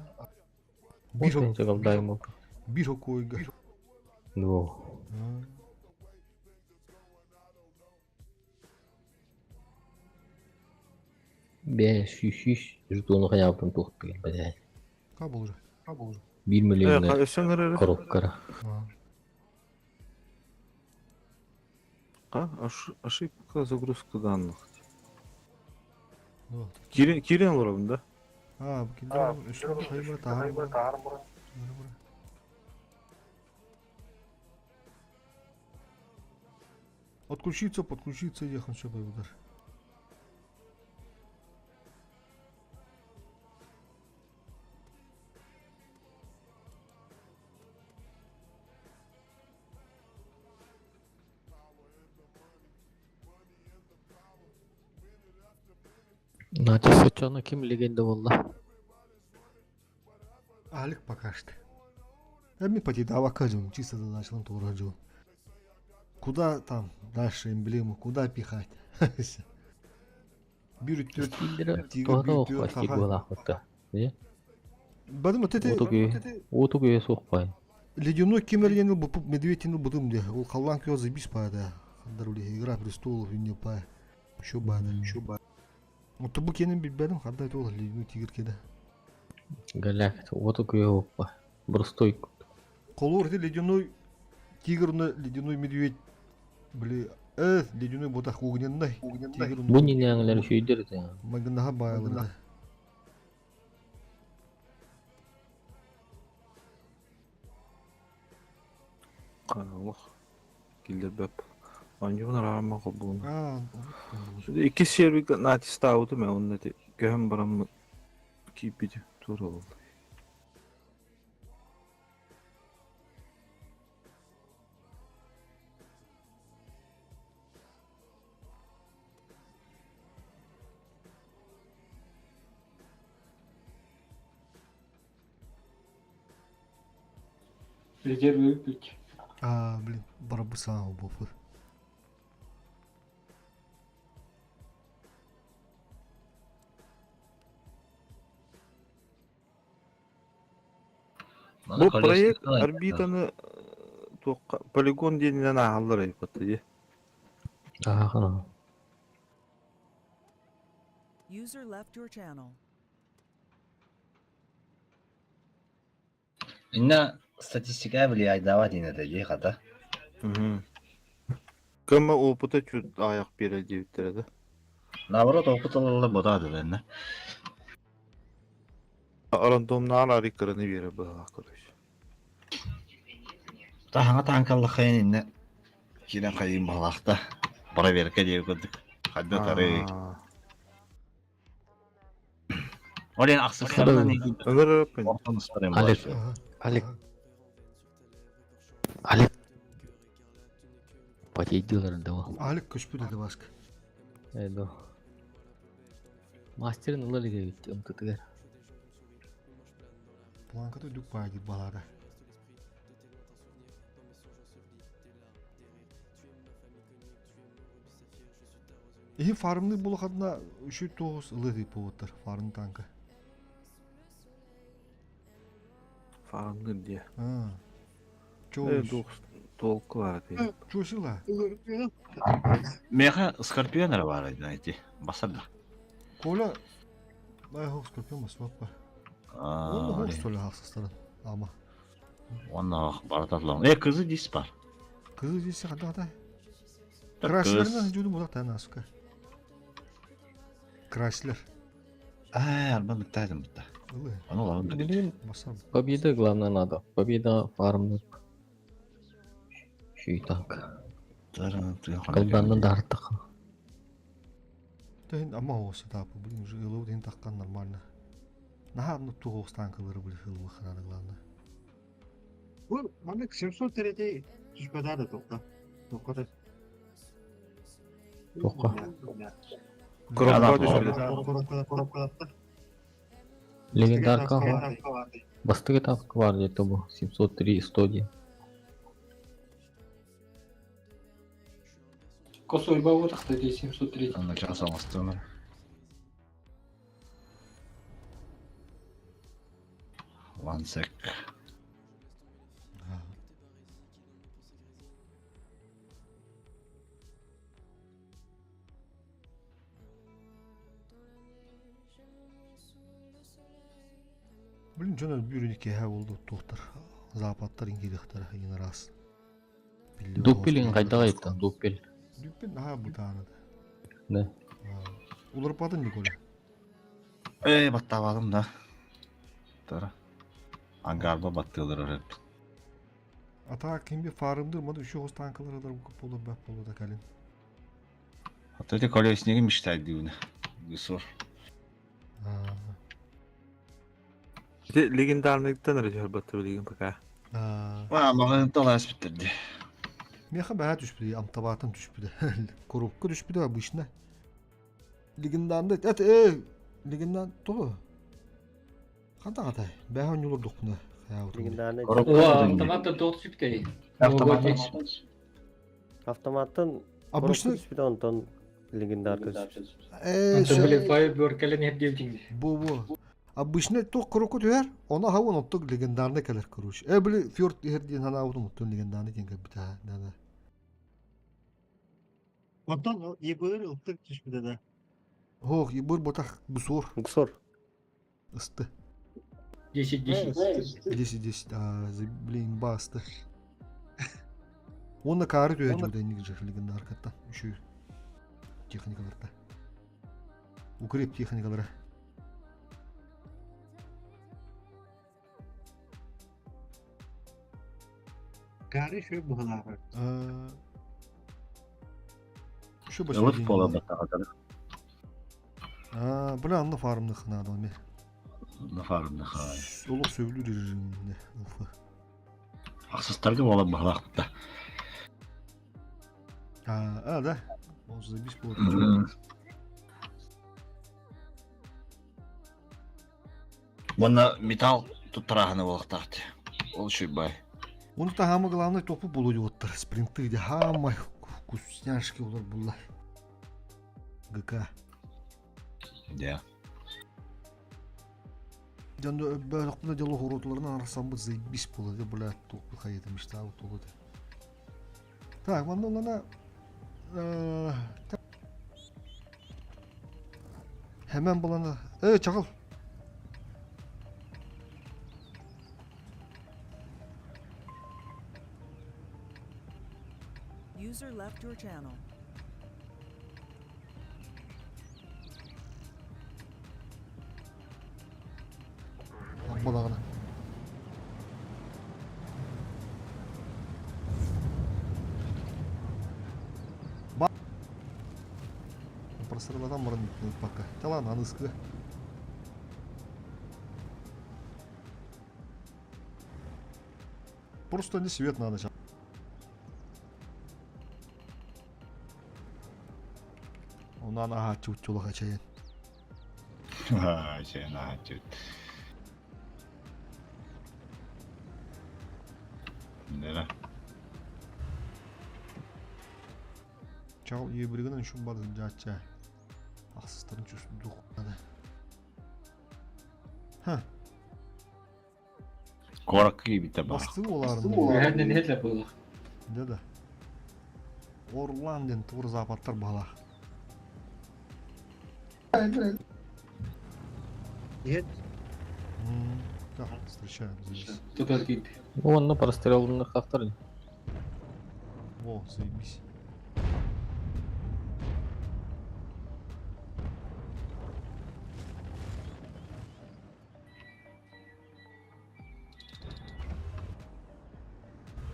10 тыһыынча голдай буолта. Биир хокуойга. Ну. Бээ сүүс сүүс жетону хайаабытын туохтугун бэлээн. Ка болur. 1 Э, миллионер өссө ыңырары. коробкара. А, ошибка загрузка данных. Ну. Кирин кирин олоробун да. Аа, бу киндер өссө хайбара таһар бура. Отключиться, подключиться, ехал все удар. Надя сочоно ким легенда буолла? Алик пока что. А ми поти дава кажем, чисто задача тура Куда там дальше эмблему, куда пихать? Бир үттүр, Стилдері тигр тоҕо бир үттүр, охва стил хаха. буолаахпытта. Дьэ? Бадым вот это Уоту күйе суохпай. ледяной кемерген бу медведь бутым де. Ол халлан кё забис па да. Хандар Игра престолов не па. Еще ба да, еще ба. Вот бу кенен билбедим, хандай ол ледяной тигр кеде. Галяк, уоту күйе оппа. Простой. Колор это ледяной тигр на ледяной медведь. Бли, ледяной ботах огненный. Тигр. Бу нинээҥилэр үчүйдер этэ. Магнаха байлар. Аллах. Килдербеп. Анжуна рама кобун. Аа, Икки сервик натистаабыты мен онна ти көһөн бараммыт кииппити тура болду. Резерві үппүт. Аа, блин, барабыса буфы. Бу проект орбитаны туохха полигон диэнинэн ааһаллар айбатта дии. Ааҕын. User left your channel. Инна статистика влияет диэн этэ дии хата. Көмө опыта чуть аяк бере диэбиттэрэ да. Наоборот, опыт ылылла бота деденне. Рандомнаан ариккараны бере быһаах короче. Та хаҥа таанкаллахайын инне кирен хайын балахта. Проверка диye көрдүк. Хадда тары. Олен аксыстарынан Алик, Алик. Алик. Потейдилер да. Алик көшпүт эде баск. Эдо. Мастерин ылар иге ымтытыгар. Планката дүк баа балада. Ихи фармны булахадна үшү тоғыз ылы деп болуттар фарм танка. Фармныр дии. Аа. Э, Чоус. толку бар дии. Чоусила. Меха Скорпион бар, знаете. Басарда. Коля. Бай хоқ Скорпион баспаппа. Онно хоқ что ли хақсыстарын. Ама. Онно барататлан. Э, кызы дис бар. Кызы дис қанда қата? Красилерден жудум улак тана сука. Красилер. Аа, арбан битті битті. Аны лавын Блин, победа главное надо. Победа фармных. Еще и танк. Колданны да артық. Тен ама осы да, блин, уже ылы ден таққан нормально. Наха ну туғы танкалары были хылы хананы главное. Бұл маннык 703 түспәдә да тоқта. Тоқта. Тоққа. Коробка түспеді. Коробка. Легендарка бар. Бастығы танк бар где-то бұл. 703, 101. Косой бабу тахта здесь 703. Аны час алмастырмын. One sec. Блин, жона бүрүн кеһә болды тоқтар. Западтар ингилихтар ин раз. Дуппелин қайда қайтты? Дуппел. Дуппел наха бутаны. Да. Улар патын Николя. Эй, баттабадым да. Тара. Ангарба баттылар өрөп. Ата кимби фарымдыр, мады үші хоз танкалар адар болу бәп болу да калин. Ата те колесниги мечтает дивне. Гусор. Ити легендарныйдан эрэ дьүһэр билигин пока. Ва, маған талас биттерди. Меха бәһә түшпүдү, амтабатын түшпүдү. Коробка түшпүдү обычно. Легендарный, эт э, легендар то. Қанда қатай? Бәһә нюлор докпуна. Легендарный. О, автоматта тоқ түспей. Автоматтан Обычно- түспеді, онтон легендарка түспеді. Э, Антон блин, файбер кэлен хердевдиң. Бу бу. Обычно то коробка түһәр, она хавын оттук легендарный кэлэр короче. Э, били фьорд хердин хана аудум оттун легендарный деньги бита. Да да. Онтон ебыр ылтык түспәдә да. Хох, ебыр ботах гусор. Гусор. Ысты. 10-10. 10-10, а, блин, басты. Оны кары түйе жүгді негізі легендаркаттан. Үші техникаларда. Укреп техникалары. Гары шөй бұғылары. Үші Вот пола баттагатар. А, бля, анны фармны хынады ме. На фармны хай. Олық сөйлі режимінде. Уфа. Аксыстарга бола бахлак да. А, а, да. Он забис болды. Мына металл туттараханы болактарты. Ол шуйбай. Оны та хамы главный топу болу оттар. Спринты где хамай вкусняшки олар булла. ГК. Да. Жанда бәрі дело хоротуларынан арасам бу заебись болады, бля, топу хайытым işte толы. Так, манда онана Hemen bulana. Ey çakal. User left your channel. Балағына. Ба. Просырладан мұрын пока. Талан аныскы. Просто не свет надо сейчас. Онан ага чутчулаха чайын. Ха, чайын ага чут. Да. Чал ебригенен шум бар жача. Ахсыстарын чувствую. Ха. Корак бите бар. Басты оларын. Бәрінен хетле было. Да да. Орланден тур западтар бала. Иһит. Так, встречаем здесь. Тутар киирди. Онно прострелынныктахтар. Во, заебись.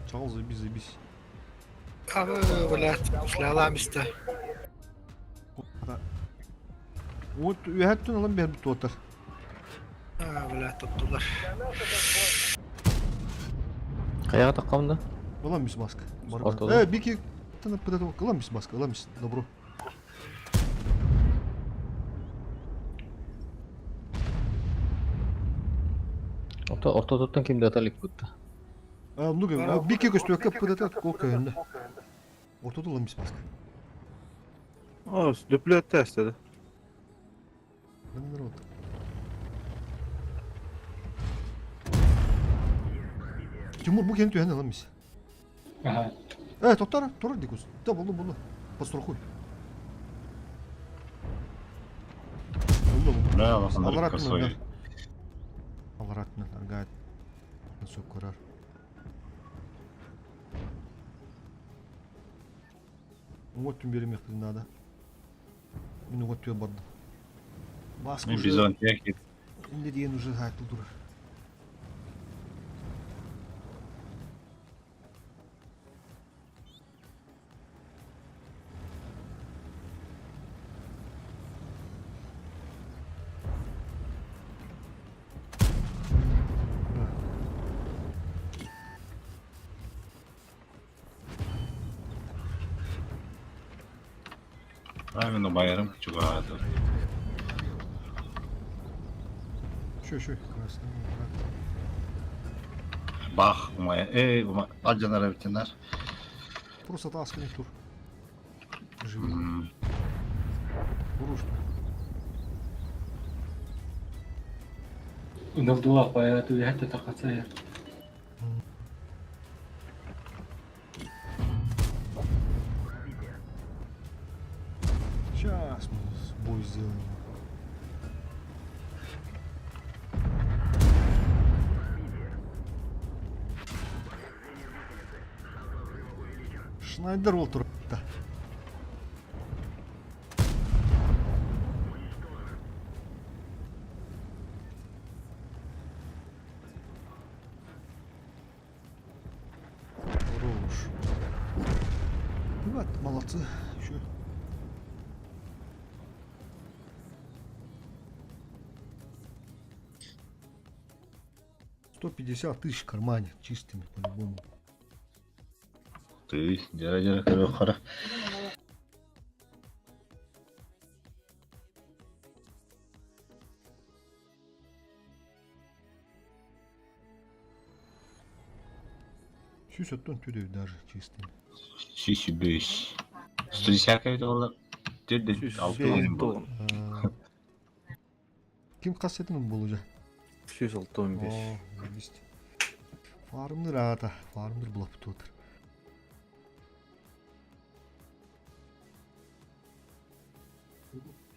Чал, заебись, заебись. Абы, блядь, шляла места. Вот үһәттен алан бер бит отыр. А, блядь, тоттулар. Каяга таккан да? Ылам бис маска. Ортода. Э, бики тына пыдат ылам бис маска, ылам бис добро. Орто ортодоттан ким да талик бутта. А, ну бики көстүөккө пыдат кол көһүндө. Ортода ылам бис маска. О, дөплө тестedi. Народ. Тимур бу кени түһэн ылам бис. Ага. Э, тоқтар, тур дикус. Да, булду, булду. Пострахуй. Булду, булду. Да, алар Алар косой. Алар атынан аргайт. Сөп көрөр. Вот түн беремек надо. Мен вот түн бардым. Баска Мен уже. бизон тек Инде деген уже айтыл турар. Правильно байрам чугады. Шö шö красный. Бах, умая. Эй, ума. Алжанара битенер. Просто тасканный тур. Живи. Уруш. Нылдылах баягы түһәттә такатса. Сейчас мы бой сделаем. Шнайдер ол тұрыпты. Хорош. Ребят, молодцы. Еще. 150 тысяч в кармане, чистыми по-любому. Ты, дера-дера, көрө қара. Сүүс оттон түдөй даже чистыми. Сүүс беш. 110 кайда олар. Деді алты он был. Ким кассетин был уже? 165. О, заебись. Фармныр ата, фармныр булап отыр.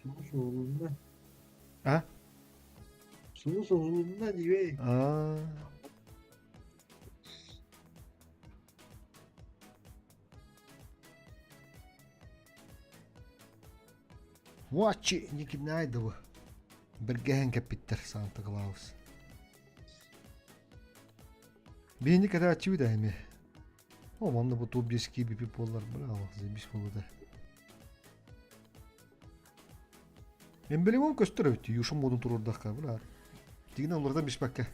Суу суğulunda. А? Суу суğulunda диbe. А. Вачи, Никинайдова. Берген капиттер Санта Клаус. Бейни когда чуда эми. О, манна бу топ 10 KBP болар, браво, заебись болду. Эмблемом көстөр өттү, юшум модун турурдакка, бра. Дигин олардан бишпакка.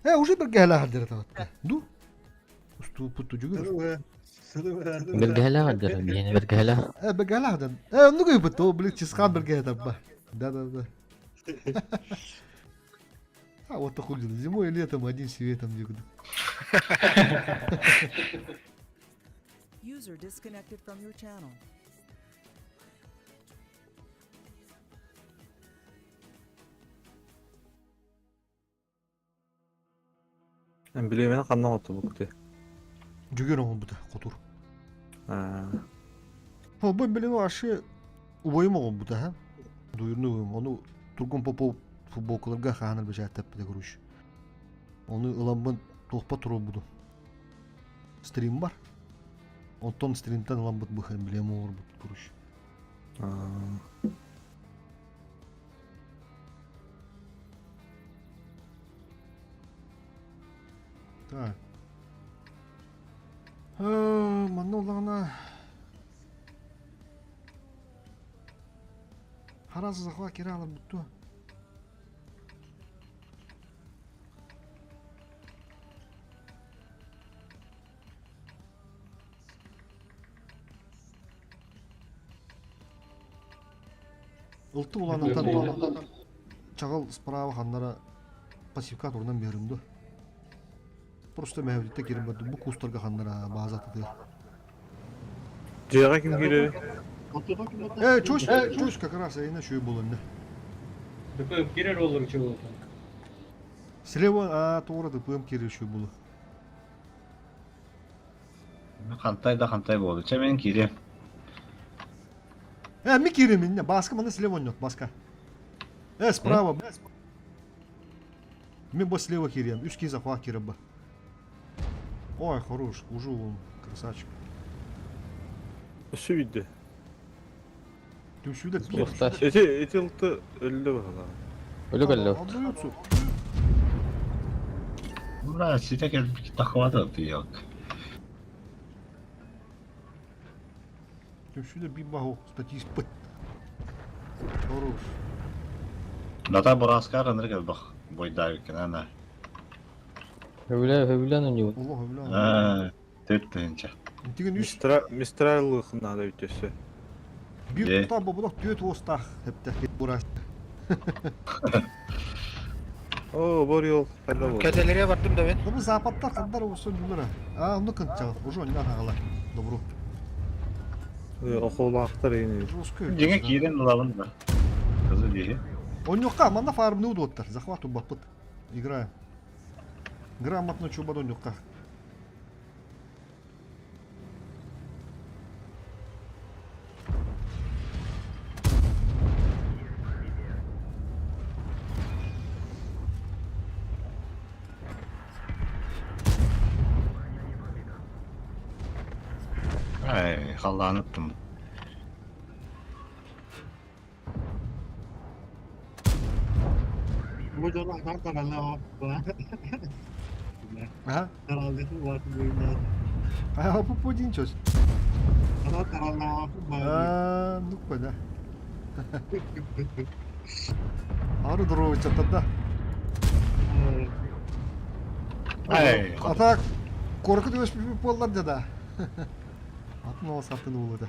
Э, уже бир гәлә хадыр таватта. Ду. Усту путу жүгөр. Бергәлә гадыр, бияне бергәлә. Э, бир гәлә хадыр. Э, онну гөй буту, блин, чисхан бир гәлә табба. Да, да, да. А вот такой зимой и летом один светом дигү. User disconnected from your channel. Эмблемени кандан оту бу күтө. Жүгөр оңон бута, котур. А. О, бу билин ашы убойум оңон бута, ха. Дуйрну ону Тургун Попов Футболкаларга хаанар бэчээттаппыта короче. Ону ыламмын туохпа туруорбутум. Стрим бар. Онтон стримтэн ыламмыт бу эмблема оҥорбут короче. Так. Манна олаҕына Харас захва киралар бутту. Ылты уланыттан чаҕыл справа ханнара пассивка турунан биэрим ду. Просто мэһэбитте кирим барды бу кустарга ханнара бааза тытыр. Дьиэҕэ ким киирэр? Э, чусь, чусь как раз айна чуй булунна. ДПМ кирер олор чего-то. Слева, а, туора ДПМ кирер чуй булу. Хантай да хантай буолду. Чэ мен киириэм. Э, ми кирим инне, баска маны слева онньот, баска. Э, справа. Мен бо слева кирием, үс киһи захват кирип ба. Ой, хорош, ужу он, красавчик. Өссө биирдэ. Түмсүүлэр Суохтар. Эти эти ылты өллө баһалаа. Өлө кэллэ. Отдаются. Ура, ситэ кэлбит тахвата тыйок. Түмсүүлэр биир баһу статист Хорош. Дата бураскар ынырык элбэх бойдаабыккын ана. Хөбүлэ хөбүлэн ойнуубут. Олох хөбүлэн. Аа, төрт тыһыынча. Интигин үс Мистра Мистраллыах наада эбит өссө. биир тута бобудох түөрт уостаах эптэ бурас. Оо, бор хайда буолла. Кэтэлере бардым да мен. Бу западтар хандар усон дүллere. А, онну кынча, уже оннан хаҕала. Добру. Окуулаахтар эйин. Жестко. Дьиҥэ киирэн ылабын да. Кызы диэһи. Онньукка, манна фармны удуоттар, захват убаппыт. Играем. Грамотно чубад онньукка. Ай, халлааныттым. Бу дьон атаан таралла Ага. Тараллыты улаатын буйунан. А, попадин чё? Атаан таралла А, ну куда? Ары дровича тогда. Ай, А так, корку ты поллар да. Атын ол сатын улы да.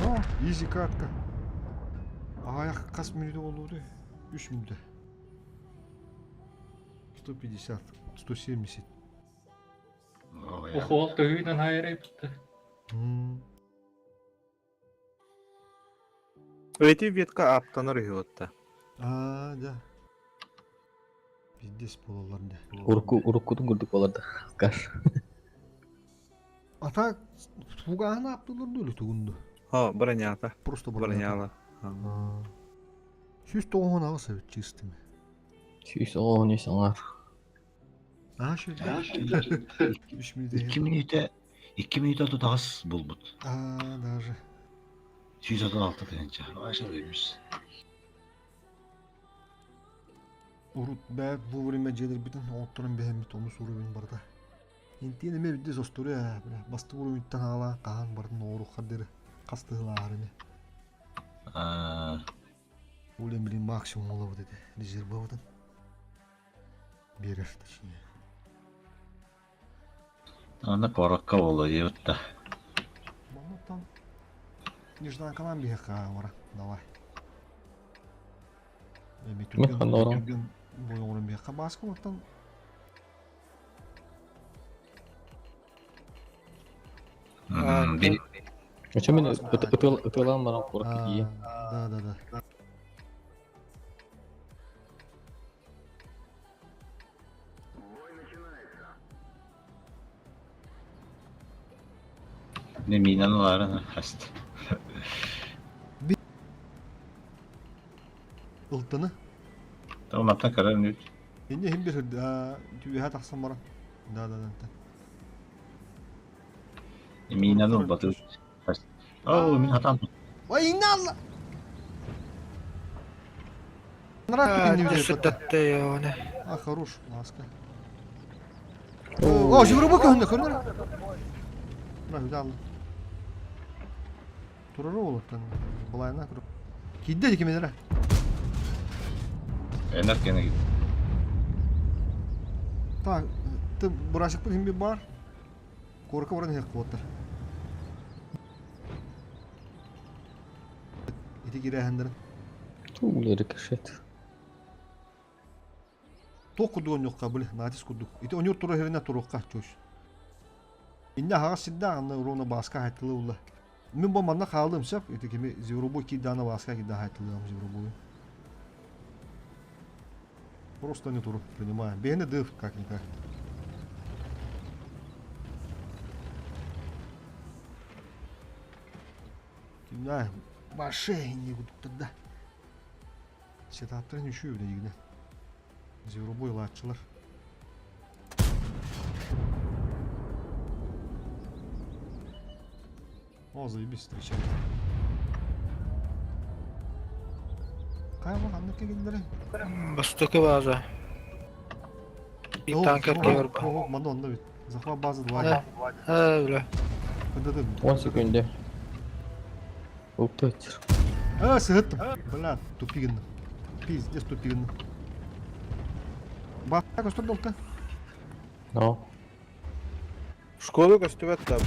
О, изи катка. Аяқ қас мүнөтө болду? 3 мүнөтө. 150, 170. Ухуол төһүүнэн хайрай бутта. Эти ветка аптанар үһү отта. А, да. Пиздец болалар да. Урукку уруккутун курдук болар да. Каш. А так, фугааны аптылар дөлі тугунду. Ха, бронята. Просто броняла. Сүүс тоҕуһун аҕыс эбит чистыми. Сүүс оҕон үс оҥар. А, шө. Үш мүнөтө. 2 мүнөтө 2 мүнөтө тутаҕас булбут. А, даже. 136 тыһыынча. Аша доймус. Урут бэт вовремя дьиэлэрбитин оҥотторон биһэммит ону суруйбун барыта. Интиэн эмиэ бидде состуруя бля бастык уруйуттан аҕалаан хаһан барын оҥоруоххар диэри хас тыһылааһар ини. Аа, Улем билин максимум олобут этэ резервабытын. Биэрэр точнее. аны корокка болу диэбит да. Маннаттан нежданкалаан биһиэхэ бара давай. Эми Мен түргэн ханна орон. түргэн бойоҥорон биһиэхэ бааска оттон Би Очо мен ытылан баран курак кийи. Да, да, да. Не минаны ылаарын хаст. Ылтаны. Томаттан көрөр нүт. Инне хим bir түбэһэ тахсан баран. Да да да. Минаны ылбаты. Оо, мин хатан. Ой, инне алла. А, хорош, ласка. О, жібірі көһүннэ, көрүнэр. Мына хүдэ алла. Турары олуттан. Былайына көрүп. Кийдэ дики менere. Энер кене гит. Так, ты бурашык хим bir бар. Корка баран хек куоттар. Ити кирээһендерин. Туулары кышет. Туох курдук онньуохха били, натиск курдук. Ити онньуур тура иһэринэ туруохха чуос. Иннэ аһаҕас сирдээх анна уруона бааска хаайтылыы улла. Мин бу манна хаалыым сөп, ити кими зверобой киирдэҕинэ бааска киирдэҕэ хаайтылыам зверобою. Просто не туру, принимаем. Бэйэни дыв, как-никак. Кимнää, машине курдуктар да. Сетаптарын үшүү бile дигинэ. Зверобой лааччылар. О, заебись, встречай. Кайма ханнык кэллэрэ? Бастакы база. Bir танкер кевер бар. О, манна онно бит. Захват базы 2. Ха, бля. Кыдыдым. 10 секунде. Уптатыр. А, сыһыттым. Бля, тупигин. Пиздец тупигин. Бака көстөр долта. Но. Школа көстүбэт да.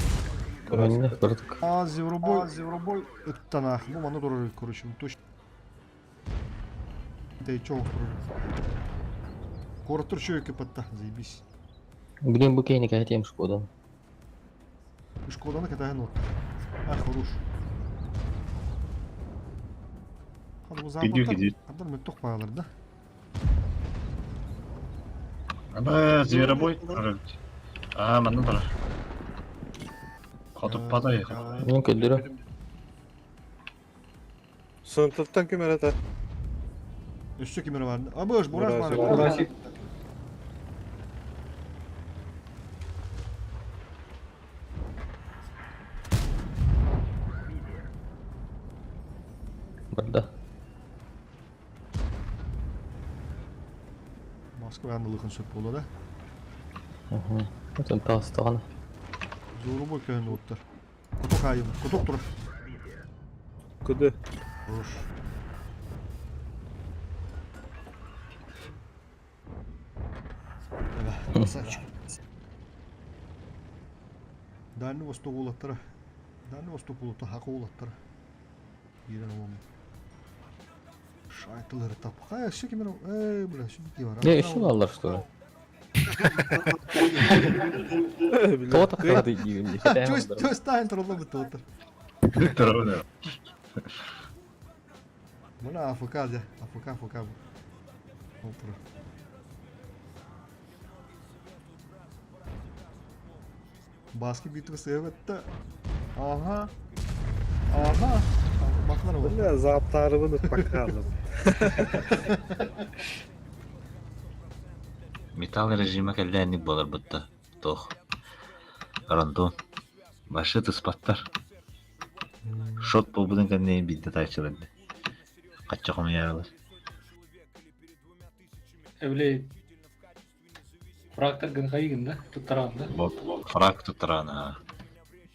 Манна көрдүк. А, зевробой, зевробой. Ыттана. Бу манна турар, короче, точно. Да и чё турар. Короттур чөйкө патта, заебись. Блин, бу кейни кәтем шкода. Шкоданы катаһын от. А, хорош. Hadi bu Gidiyor, zapatlar. gidiyor. Kadar möttük bağlar da. Аба, зверобой. Аа, манна турар. Хотуп падай. Мен көддөрө. Сынтылттан ким эрэ Өссө кимер бар. Абыш, бураш бар. Бурасик. Барда. Москва анылыхын сөп болду да. Ага. Отон тастаган. Зорубой көһүн оттар. Кутук айым, кутук турар. Кыды. Хорош. Красавчик. Дальний Восток улаттара. Дальний Восток улатта, хакы улаттара. Ирен оғым. Шайтылары тап. Хай, все кемер. Эй, бля, сүдді бар. Не, еще алар что ли? Тота кады дигин. Чөс тайын туралы бітті отыр. Турар. Мына АФК де. АФК, АФК. Отыр. Баски битвы сыгытты. Ага. Ага. Баклар ол. Бля, заптарыбын показывал. Металл режима кэллээнник буолар бытта. Тох. Рандом. Башы тыспаттар. Шот буолбутун кэннэ бидде тайчыларды. Хачча хомуйаарылар. Эвлей. Фрактор гын да? Туттаран да? Бот фраг туттарана.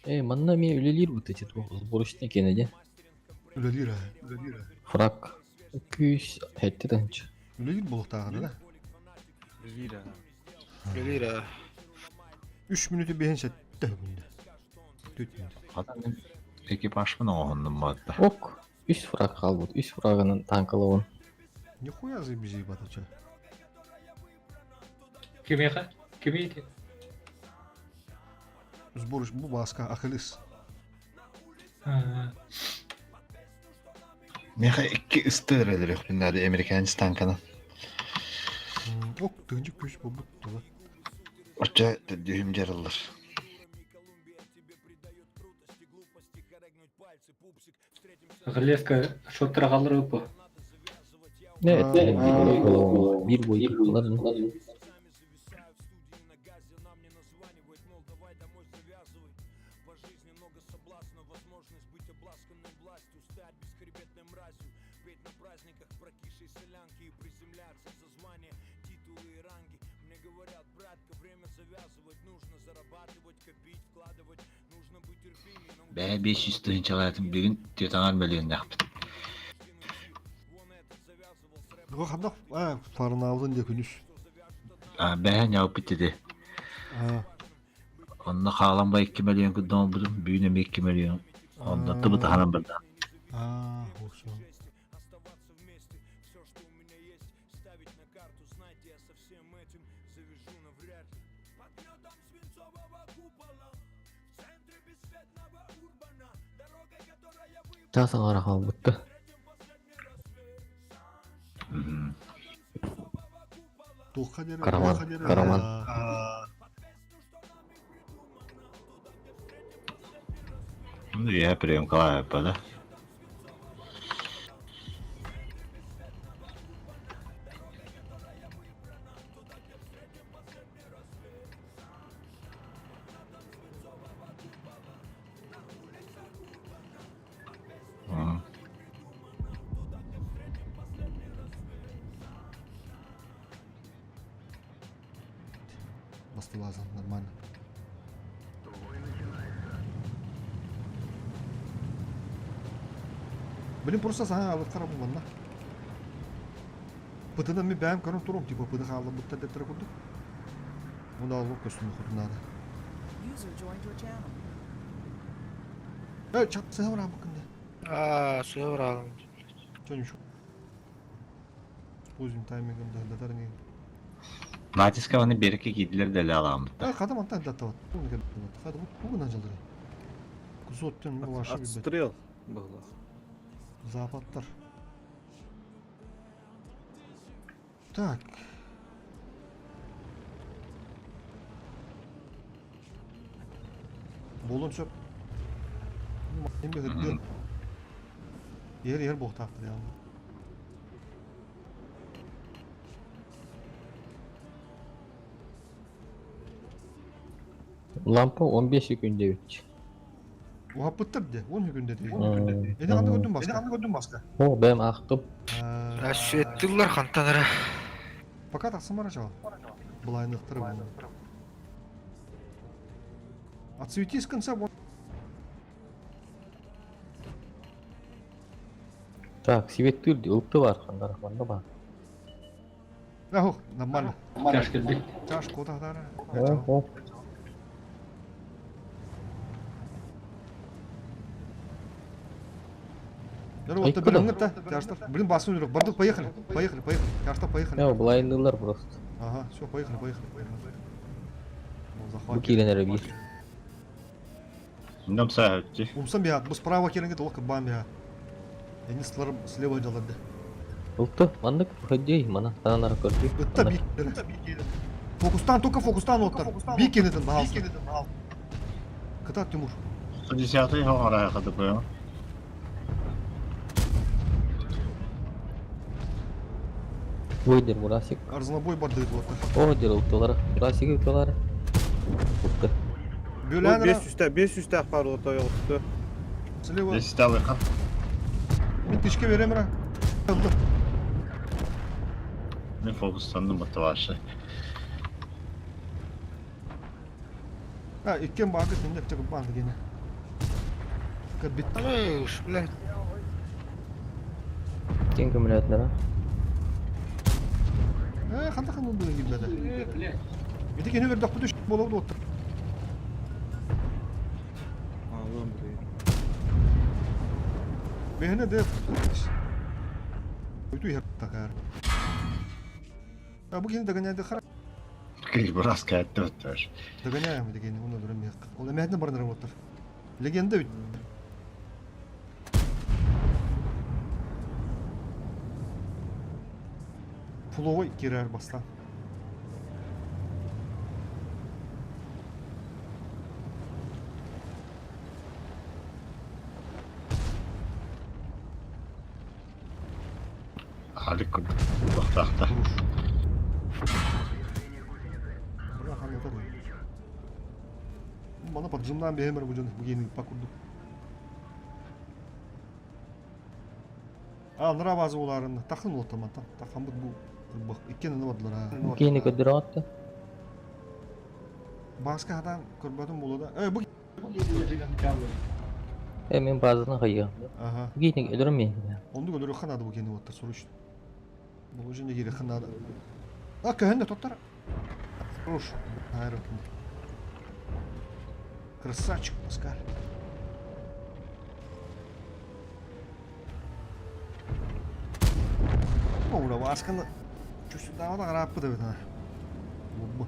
Эй, манна ми үлелир вот эти сборочный кенеди. Үлелир, үлелир. Фраг. Күйс хетти тынч. Үлелир болуқтағаны да. Үлелир. 3 минуты бейін сәтті бүгінде. 4 минут. Хатан экипажпын оҕоһуннум буолла. Ок. Үс фраг қалбыт. Үс фрагынан танкалауын. Нихуя заебись ебать, чё. Кимеха? Кимейте? Сборыш бу баска Ахиллес. Меха икки ыстыр элер өкпүннәде американец танканы. Ок, тыгынчы күч бу бут тула. Оча төдүһүм жарылыр. Железка шоттара қалдырып по. Ne, bir boy yıktılar. Бэйэ 500 тыһыынчалаатын бүгүн түөтаҥар мөлүйүөннээхпит. Бу ханна фарнаабытын дии күнүс. Бэйэ ньауппит ити. Онно хаалан ба 2 мөлүйүөн курдук оҥорбутум, бүгүн эмиэ 2 мөлүйүөн. Онно тыбытаһанан барда. Аа, хорошо. Чаас аҥара хаалбытта. Туохха диэри Караман, Караман. Ну, я приемкалаайаппа да. Бастылазан нормально. Блин, просто саҥа алыттара булланна. Пытына ми бэйэм көрөн турум, типа пыты хаалларбыттар дэттэрэ курдук. Муна олох көстүмү хотунаада. User joined your channel. Эй, чат сыһа бараабыккын да. Аа, сыа бараалым. Чё ничего. Поздним таймингом да датар не. Натискаваны берекке киирдилэр да эле аламмыттар. Э, хата мантан даттабат. Хата бу тугунан жалдыры. Кузоттен ваши Отстрел было. Западтар. Так. Болон сөп. Эми хыдды. Ер ер боқтақты яғни. Лампа 15 секунде бит. Уаппыттар де, 10 күндө де. Эне кандай көрдүң баска? Эне кандай көрдүң баска? О, бэм ахтым. Расшеттылар хантанара. Пока тақсым бара жау. Былайнықтыр бұны. Отсветись конца вон. Так, светтүр ылты бар, хандар, манда бар. Ох, нормально. Тяж келбит. Тяж кода дара. О, о. Вот блин, это, тяжтар. Блин, басын жүрек. Бардык, поехали. Поехали, поехали. Тяжтар, поехали. Не, былайнылар просто. Ага, все, поехали, поехали, поехали. Бу киленер бир. Нам саатти. Умсам бия, бу справа келенге толық бам бия. Они слева делады. Ылты, мандык, выходи, мана, тананар көрдү. Ытта би. Фокустан, только фокустан оттар. Би кенеден, пожалуйста. Кыта Тимур. 110-й хоңора кадып. Выйдер Мурасик. Арзанобой барды вот. О, дер ылтылар. Мурасик ылтылар. Ылты. Бөләнера. 500 500 тәх бар ота yoqtu. Слева. 10 талыка. Мен тишке берем ра. Ылты. Мен фокустандым батыбашы. А, иккен барды сендеп чыгып барды гене. Кабит. Ой, уж, блядь. Кең көмөлөтнөр. Э, ханда ханда булды гибдә. Э, блядь. Бите кене бер дакты төш болуп отыр. Алам блин. Бехне де. Өтү хер такар. А бу кене догоняйды хара. Кил бурас кайтты өттөр. Догоняем деген оны дөрөм як. Ол эмәдне барнар отыр. Легенда бит. Пуловой кирер баста. Алик курдук буолуохтаахтар. Мана поджимнаан биһэмэр бу дьон бу гиэн ыыппат курдук. А, нара база уларын тахын улаттамата. Тахаммыт бу ырбах иккен аны бардылар. Киини көрдөрөҕөттө. Бааска хатаан көрбөтүм буолуо да. Э, бу Э, мен базаны хайыам. Ага. Киини өлөрөм мен. Оннук өлөрүөххэ наада бу киини уоттар срочно. Положение киириэххэ наада. А, көһөн да тоттор. Хорош. Аэрокин. Красавчик, Паскаль. Оура Васканы чүсүдаҕа арааппыт эбит ha. Бу.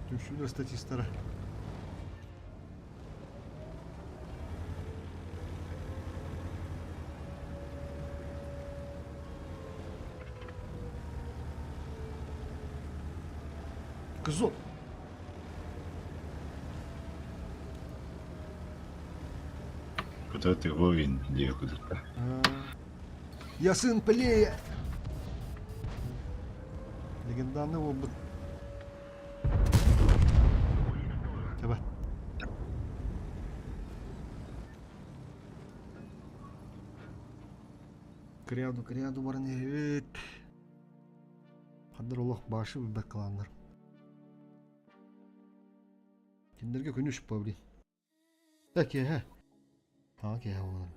Түмсүүлэр статистара. Кызыл. Куда ты воин, диye кудукта. Я сын Пелея. Легендарный буолбут. Таба. Кряду, кряду баран иһэбит. Хандар олох башы билбэт кылааннар. Кинилэргэ күнүс блин. Да киэһэ. Таҥа киэһэ буолан.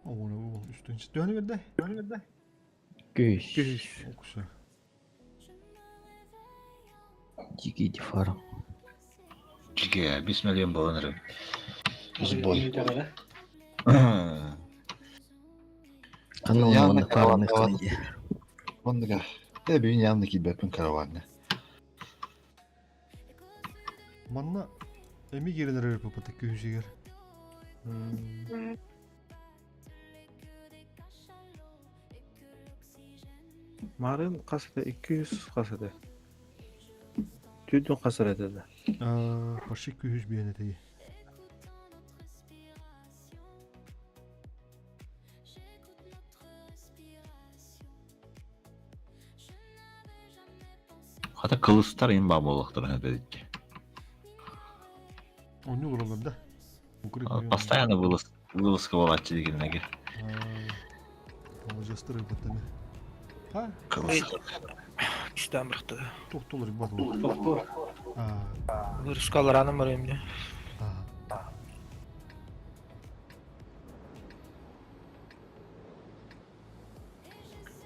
Оҕону үстүн төһөнү берде? Төһөнү берде? Күүс. Күүс. Окса. Дикий фарм. Чике, 5 миллион болан эрэ. Сбой. Ханна Явно онно фармны караван. кылайы. Оннуга. Э бүгүн явно киирбэппин караванна. Манна эми киирэн эрэр папата күһүсүгэр. Марын хас этэ? 200 хас этэ? Түүтүн хас эрэ этэ да? Почти күһүс биэн этэ. Хата кылыстар им баа буолуохтара эбит. Оннук олороллор да. Постоянно вылаз вылазка буолааччы дигиннеги. Положестыр ыппыттаны. Ха? Кылыстар. Кистен бырахты. Тохтолор бат. Тохтор. Вырускалар анам бар эмне.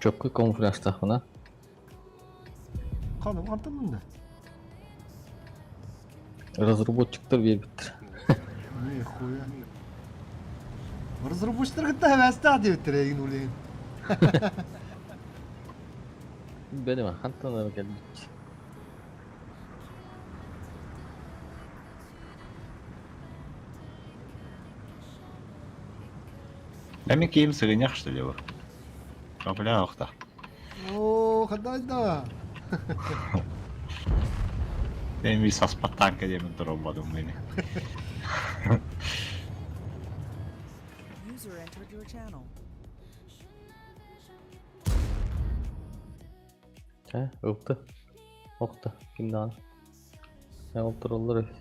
Чөпкө камуфляжтахпына. Ханым антанын да. Разработчиктар биэрбиттэр. Нихуя. Разработчиктар кытта хэвэстээх диэбиттэр эйигин улейин. Бэлэм хантан ара кэлбит. Эми киим сыгынньах что ли бу? Камуфляж охта. Оо, хадайда. Эми саспат танка диэмин туроммадым мени. User entered your channel. Чэ, ылты. Охта, ким даҕаны. Э, ол тураллар эбит.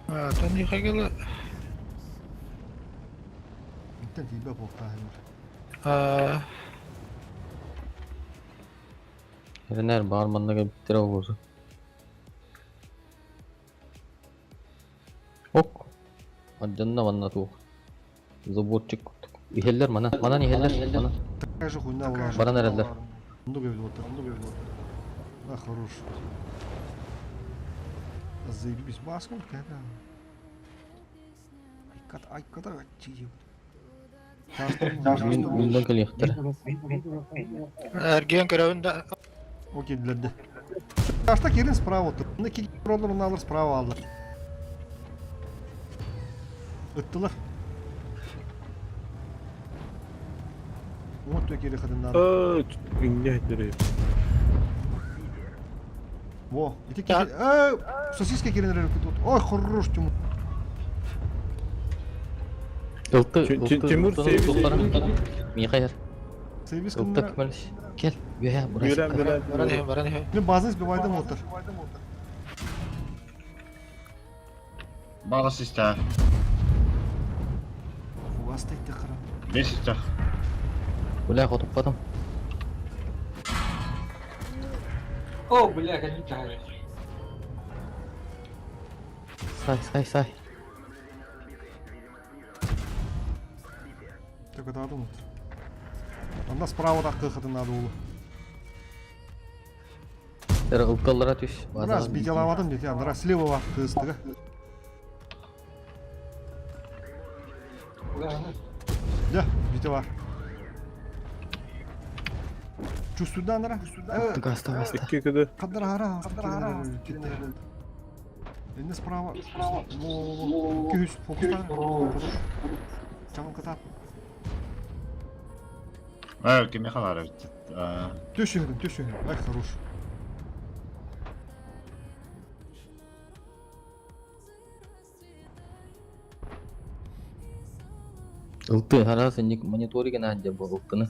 Тон хагылы Интен тиийбэ буолтааһыннар. Эрэнэр баар манна кэлбиттэрэ буолуо. Ок. Алдьанна манна туох. Заборчик курдук. Иһэллэр мана, манан иһэллэр, манан. Такая же хуйня была. Баран эрэллэр. Оннук эбит уоттар, оннук эбит уоттар. А, хорош. Заебись, баска какая. Айкат, айката, чиги. Мин кэлиэхтэрэ. Эргиэн көрөбүн да Окей, билэрдэ. Ашта кирин справа отыр. Мына ки роллар уналар справа аллар. Ыттылар. Вот то кири хадыннар. Инне хиттерей. Во, ити ки э сосиска кирин рэр тут. Ой, хорош Тимур. Ылты, ылты, Тимур Михаил. Сервис Ылты кмелш. Кел, үһә, Бирәм, бирәм. Баран иһэ, баран иһэ. Мен база избивайдым отыр. Баҕа систээх. Фугас тайты қырам. Бес систээх. Бля, хотуппатым. О, бля, кэлин таһай. Сай, сай, сай. Так это надо. Анда справа так кыхатын надо было. Эр ылталлара түс. Раз бителаватым дети, андра слева вак кыстыга. Да, бите бар. Чувствую да, андра? Гаста, гаста. Икки кыды. Кадыр ара, ара. Энне справа. Во, Күс, фокуста. Чагын катап. Э, кеме халар бит. Төшүһүн, төшүһүн. Ай, хорош. Ылты, харасы ник мониториген анде бу ылтыны.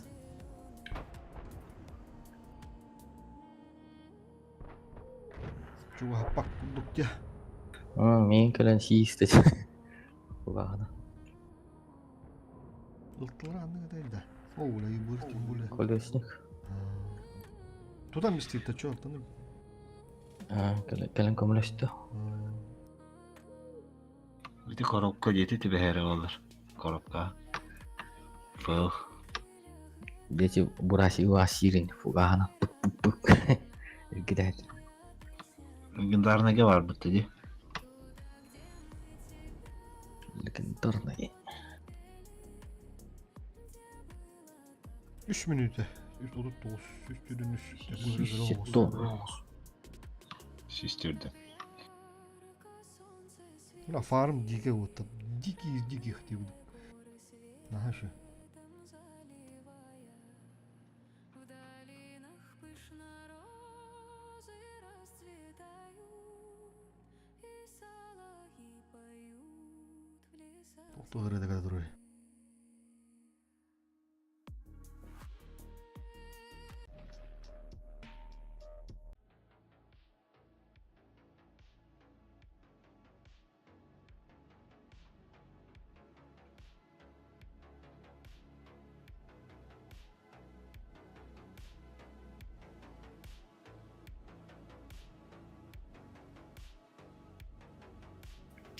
Чуга пак курдук я. Мен кэлэн сиисте. Кугана. Ылтылар аны да. О, уля, и быр, тем более. Колесник. Туда местит, а чё, алтыны? Кэлэн көмөлөстө. Ити коробка дети тебе олар. Коробка. Фыл. Дети бураси уасирин фугана. Пык пык пык. Иргидәт. Легендарныйга бар бит ди. Легендарный. 3 минута. 339, 3 Сто. Систерді. Бля, фарм дикий вот там. Дикий из диких ты. Ага, что. Тоқтоғыр еді который.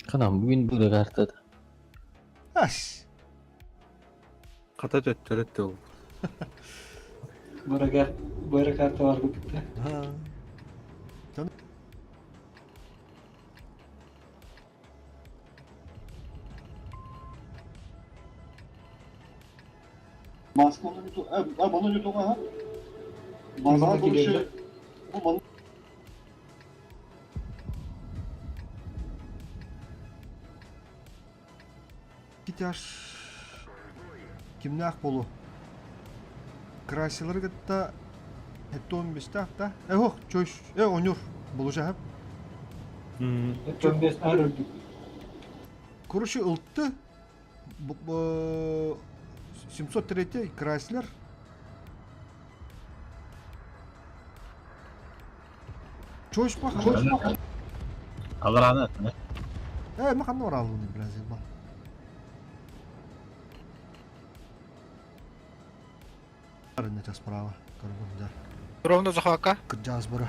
Канам бүгүн бу картада. Аш! Ката төттөрөт ол. Бырагар, быра карта бар битте. Ха. Китяш кимнях болу. Красилар гытта хеттон бистах та. Эх, чөш, э онюр болу жахап. Өттөн бес ар үрдүк. Короче, ылтты. 703 Крайслер. Чөш бах. Алар аны. Э, ма ханна оралуны biraz ба. Арына час справа. Короче, да. Ровно захвака. Кыджаз бара.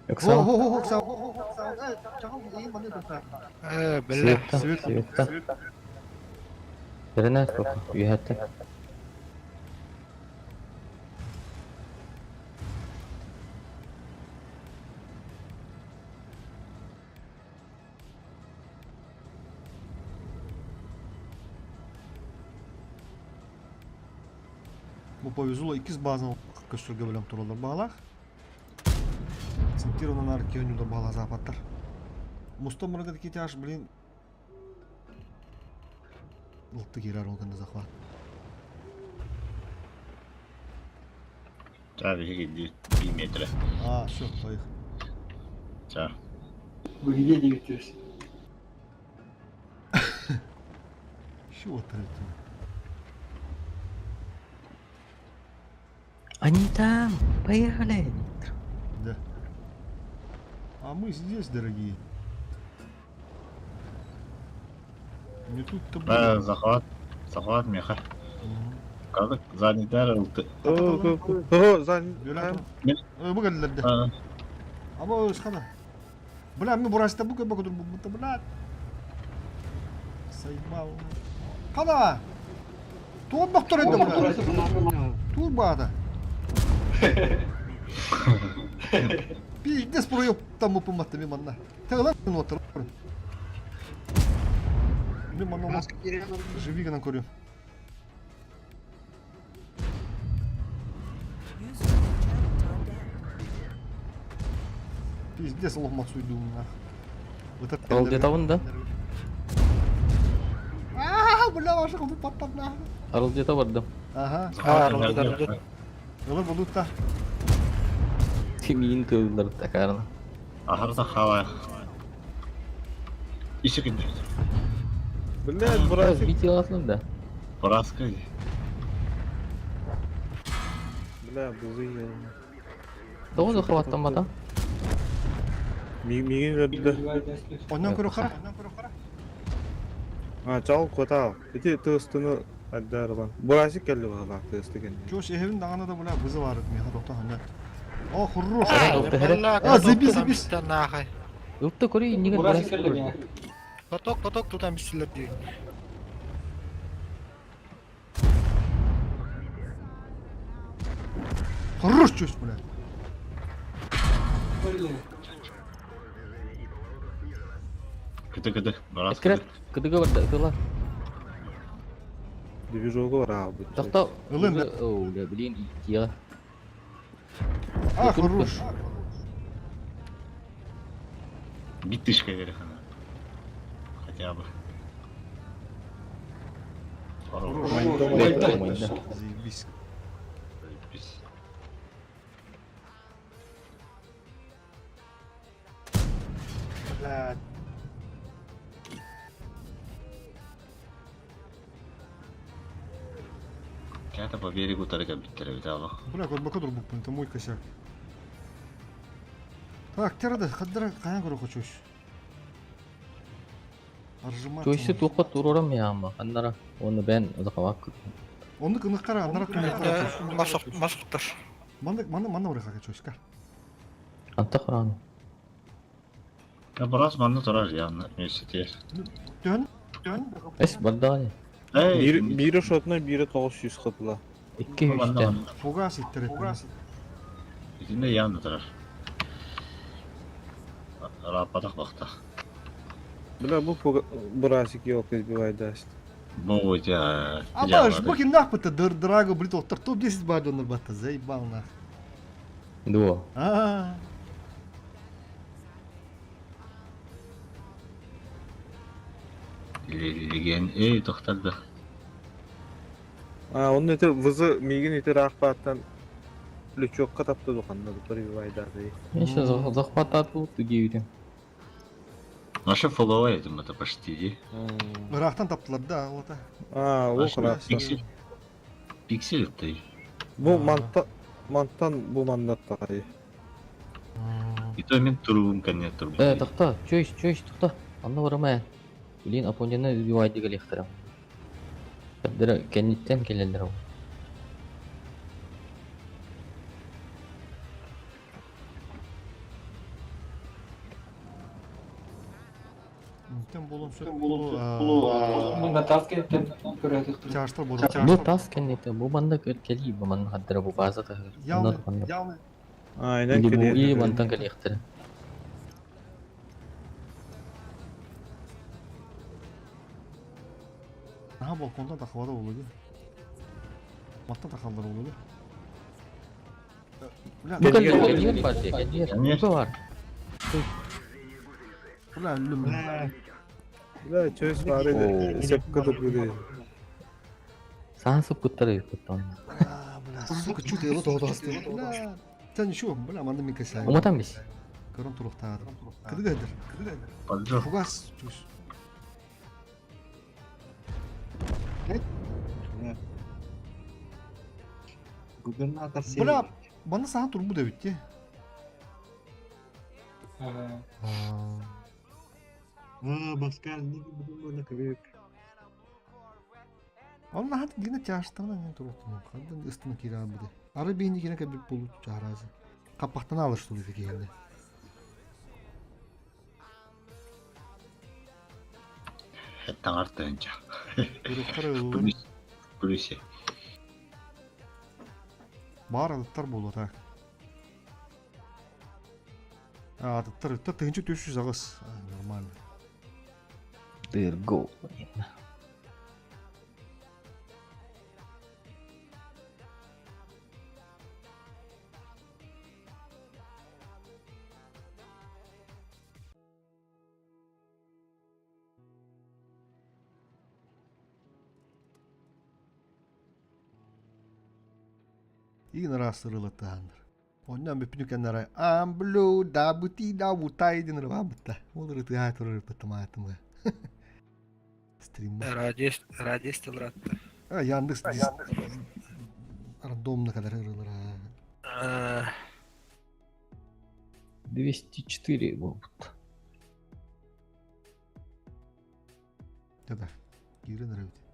Оксана. О, о, о, Э, бля. Света, света. Беренә тоқ, үйәтте. Бу повезло икиз базан көстөргө белем туралар багалах. Тир онон ар киһи бала западтар. Мустан мұрагад китяш, блин. Лықты кирар ол гында захват. Ча биһиги 1 метр. А, все, поехали. Ча. Вы где двигаетесь? Чего ты это? Они там! Поехали! Да. А мы здесь, дорогие. Не тут-то Да, было. захват. Захват меха. Как задний дар ылты. О, за. Бұгілдерді. Ама өз қана. Бля, мен бұраста бұ көбі көдір бұ бля. Сайбал. Қана! Туын бақтыр енді бля. Туын бағада. Пиздец проеб там упоматты мен манна. Тағылар мен отыр. Мен манна живигынан көрем. User in your channel timed out. Пиздец лохмат суйду нах. Ол где-то да? А, бля, ваша кому подтап нах. Арыл где-то бардым. Ага. А, арылды, арылды. Олар болута. Тимин тылдар такарна. Ахарса хала. Иші күнде. Блядь, братик. Бити аласың да. Браска. Бля, бузы. Тоғыз захваттан бата. Мигин өдді. Оннан көрө қара. А, чал котал. Ити тыстыны аддарбан. Бурасик келди бағала тысты кен. Чош эхевин дағана да бля вызов арыт меха тоқта ханят. О, хорош. А, А, забись, забись. Нахай. Ылтты көрей, неге Бурасик келди меня. Каток, каток, тут там бисілер дейін. Хорош чош, бля. Блин. Кыты кыты. Браска. Эткірет, кыдыга барды, тыла. Движогу бар а бу. Тақта. Ылын, О, бля, блин, ития. А, хорош. Битышка керек ана. Хотя бы. Хорош. Заебись. Заебись. Бля. Кята по берегу тарыка биттер бит ала. Бля, код бакадур бук, это мой косяк. Так, терада, хаддара, қаян көрі хочуш. Аржымат. Чойсы туққа турорам яма. Аннара, оны бән захват. Онды кынық қара, аннара кынық қара. Масық, масықтар. Манды, манды, манды орыға хочуш, кар. Анта құраны. Я брас манны турар янна университет. Дөн, дөн. Эс бардағаны. Эй, Бири шотна, бири 900 кытыла. Икки үстен. Фугас иттер. Итинде янна турар. Рапатах бакта. Бля, бу бурасик yok избивай даст. Бу я. А баш, букин нах пыта, драго, блин, тоқтар, топ-10 бадоныр батта, заебал нах. Дуо. А. Леген, эй, тоқтарды. А, onun eti vızı мигин ити рахпаттан лючокка тапты духанна прибивай дады. Мен захват ату түгейдім. Наша фолловая этим это почти, ди. Ырақтан таптылар да, ота. А, о Наша Пиксель. Пиксель ты. Бу манта мантан бу мандаттагы. И то мен турбум конец турбум. Э, тоқта, чойс, чойс, тоқта. Анна барамай. Блин, апонжаны убивай деген лехтарам. Кәддері кәнниттен келелер ол. Тем болом сөт. Мында тас кенеттен көрөтүк. Чаштар болу. Бу тас кәннитте, бу манда кели, бу манда хаддара бу база тахыр. Явный, явный. Айнен Или бу келе. и мантан келехтер. Ага, балкондан тақылады ол еді. Маттан тақалдар ол еді. Бу кэллэ, кэллиэр бар дии, кэллиэр. Бу бар. Бля, өллүм. Бля, чөс баар edi. Сөпкө турбут. Саан сыппыттар ыйыппыттан. Бля, сука, чуть я вот одасты. Бля, Та ничего, бля, манна мин кэсээн. Уматан бис. Көрөн туруохтаатым. Кыдыгайдыр. Поджог. Фугас чуш. Губернатор Бля, баны сахан турбут эбит ти. Ага. А, Паскаль, не буду на квек. Ол наһат гина тяжтана не туруохтун. Хандан ыстына киирэн быды. Ары бихини кирен кэбит булут чааразы. Каппахтан алыш тулы киһинде. Таҥар тыһыынча. Туруохтар ылылар. Плюс. Плюсе. Баар атыттар буолуо так. Атыттар ыттар тыһыынча 308. Нормально. Дырго. Игин раз ырылаттааннар. Оннан бүппүнү кэннэрэ амблю дабути дабутай дин рыбабытта. Ол ырытыга турар паттамаатымы. Стрим. Радист, радист ылратты. А Яндекс рандомно кадар ырылара. 204 болбут. Да-да. Киирен ырыбыт.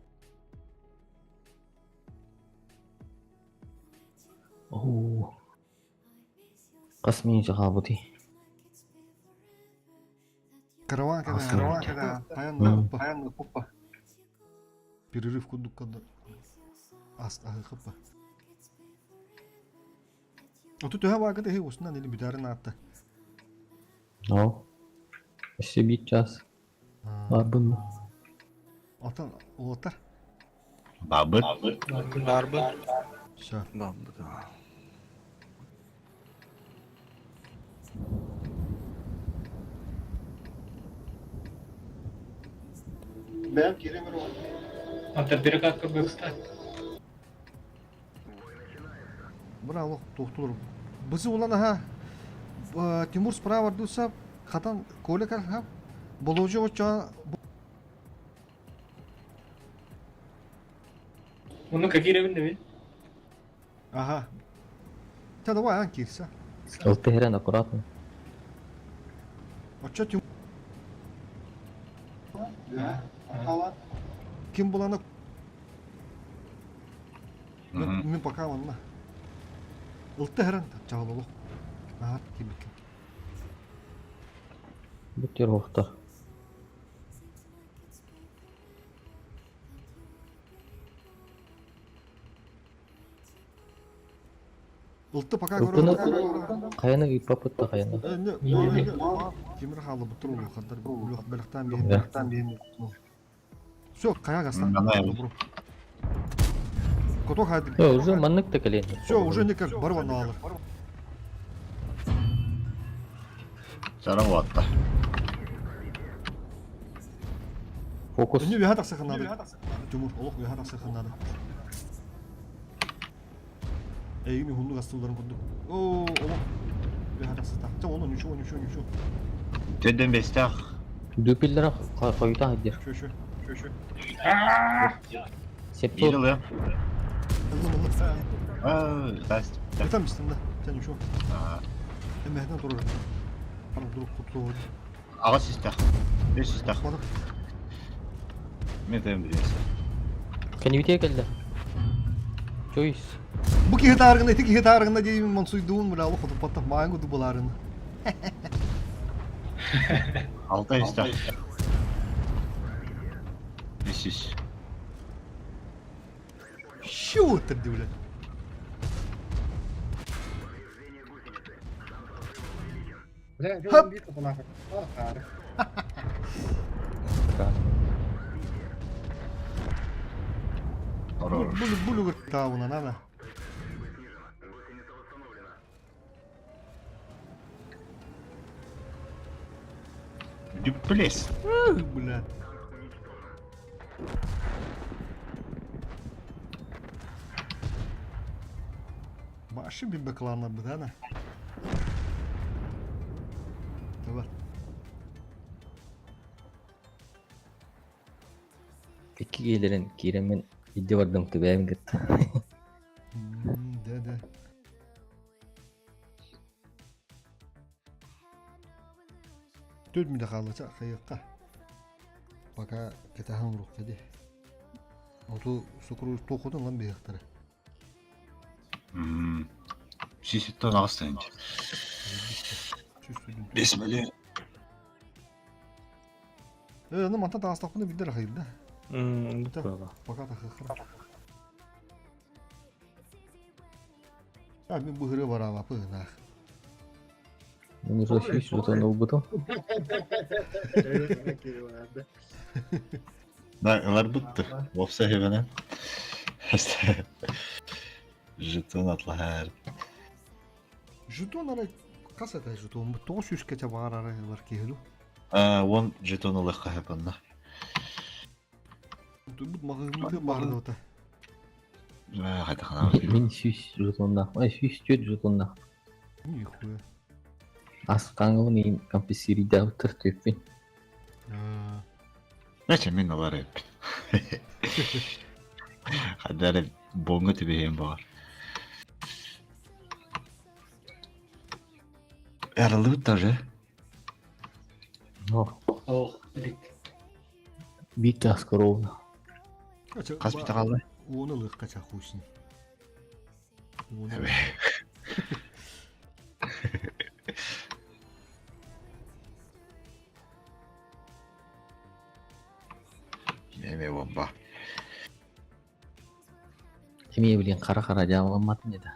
Оо. Хас минут хаалбытый? Караван когда, Караван когда, паянный хоппа, паянный хоппа. Перерыв кудук когда. Ас, ага, хоппа. А тут төһө баага тэһи усунан или бүтәрин аатта. Оо. Өссө биир час. Барбын. Отон улаттар. Бабыт. Барбын. Все. Бабыт. Бэм киирэн Антон перекатка бэкстак. Бра олох тохтулар. Бызы улан аха Тимур справа дуса хатан Коля карха Боложо оча Ну какие ревен Ага. Та давай ан кирса. Ылтыһыран аккуратно. Оча Тимур Ким булана Мен пока онна. Ылтыһыран чаҕыл олох. Аа кибикин. Бүттер охтар. Ылты пока Ылтыны хайаны ыйпапыт да хайаны. Тимир халы бутур улу хандар бэлэхтан Да. биһин бэлэхтан биһин. Все, кая гаста. Кото хайды. Э, уже маннык да кэлиэн. Все, уже никак барван алыр. Сара уатта. Фокус. Не вяха тахса ханады. Тимур, олох вяха тахса ханады. Эйгини хунду гастыларын кунду. О, олох. Вяха тахса та. Та оны ничего, ничего, ничего. Төдөн бестах. Дүпиллere койута хаддер. Шө, шө, шө, шө. Септор. Биир ылы. Здрасте. Там да. Та ничего. Эмэхнен турар. Ар дурук кутлуу. Ага систах. Бес систах. Мен тем билесин. Кенибите келди. Чойс. Бу киһи тааргына, ити киһи тааргына деймин монсуйдуун бля, олох хотуппатта маангу дубаларын. Алта истах. Бес ис. Шутер дивле. Бля, Хоп. Булю булю тауна надо. Дюплес. Бля. Башы bir баклана быдана. Давай. Икки киһилэрин киирэммин илдьэ бардым түбэйэм кытта. Да, да. Төрт мүнүүтэ хаалла ча хайыахха. Пока кэтэһэн олоруохха дии. Оту сукуру туохутун ылан биһиэхтэрэ. Сиситтэн аҕыс тыһыынча. 5 миллион. Э, ну мантан таҕыстахпына билдэр ахайда. Мм, Пока тахыхра. А мен быһыры бараабапы ынаах. Мен уже сүүс жетон ылбытым. Да, ыларбытты. Вовсе хебенен. Жетон атлаһар. Жетон ара хас это жетон? 900 кече баар ара бар киһилу. А, он жетон ылыхха хепанна. Тут маҕаһыыммыты баарыта. Хайдахана. Мин сүүс жетоннаах. Ай 104 жетоннаах. Нихуя. Ас хаҥылын иин компенсирийдаабыттар түөппүн. Значит, мин ылар эппин. Хадары бонго түбэһиэн баар. Арылыбыт даже. Ох, илик. Биир чааска ровно. Хас бүтэ хаалла? Уону ылыахха ча хуйсин. Уону. Эме бомба. Эмиэ билин хара-хара дьаамаламматын этэ.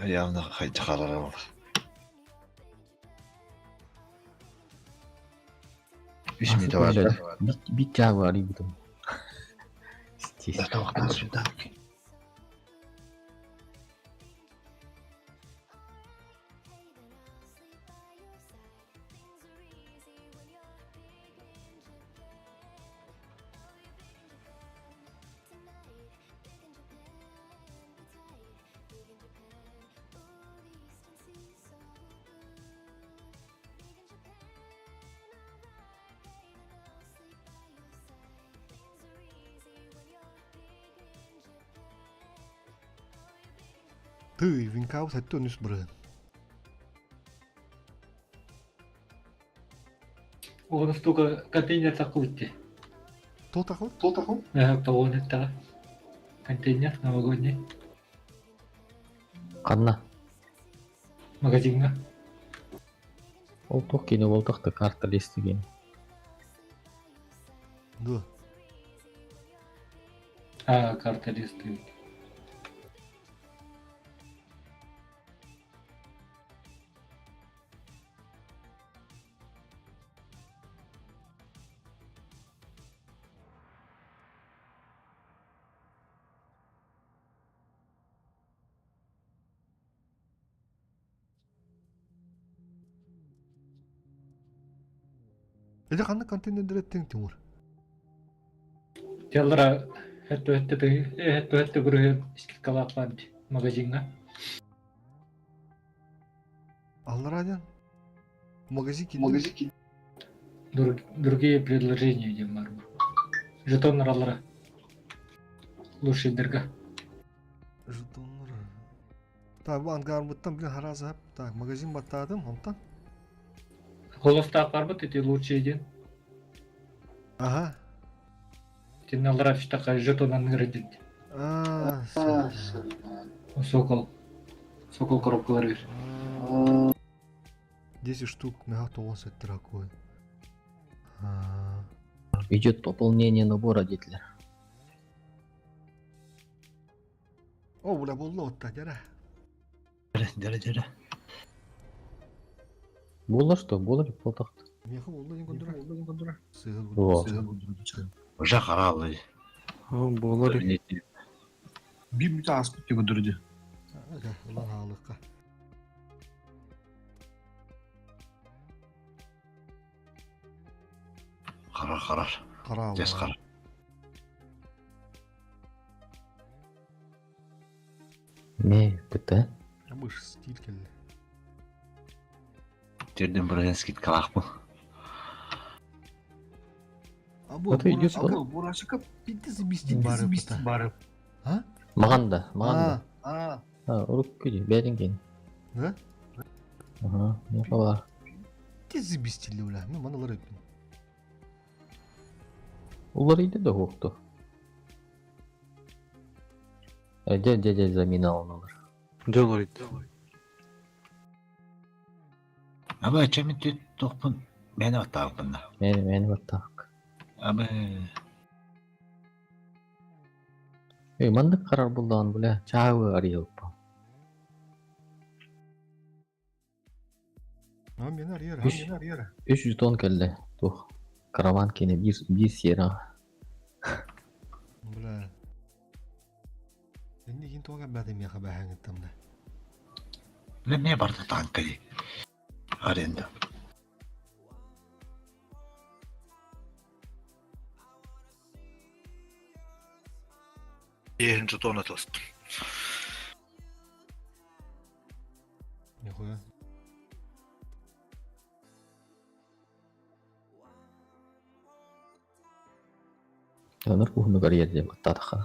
Явно хайдах харарар. Үс мүнүүтэ бар да? Биир чааһы арыйбытым. Да, тоқтан сюда. Тыы, винкаус 73 бырыһын. Уон штука контейнер такой Туох тахыл? Туох тахыл? Тоҕуон эттэҕэ. Контейнер новогодний. Ханна? Магазиҥҥа. Ол туох киинэ буолтах да карта листигин. Дуо. А, карта листы. Эдэ ханна контейнердер эттиҥ Тимур? Теллара хэтто бырыһын скидкалаах баар магазиҥҥа. Аллараа диэн магазин киирдим. Другие предложения диэн баар. Жетоннар аллара. Лучшийдерга. Жетоннар. Так, бу ангарбыттан блин хараза. Так, магазин баттаатым, онтон. Холостаах барбыт ити лучший диэн. Ага. Итиннэ аллара түстэххэ жетон аныыр диэн. А, Сокол. Сокол коробкалар 10 штук мега тоҕус дракон. Идет пополнение набора диэтилэр. О, бля, буолла отта, дьара. Дьэрэ, дьэрэ. Буолла что? Буолар буолтах. Миэхэ буолла диэн көрдөрө. Сыһыл Во. Уже харалы. Буолар. Биир мүнүүтэ ааспыт диэн көрдөрдө. Ылан хаалыахха. Харар харар. Хараа Дьэс хара. Не, ПТ. Абыш стиль кэллэ. Терден бырыһын скидкалаахпын. Абы Это идет Абы бурашка пиздец заместить бары. А? Маған да, маған да. А. А, урук күді, бәрін кейін. Да? Ага, не қала. Пиздец заместили, бля. Мен маналар өтпін. Олар иді да оқты. Дә, дә, дә, замена алыналар. Дьолор ит. Аба чемин түт тохпун мен аттааппын да. Мені, мені баттақ. Аба Эй, мандык қарар бұлдан, бля, чағы арыйылып. А мен арьера, Үш, мен арьера. үш жетон келді. Тух. Караван кені бір, бір сера. Бля. Енді кейін тоға бәді меха бәхәңіттім да. Ле ме барда танка ди. Аренда. Еһин жетон атылыстым. Нихуя. Өнір кухны карьер деп аттадықа.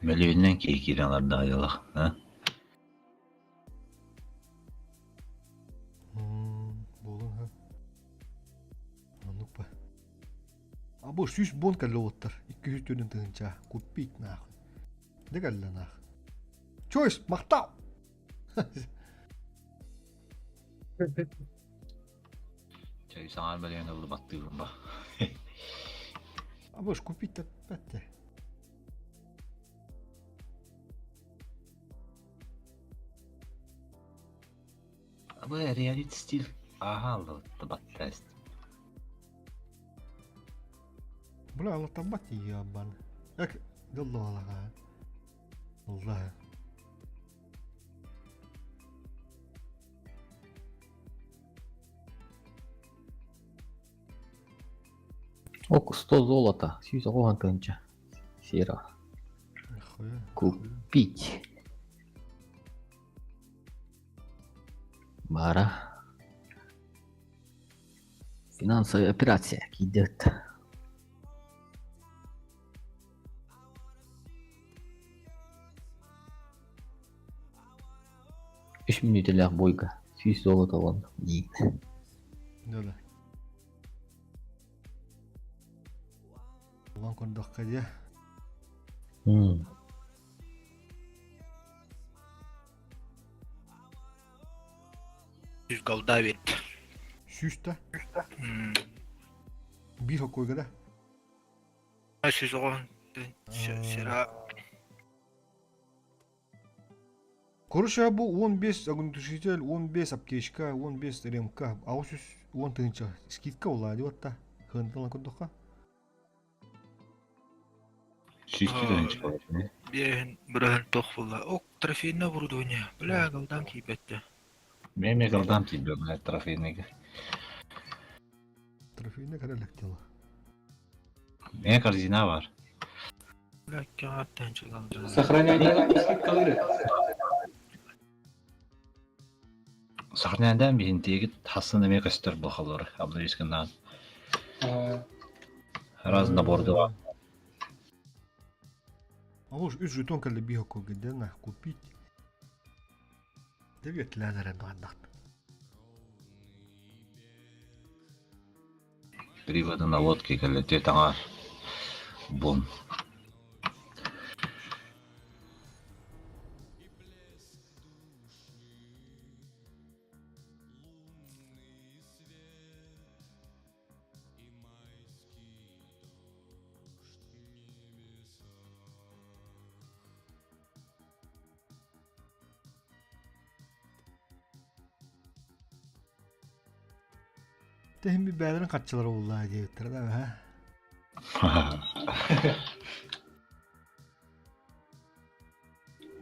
Мөлүйүннен кири аларда айылах. А? Болын ха. Анук па. Абы сүүс бон кэллэ уоттар. 200 төрүн тыһынча. Купить нахуй. Де кэллэ нах. Чойс, махтау! Чай саңар мөлүйүн ылы баттыырын ба. Абы ж купить бәтте. Аба реалит стиль. Аха алды баттаст. Бля, алла табат ебан. Эк, дылла алаға. Алла. Ок, 100 золота. Сүүс оған тыһынча. Сера. Нихуя. Купить. Бара. Финансовая операция идет. Үш минутелях бойга. Сүүс золото вон. Дейін. Да-да. Улан кондаққа де. Жүз голда бит. Сүүс та? Бир хоккойга да? Сүз оған сера. Короче, бу 15 огнетушитель, 15 аптечка, 15 ремка, а сүз 10 тыһынча. Скидка ола деп атта. Хынтылан кондаққа. Сүүс тыһынча бар. Биэһин бырыһын тох була. Ок, трофейна оборудование. Бля, голдам кийбетте. Ме ме голдам тиби бля трофейныйга. Трофейна каралак дело. Ме корзина бар. Бля, кааттан чыгалды. Сохраняйдан скидкалары. Сахняндан биһин тиэгит хасын эме көстөр бохолор абдырисканнан. Раз наборды бар. А уж үс жетон кэллэ бир хоккойга де на купить. Девет ләнәрә дуандақт. Приводы на лодке кэллэ таңар. Бон. Тэһин би бәлерин катчылар олла диэбиттэр да ха.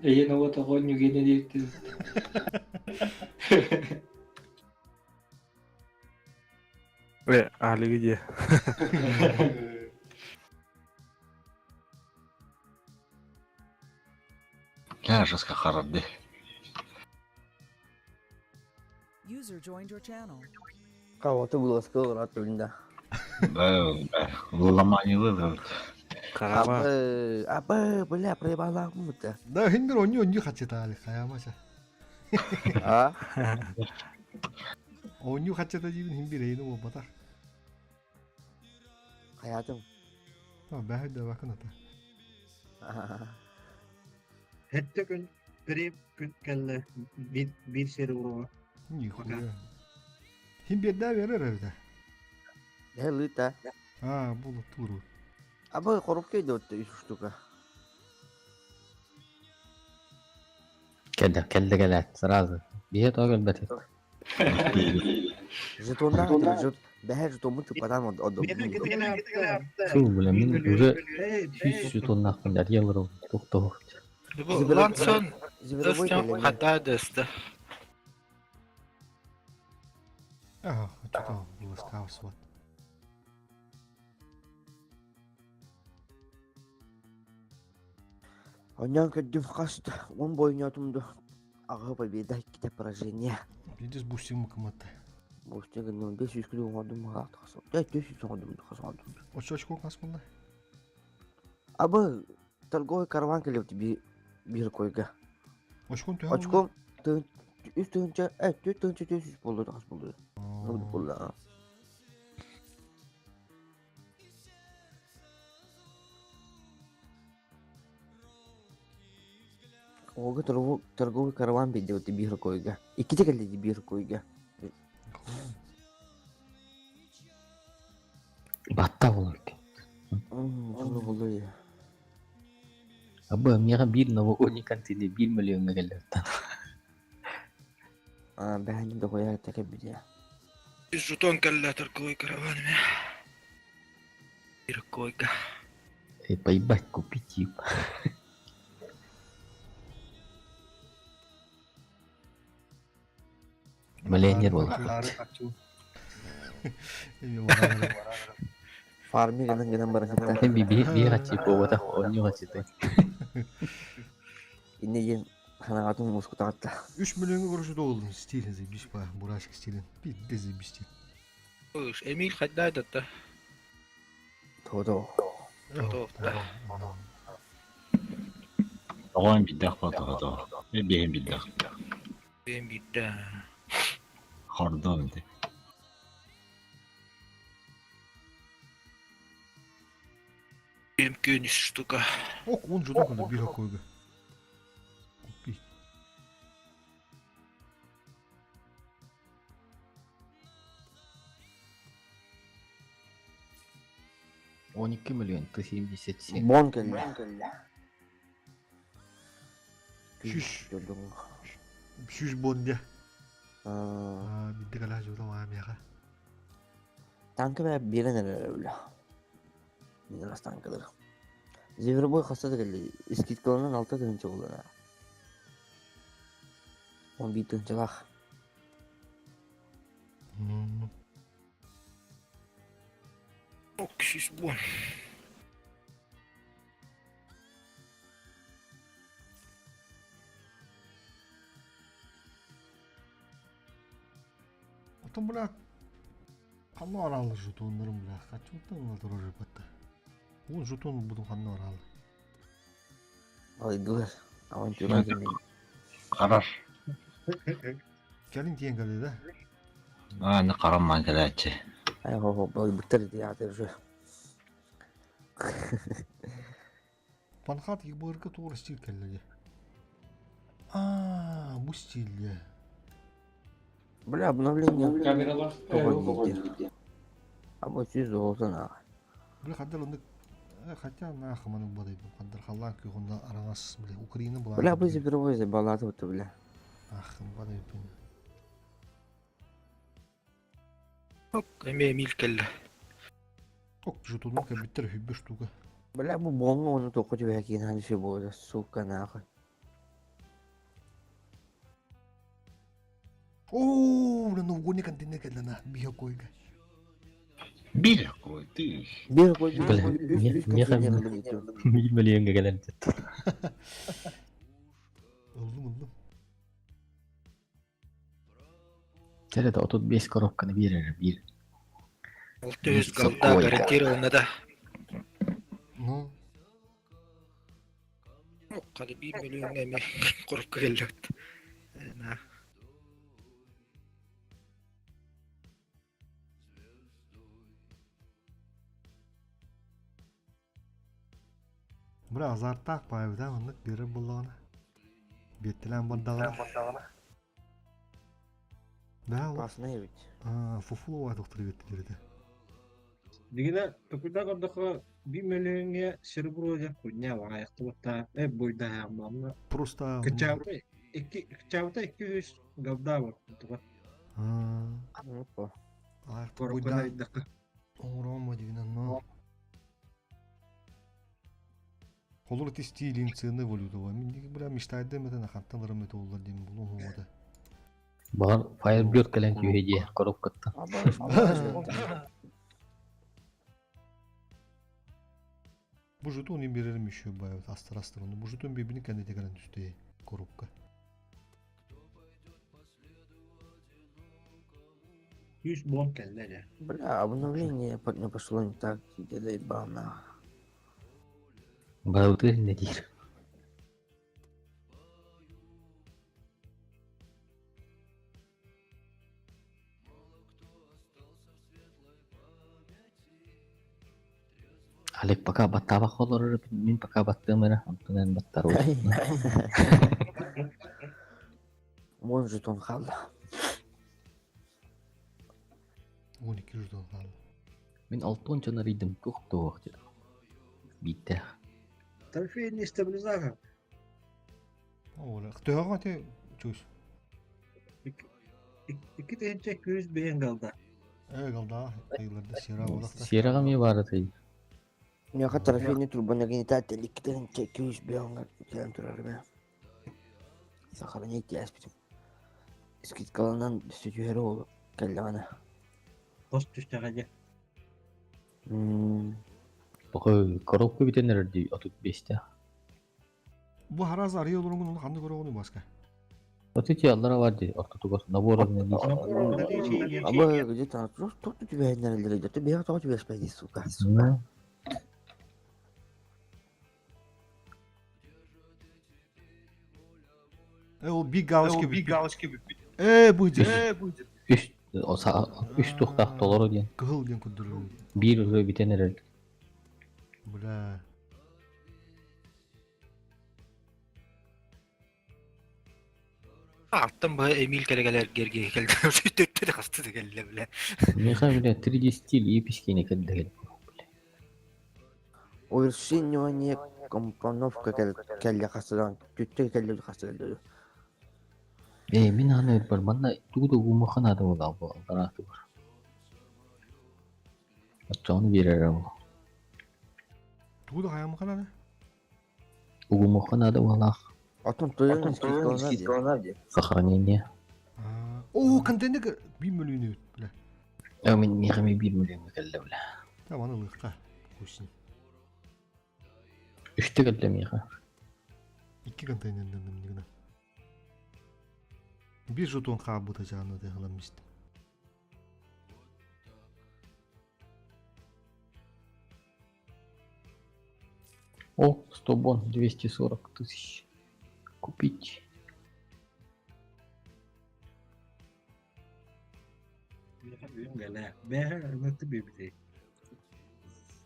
Эйен оҕо тоҕо нүгенэ диэбиттин. Э, Алиги дии. Я жестко харарды. User joined your channel. Кого-то было скоро да. Да, ломание выбрал. Караба. Абы, абы, бля, проебала мута. Да, хиндер оню оню хачета али хаямаса. А? Оню хачета дибин химбир эйни болбатар. Хаятым. Та бәһ да бакын ата. Хетте күн бiri күн кэллэ бир бир сери уруга. Нихуя. Химбир да берер эбите. Да, лыта. А, бул туру. Абы коробка идет үч штука. Кэллэ, кэллэ кэлээт, сразу. Биһи тоҕо кэлбэтий? Жетоннар жет бэһэ жетоммун чуппатан отдом. Фу, бля, мин уже сүүс жетоннаахпын дьарыйа олоробун, туох да суох. Бу Лансон Зверобой Өстөн кэллэ. хата дэстэ. Ага, что-то ласкавс вот. Онньон көрдүм хаст, он бойнотумду. Аҕа победа, иккитэ поражение. Видишь, бустинг мыкыматта. Бустинг гынным 500 күлү оҥордум хаат хас. 400 оҥордум хас оҥордум. Очочко хас булла. Абы торговый караван келепти би бир койга. Очкон төһө Очком тыын үс тыынча, э, төрт тыынча 400 болду хас болду. Болду. а. Ога торговый торговый караван бидети бир койга. Икките келди бир койга. Батта болор экен. Соны болду я. Абы миэхэ биир новогодний контейнер биир миллиоҥҥа кэллэбиттэн. А, бэһэнин да кояр теке бидя. Жетон кэллэ торговый караван мэ. Бир койга. Эй, поебать, купить им. Миллионер болар. Фарми гынан гынан барахта. Би би би хачи повода, онню хачи Инне ен ханагатын мускутагатта. 3 миллионга көрүшү болдум стилин заебись па, бурашка стилин. Пизде заебись стиль. Уж Эмиль хадда датта. Тодо. Тодо. Оҕон билдэх батаҕа Биһин билдэх. Бен бидда. Хордон ди. Бем күн штука. Ок, он жудок на биха койга. Купить. Он 2 миллион, 177. Бон келди. Шүш. Көрдүң. Шүш бонде. А, А, бидде кала жудам амияга. Танкы бә бирен эле бля. Мин рас танкыдыр. Зверобой хаста да келди. Скидкаланан алты тыынча болду. Он бир тыынчалах. Ок, шиш бон. Отон бля ханна аралы жетоннорум бля. Качуттан ла дороже батта. Он жетон будун ханна аралы. Алыдылар. Авантюра демей. Карар. Келин тиен келди да. Аны караман келечи. Ай хо хо, бал буттар ди атыр уже. Панхат ебырка тур стиль келди. А, бу стиль. Бля, обновление. Камералар. Тоҕо А бу сүз олсын а. Бля хаддар онды хотя нахуй маны бадай хаддар халлан күйгүндө араңас бля Украина була. Бля, бу зверобой балаты вот бля. Ах, бадай бин. Ок, эме Эмиль кэллэ. Ок, жетонун кабиттер хүббе штука. Бля, бу бонго оны току тебе кийин хансы болду, сука нахуй. О, бля, новогодний контейнер келди на биха койга. Бир какой ты. Бир какой Бля, меха мил миллионга кэлэн дет. Ыллым ыллым. Чere да 35 коробканы биэрэр биир. 600 голда гарантированно да. Ну. Хады 1 миллионга эми коробка келлебит. На. Бра азарттаах баайбыта маннык биэрэр буоллаҕына. Биэттэлээн бардаҕына. Да, Опасный ведь. Фуфлова доктор биэттилэр этэ. Дигинэ токуйда көрдөххө бир мөлүөҥҥэ серебро диэн хуйня аайахтыбыттаа э буйдаһааммамна Просто кычаабыта икки кычаабыта 200 голда бар туга Опа. коробканы ыйдахха Оҥоромо дигинэн но. Холор ити стилин цены валютова. Мин бля мечтайдым это нахантан ырым это олар дейм булун хуода. Баҕар Firebird кэлэн түһэ дии коробкаттан. Бу жетон им берерим еще бай астыр астыр оны. Бу жетон бибини кәнде кэлэн түсте коробка. 100 бон кэллэ дьэ. Бля, обновление не пошло не так, где доебал на. Барыбытыгар иннэ диир. Олег пока баттаабах олорор мин пока баттыам эрэ, онтон эн баттар Вон жетон хаалла. 12 жетон хаалла. Мин алтыончаны арыйдым, туох туох диэн. Бииттээх. Трофейный стабилизатор. Оля, төһөҕө ти чуус. Икки тыһыынча күүс бэйэн галда. Э, галда, ыйларда сера болақта. Сиэрэҕэ эмиэ баар этэй. Миэхэ трофейный турбонагнетатель 2 200 бэйэҥ кэлэн турар бэ. Сохранить тиэспитим. Скидкаланан сүтүһэр ол кэллэҕинэ. Хос түстэҕэ дьэ. Пока коробка бүтэн эрэр дии 35-тээх. Бу хараас арыйа олоруҥун ону ханна көрөҕүнүй Баска? Вот эти аллара бар дии ортотугар набор Абы где-то тут түбэһиннэрэллэр дьэ биһиэхэ тоҕо түбэспэт сука. Э, ол биг галочки биг галочки Э, будет. Э, будет. Үс үс туохтаах толору диэн. Кыһыл диэн курдук. Биир ырыа бүтэн эрэр. Бля. Аттан быһа Эмиль кэлэ-кэлэ эргиэргэ кэлдэ. Төттө хаста да кэллэ бля. Миэхэ бля 3D стиль епискини кэлдэ кэл. Увершинивание компоновка кэллэ хастадан түттэ кэллэ хастадан. Ээ мин аны бар манна тугу да угумуха наада буолаа бу аллараатыгар. Оччоҕуну биэрэрэ ол. Тугу да хайамыха наада? Угумуха наада буолаах. Отон туйун скидкаланар дии. Сохранение. Оо, контейнер 1 миллион бля. Э мин миэхэ эмиэ 1 миллиоҥҥа кэллэ бля. Там аны ылыахха. Хуй Үстэ кэллэ миэхэ. Икки контейнерден гына. Бир жетон хаалбыта дьааны тыһылам истим. О, 100 бон, 240 тысяч. Купить. Миэхэ бүгүн гэлээ. Бэйэ ынырты биэбитий.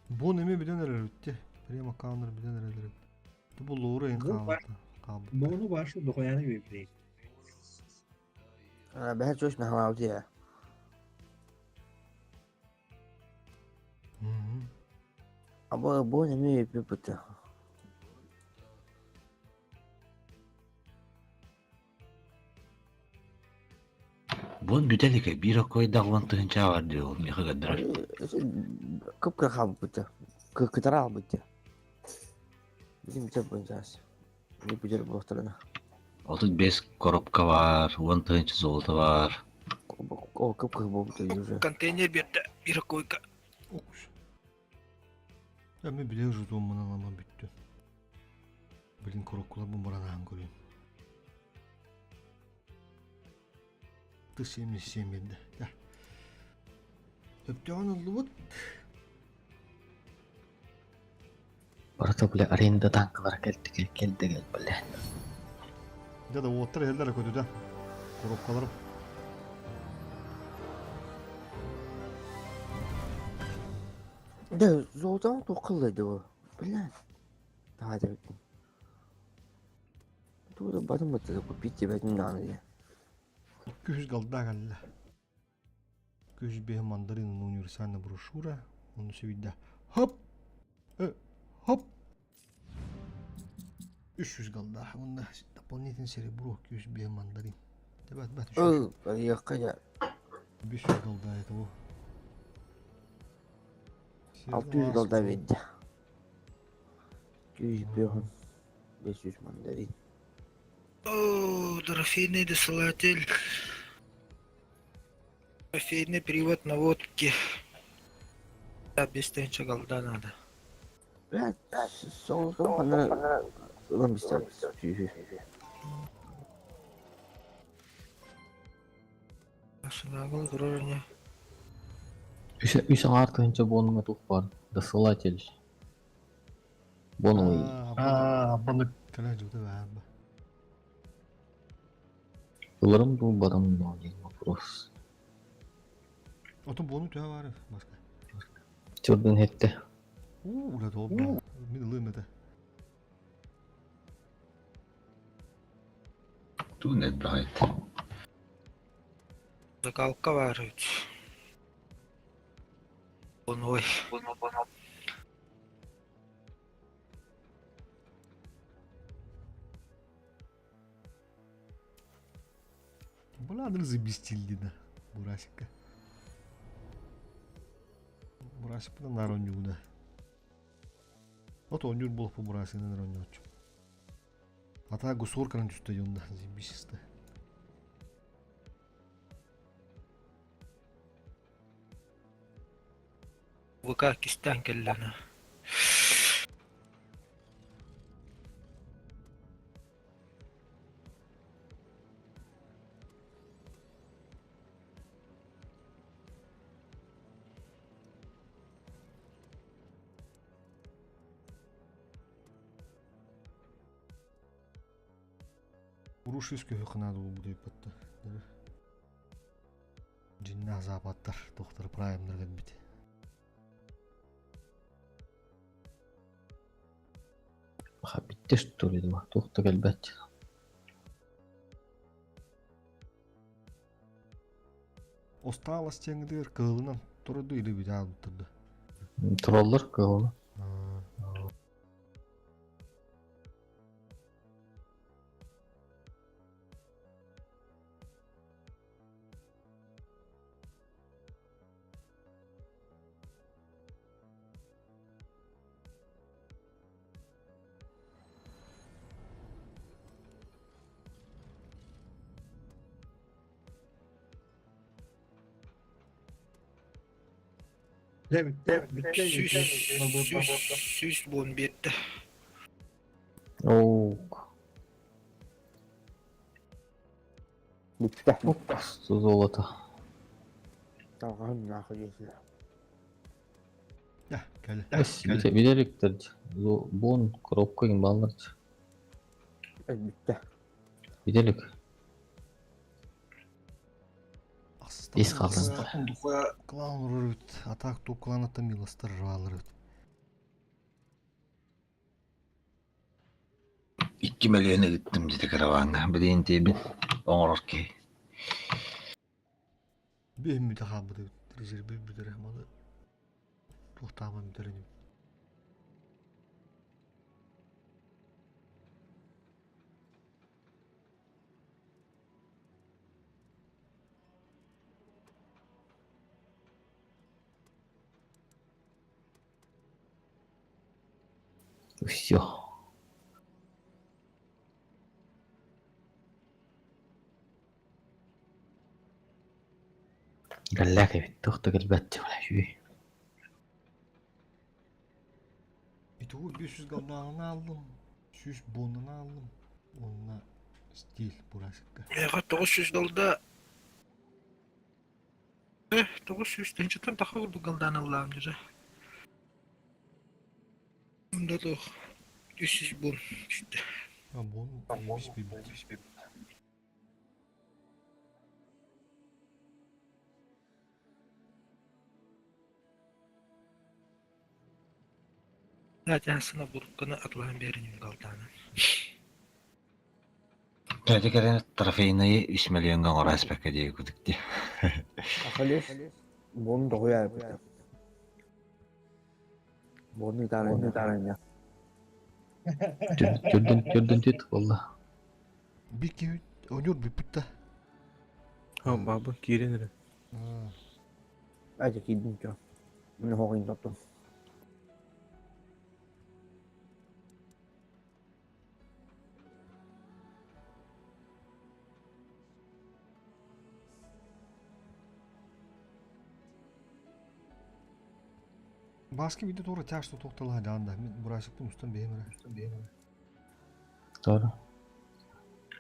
Бу неме билэн эрэр үтте. Прямо камера билэн эрэр. Бу лоуру эн хаалбыта. Хаалбыта. Буону башы дохуяны биэбитий. Бэһэ чуос наһаабыт я. Абы бу неме биппит. Бун бүтэлике биир оккойдаах уон тыһыынча бар дии ол миэхэ көрдөрөр. Кып-кыра хаалбыт. Кытара хаалбыт. Bizim битер буйунчаас. Не бүтер буолтарына. 35 коробка бар, уон тыһыынча золото бар. О, кып-кыра буолбут уже. Контейнер биэрдэ биир койка. Окуш. Я мен биле жетонмун аламан бүттү. Блин, коробкалар бу баран ахан көрөйүн. Ты 77 берді. Да. Өптөҕүн ыллыбыт. Барыта бля аренда танкалара кэлтэ кэлдэ кэл бля. Дьэ да уоттар иһэллэр көтүтэ. Коробкаларым. Да, золотом туох кыллайды бу. Бля. Давай давай. Тугу батым бытты купить тебя не надо. Күһүс голда кэллэ. Күһүс биэһэ мандарин универсальная брошюра. Ону сөбүйдэ. Хоп! Хоп! 300 голда. Онно дополнительный серебро күһүс биэһэ мандарин. Тебат бат. Ыл, барыахха я. 500 голда это 600 голда берді. 200 500 мандарин. О, трофейный досылатель. Трофейный привод наводки. Да, без тысячи голда надо. Бля, золотом хана ылан бистер. Сынагыл грожня. Үс аҥаар тыһыынча буонуҥа туох баар досылатель. Боновый. Аа, Кэлэ жута баар. Ыларым дуу барым дуу диэн вопрос. Отон буону төһө баар маска. Чордун хетте. Уу, ула топ. Мин ылыым этэ. Туун элбэх Закалка бар ведь. Ой. Буладыр забестилди да. Бурасикка. Бурасик бuna нароннюгуда. Вот оннюр болып по бурасина нароннючу. Ата гусорканан түстө юнда забисисте. ВК кистен келлена. Уруш үс көһү кынады бу деп батты. Жинна запаттар, доктор Праймнар келбит. Ха битте что ли дума. Туох да кэлбэт. Осталас теңдер кылынан туруду или бит алып турду. Тураллар кыылы. Дэ битте, битте, Сүүс, битте. сүүс, сүүс буон биэрдэ. Оок. Битте. Опа, золото. Талган нахуй если. Я, кэлэ. Эс, билериктер. Бон коробка ким баллар. Битте. Билелик. Ис қалды. Клан урут, атак туп кланатта милостар рвалыр. 2 миллион ыыттым дии караваҥҥа. Билигин тиийбин оҥорор киһи. Бэһиммите хаалбыт резерве бүтэрэ малы туохтааман бүтэрин. Все. Галлаак эбит, туох да кэлбэт вала үчүгэй. Тиху 500 голдаҕын ааллым, 100 боннан ааллым. Уонна стиль бурасыкка. Миэхэ 900 голда 900 тыһыынчаттан таха курдук голдаан ыллаам дьэ. Онда туох 300 бон түстэ. А бон бис бит. Атясына бурканы атлаан биэриним голдаанан. Кэти кэлэн трофейнайы үс миллионга оҥоро испэккэ диэки кудук дии. Ахалес бон доҕуйа быта. Бону таранья. Түрден түрден түт болла. Bir киһи ойнуур бүппүт да. Ha баба киирэн эрэ. Айда киирдим чо. Мин хоҕуйун тоттум. Баски видео тура тяжто тоқтала жаанда. Мен бурасыктын устан бэйэм эрэ. Doğru.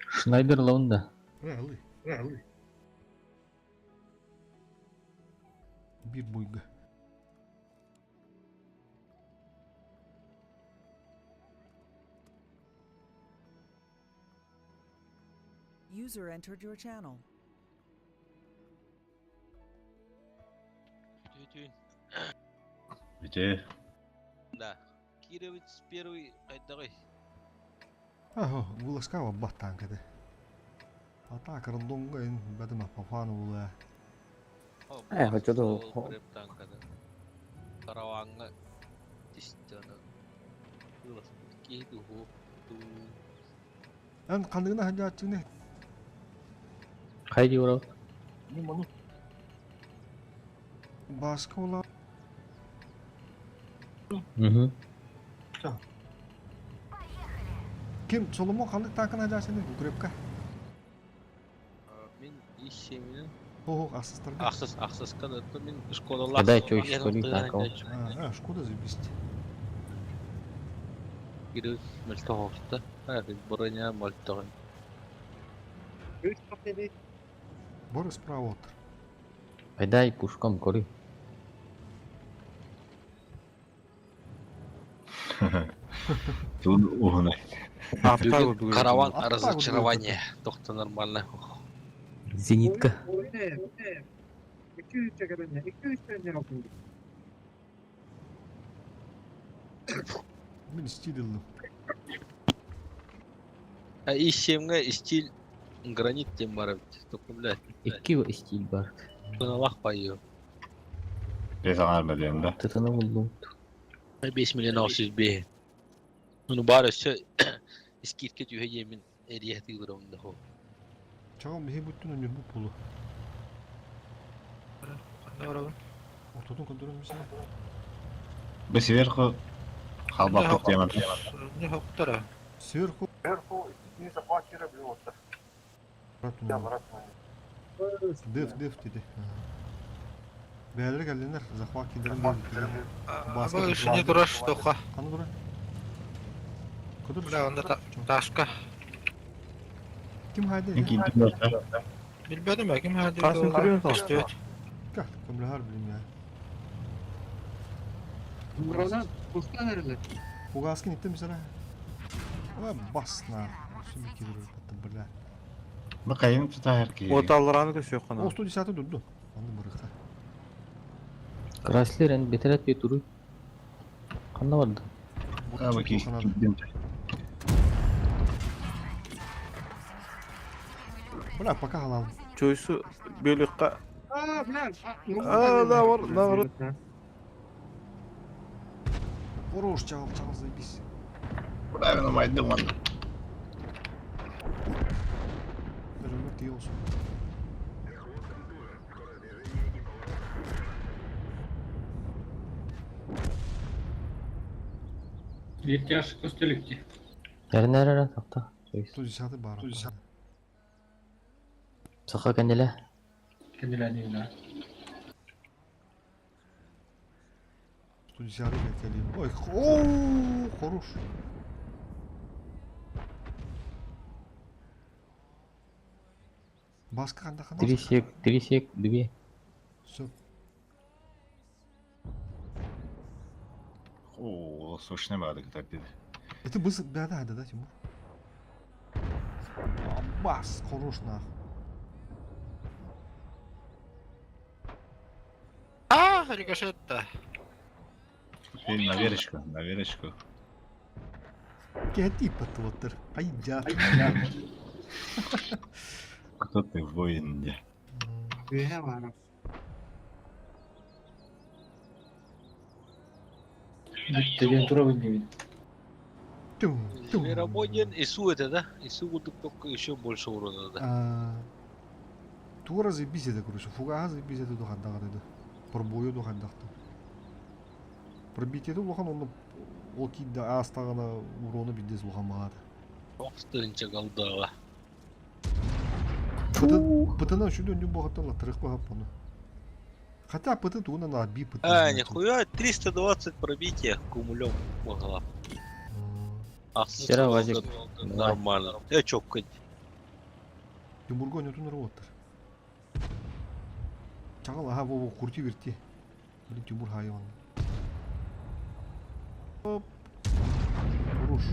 Шнайдер лаунда. Алы. Бир буйга. User entered your channel. Түтүн. Бүтэ. Да. Кировец первый хайдаҕый? Аха, выласкава баттаан кэдэ. Атака рандомга ин бәдема папану була. Э, хочу да- Преп танкада. Караванга тистена. Киһи дуһу туу. Эн ханныгына ханжааччыны Хайди урал. Баска була. Угу. Ким Соломон ханнык таакын ханжааччыны укрепка. Мин ищемин. Хо хо асыстарга. Ахсыс ахсыскан өттө мин школалар. Когда чё еще школьник танкал? А, Шкода заебись. Кировец мөлтөх броня мөлтөх. Борис справа отыр. Айдай пушком кори. Туун уһуна. Апта Караван Апта разочарование. Тохто нормально. Зенитка. Мен стиль ыллым. А ищемге стиль гранит тем бар бит. Только блядь. Икки стиль бар. Тыналах пайы. Бес аңар миллион да. Тытына булдум. 5 миллион 605. Ну бар өссө скидка түһэ диэмин эриэ тыылырым да хо. Чагам бихи бүттүн өнүр бу пулу. Ханна барабын? Ортотун көндөрөн мисен. Бу сверху халбаттык темат. Не хоктара. Сверху. Деф, деф деди. Бәлер келдилер, захват кидерин деди. Бу үсүнө турар тоха. Каны тура? Көдөр. Бля, онда ташка. Ким хайды? Мен кийдим да. Билбедим ким хайды. Касын көрүөн сал. Көстүбөт. Ках, көмлөһөр билим я. Buradan kuştan herhalde. Угаскин иттем сара. Ва басна. Сүбү кидер баттым бля. Бу кайын тутаар ки. Оталлараны көсүөх кана. О 110 дурду. Аны бырыкта. Краслер эн бетерет бе туруй. Канда барды? Аба кийдим. Бля, пока халал. Чойсу бөлүккэ. Aa, бля. Аа, да бар, да бар. Хорош, чагал, чагал, заебись. Правильно майдым анда. Даже өмір тие olsun. Бир тяж көстөлүктү. Эрнер такта. 110 бар. Саха кенделе. Кенделе. 110 кэлиим. Ой, о, хорош. Баска ханда хана. Три сек, три сек, две. Все. О, сочный бады так dedi. Это быс да да да да Тимур. Бас, хорош нах. А, рикошет-то. Теперь на верочку, на верочку. Кэти патвотер. Ай дя. Кто ты воин, де? Үһэ баар. Бүттэ диэн турабын диэбит. Зверобой ИСУ это, да? ИСУ будут только еще больше урона, да. Туора заебись это, короче. Фуга заебись это духандаҕа да. Пробою духандахта. Пробитие улахан онно ол киидэ аастаҕына урона биддес улахан баҕата. Охтынча голдова. Пытана үчүдө өннү буохаттан латтарых баһаппаны. Хотя пыты тугунан аби пыты. А, нихуя, 320 пробития кумулем могла. А, Вчера Вазик. Нормально. Я чокать. Тимурго нөтүн роботтар. Чагал аха во курти верти. Блин, Тимур хайван. Оп. Хорош.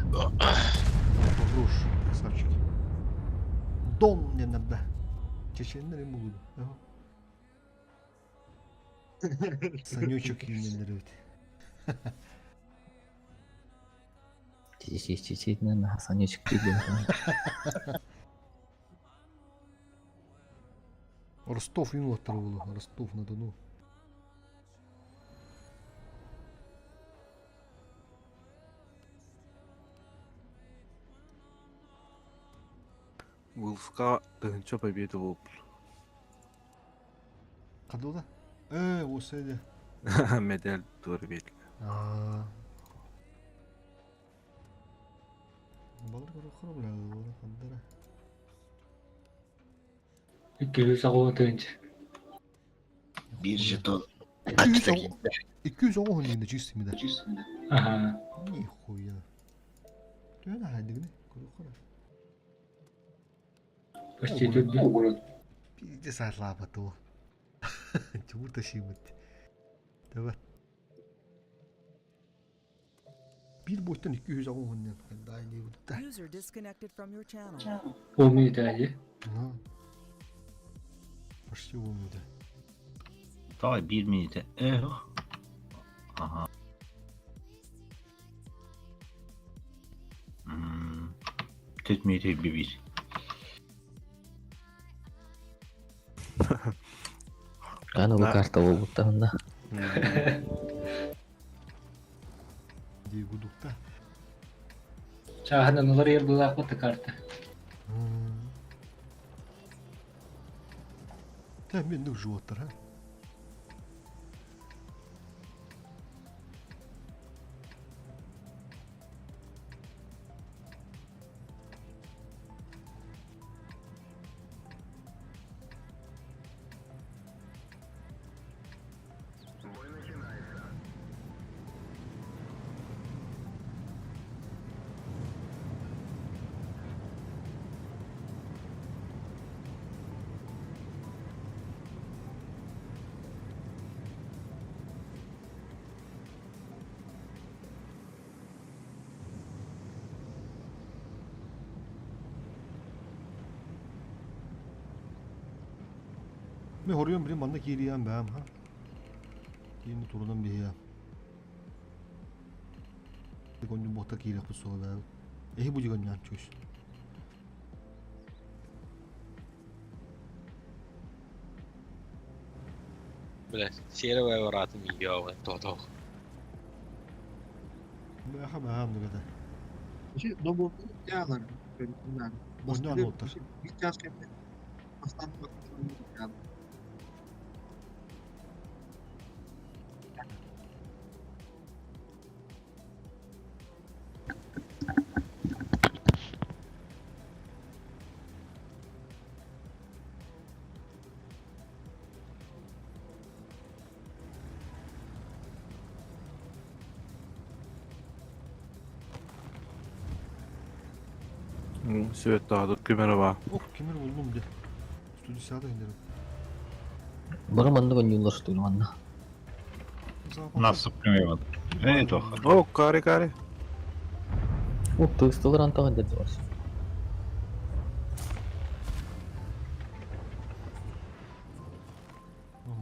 Хорош, красавчики. Дон не надо. Чеченнер им буду. Санечек юненнер ведь. Чичи, наверное, Санечек диэн. Ростов юнлаттар болу. Ростов на Дону. Вылска тыһынча победа болып. Кадода? Осы еді. Медаль туар бет. Балыр көрі қыры біледі, қандара. Икки саҕа тыынча. Bir жетон. 210 хоннинда чистый да. Ага. Нихуя. Төне хадигне, көрі қыры. Почти тут. Пиздец атлаба то. Тимур тащимыт. Давай. Bir boyuttan 210 хоннин. Дай не буду. User disconnected from your channel. Умный дали. Ну. Почти умный, да. Давай bir minute. Ага. Төрт минуте bir. Аны бу карта болбуттан да. Дей гудукта. Чааһынан олар ер булаах карта. Та мен нүк жуоттар, а? Мен хоруйан билин манна киириэн бэм ха. Киини турунан биһиэ. Конню бота киириэх бу бэм. Эһи бу дигэн нян чуш. Бля, серовая врата миёва, то-то. Бэха бэм дэгэтэ. Иши добу ялар. Онньоон уоттар. Bir час кэннэ бастаан бакын Свет кимер бар. Ох, кимер булдум де. 110 индирим. Бары маннык ойнуулар что ли манна. Нас суппримеват. Эй, тох. О, кари кари. Ух, тыстылар антаҕын деді бар.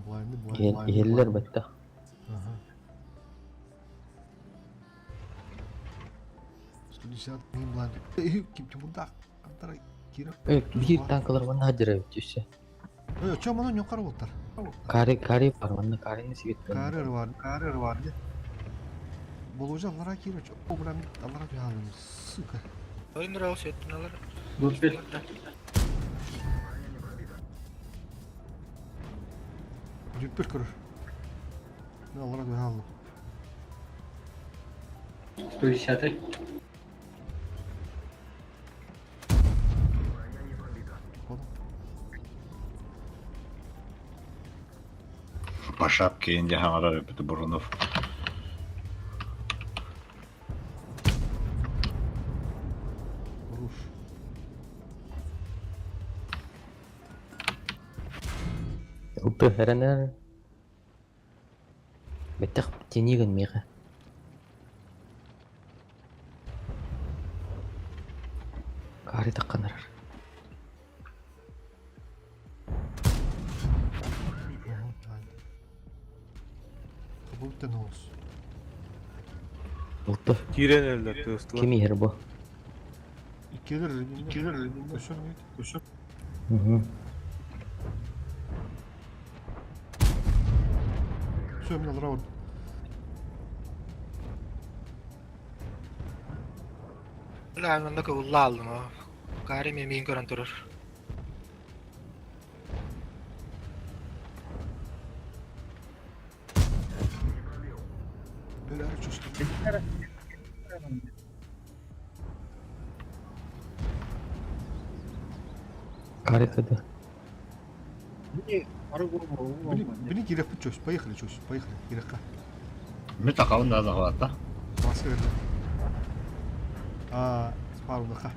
Блайнды, блайнды. Иһэллэр бэтта. Ага. 110 мин блайнды. Эй, ким ким бунда? Антара кира. Э, биир танкалар манна хаджыра түссе. Эй, чё маны ньокар болтар? Кари кари бар манна карини сигит. Карер бар, карер бар. Болужа аллара кира, чё? О, бля, аллара түйалым, сука. Ойын рау сеттин алар. Дурбет. Дүппір көрір. Мен аллара түйалым. 110. По шапке инде хамарар өпөтү Бурунов. Руш. Ылты хәрәнәр. Беттэх тенигин меха. Кари такканар. Кабылтен олс. Ылты. Кирен элдер тыстылар. Кими хер бу? Иккелер, иккелер, көсөр мүйт, көсөр. Мгм. Все, мен аллара бар. Бля, манна кыбылла алдым а. Кари мен миин көрөн турur. Бля, чувствую. Кари кыды. Блин, кирек путь, чё, поехали, чё, поехали, кирекка. Ми такабын да захватта. Маска верді. А, спарундаха.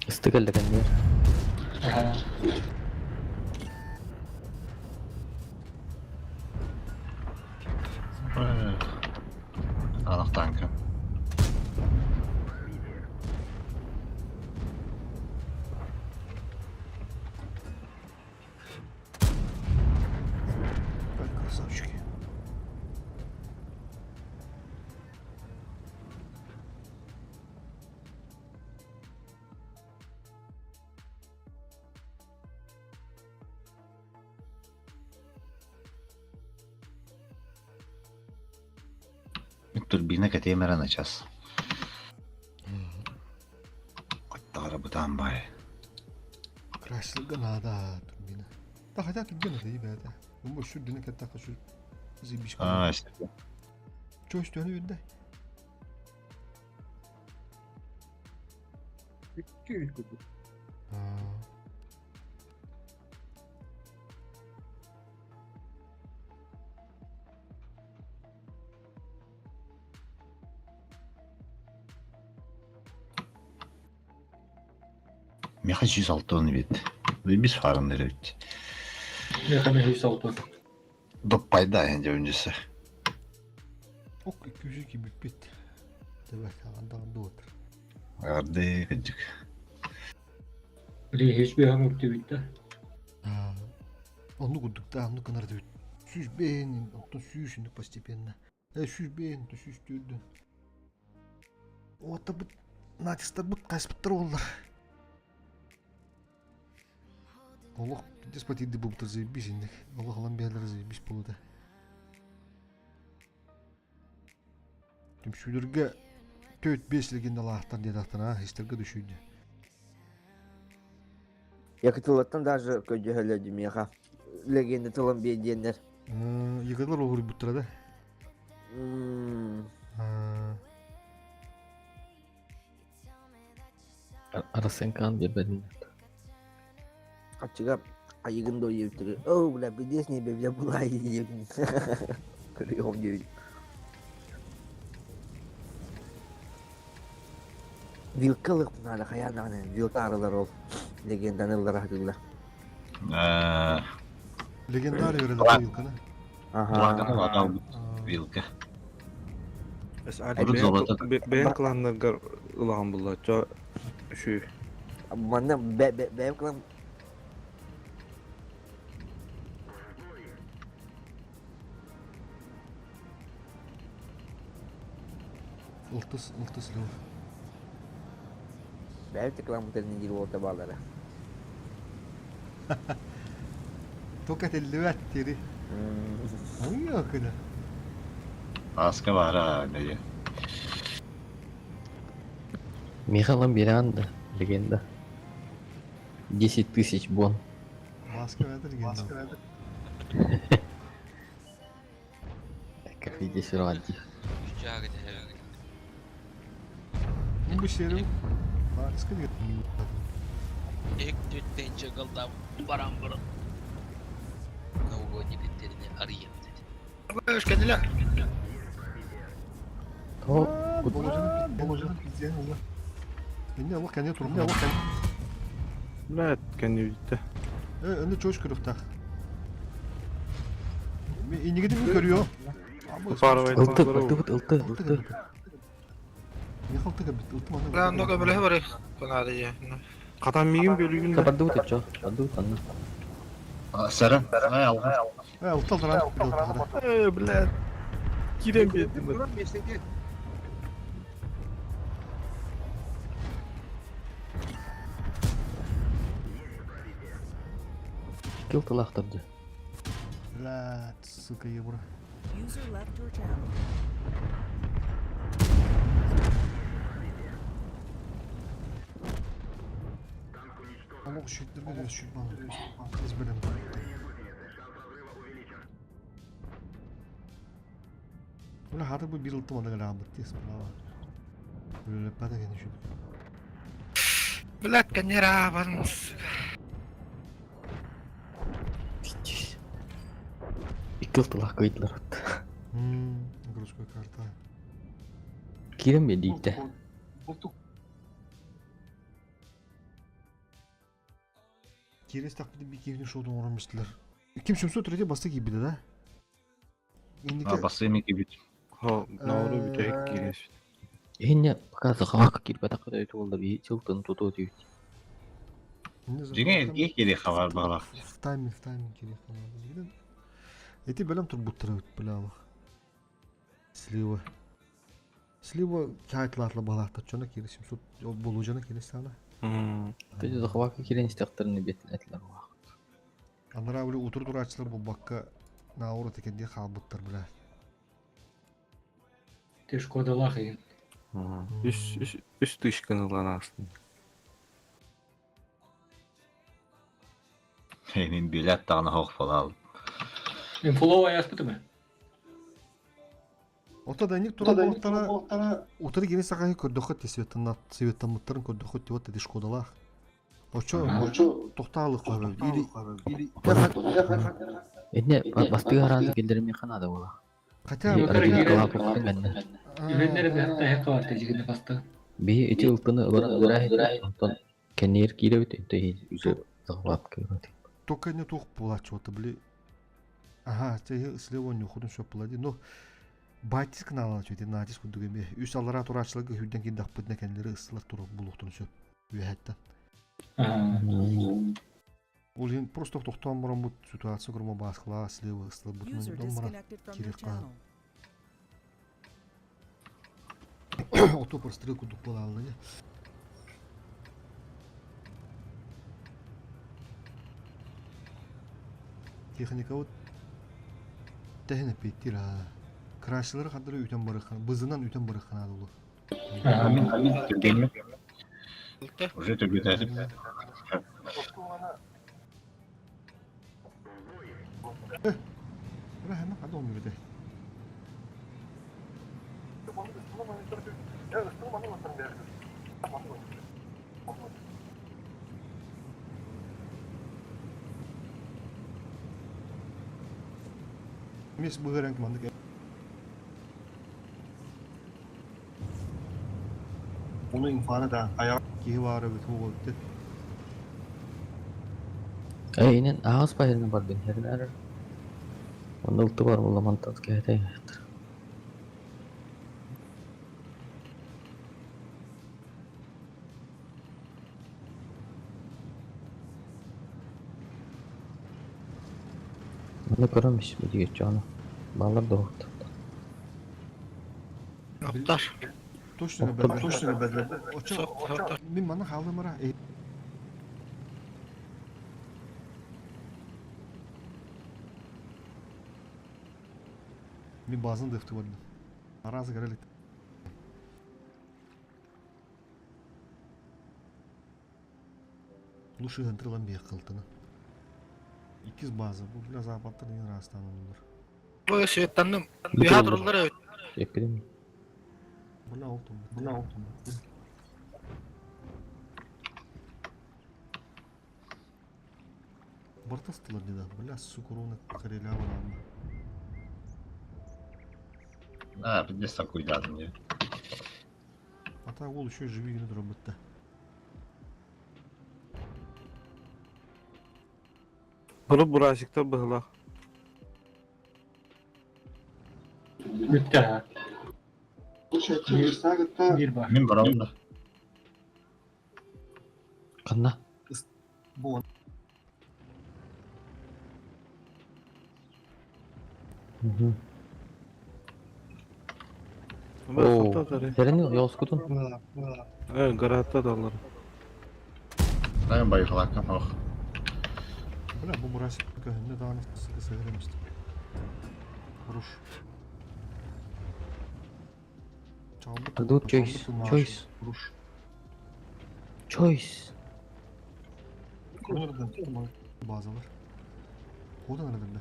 Истыгал даган Ага. Анах танка. Так, красавчики. Турбина катемера на час. Коттара бутан бай. Красилга надо турбина. Да хотя турбина да ребята. Ну, больше турбина как хочу. Заебись. А, Чё, что они видно? Меха 106 бит. Бис фарын бит. Меха 106. Доп пайда енді өнжесі. Ок, 202 бүппет. Давай, ағандағы отыр. Арды кыджык. Били hiç bir hamur bitti. Онну курдук да, онну кынар деп. Сүүс бэйн, оттон сүүс инде постепенно. Э, сүүс бэйн, то сүүс түрдүн. Ота бут натистар бут кайсыптар олар. Олох деспотиди бубтар заебись инде. Аллах алам бәлер заебись болду. Түмшүлөргө төт бес легендалаахтар диэтахтар а, истерге түшүйдү. Якытылаттан даже көдьөһөлө димиэха. Легенда тылын биэдиэннер. Якытылар оҕуруйбуттара да. Арасенкан бербедин. Ачыга. Айыгын до диэбиттэр. Оо, бля, пиздец не бля была диэбитин. Көрүөҕүм диэбит. Вилка ылыахпын наада хайаан даҕаны вилка арылар ол легенданы ыллара сатыыллар. Легендарий өрелер вилканы. Ага. Вилка. Бэйэн кланнаргар ылаҕын булла чо үчү. Манна бэйэм клан Ылтыс, ылтыс лев. Бэйэм клан диир уолта баалара. Только этиллибэт тири. Ой, кына. Аска баара нее. Михаил Миранда, легенда. 10 000 бон. Маска это легенда. Как видишь, ради. Ну, бу Маска деген. Ek tütten çakaldan баран баран. Новогодний биттерини арыйым dedi. Hoş geldiler. Положено, пиздец. Инне аллах кәне турму, аллах кәне. Блядь, кәне Э, өнде чош көрүктах. Инеге ми көрüyor. Ылты, ылты, ылты, ылты. Не халты бит, ылты маны. Lan no көмөлөһө бар. Канады я. Катан мигин бөлүгүн. Кабадут чо, кабадут анна. Сара. Ай алга. Э, ылты алдыран. Э, блядь. Кирен бердим. Кил тылахтырды. Блядь, сука, ебра. User left your channel. Аллах шүттірге де шүт маны. Тез білем. Ула хаты бу бир ылты маны гала бит тез бала. Үле пада гене шүт. Блядь, канера бармыз. Икки тылах кыйдылар. Городская карта. Кирем бе дейті. Кирес тақпыды би кевин шоудун оромыстылар. Ким 703 басты кийбиди да? А басы ми кибит. Ха, науру бүтәк кирес. Эне пока захавака кирбе такада өтү болду би жылтын туту дейт. Жиңе эрге кири хабар баглак. В тайме, в тайме кири хабар. Эти белем турбуттары билалы. Слива. Слива кайтлатлы балакта чона кири 700 болу жана кири сана. Ты захавака кирен истактарын бетин этилер бар. Анара биле утур турачылар бу бакка науру текенде халбыттар биле. Ты Шкодалах и Үс үс үс тышканы ланастын. Мен билет тагына хок болал. Инфолова яспытымы? Ота да ник тура болуктара утыр кини сакай көрдөкөт тесветтан светтан көрдөкөт деп атты Шкодалах. Очо токталык или Эне бастыгы харансы келдерме канада бола. Хотя Үйреннер бәхтә хәкка бар тәҗигене басты. Би эти ылтыны ылара онтон кенер киребит энте үзе захват киребит. Только не тух була чего-то, бли. Ага, те слева не худын шоп була Но батис канала чөйте натис кудуг эме. Үс алара турачылыгы хүдден кин дакпыт некенлери ысылар туруп булуктун сөп. Үйәттен. Ол ен просто токтон мурун бу ситуация курма баскыла слева ысылар бутун User disconnected from your channel. Ото прострел кудук була алды. Техника вот тәһне петтир ha. Крашылары кадыр үтен барыхан, бызынан үтен барыхан алды. Амин, амин. Түргенме? Уже түргетәтип. Рахма кадыр өмүрдө. Мис быһыран маннык Onu infana da ayağı киһи баара эбит буолбут. Эй, инен ағас байырына бардын, херин әрі. Онда ұлты бар бола мантан кәйті аяқтыр. Оны көрөмүш бу дигет жону. Балар да оқты. Оттар. Точно Оттар. точно бәдләр. Мин мана халымара. Мин базын дефти бардым. Аразы көрелик. Лучше гантырылан бия кылтына. Икиз база. Бу бля западта деген растанылыр. Ой, светтанным. Уя турулар эбит. Еккедим. Бля олтум. Бля олтум. Бартастылар деда. Бля сукуруна кореля барамы. А, пиздец такой дадым мне. Ата ол еще живи генә дробытта. Bunu burasıkta bıhla. Bitti ha. Bir бар. Мин барамын да. Қанна? Бу Оо, Херин yoскутун. Э, гаратта да алар. Мен байқалаққа ох. Бля бу бурасик көһүндө дааны сыкы сыгырымысты. Руш. Чалбы Тут choice, choice. Руш. Choice. Базалар. Кодан араларда.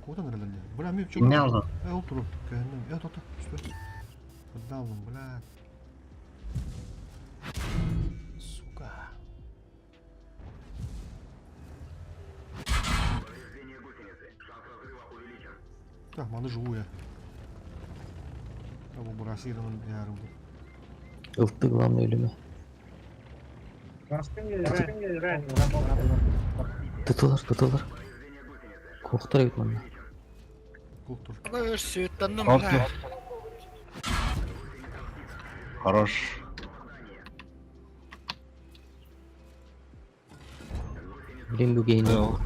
Кодан араларда. Бля мен Не алдың? Э, ол туру. Көһүндө. Э, тота. Үстө. Куда алдым, бля. Сука. Так, маны живу я. А бу бурасированный ярым бу. Ылтты главное өлүмө. Тутулар, тутулар. Коктор эбит манна. Коктор. Ой, светтанным. Окей. Хорош. Блин, бу гейни.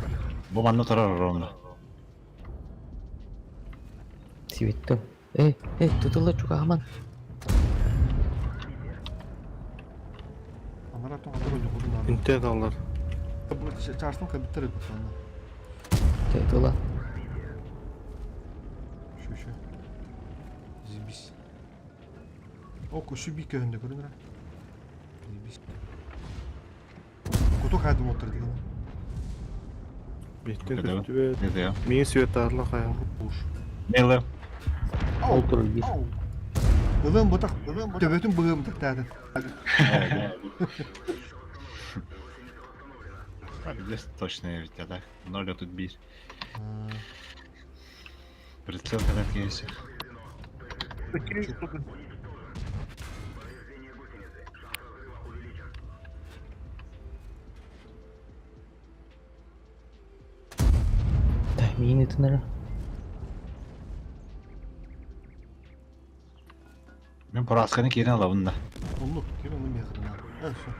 Бу манны турар ровно. Сибеттим. Эй, эй, тутулар чугаман. Анара тоң атыр өлді кудун ары. Интер алар. Бу чарстын кабиттер өтүп анда. Тутула. Şu şu. Zibis. О, көші би көһүндө көрүнөр. Зибис. Куту кайдым отыр деген. Бихтин Көтөбө. көстүбө. Не дия? Мин свет арла кая. Мейле. Ау. Олтур бир. Ылым бутак, төбөтүн быгым тактады. Пиздец точно ведь, а так? Ноль тут бир. Прицел когда есть. Так, мини тынара. Мен порасканы кирен алабын да. Онлук, кирен оны мехрин. Э, всё.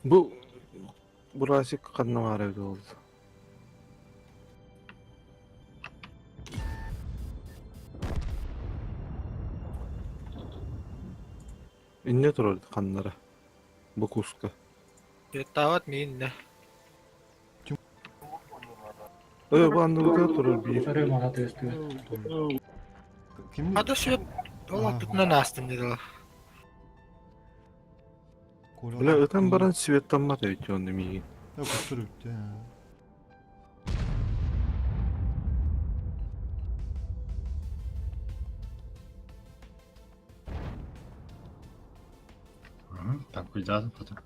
Бу бурасик канна бар эбит oldu. Инне турар каннара. Бу куска. Светтават мин не. Э, бу анды бу турар бир. Өрө мага төстү. Кимни? Ада свет ол аттытынан астым деди. Бля, ытан баран светтанмат эбит онды миги. Э, көстөр өттү. Такуйдаатым потом.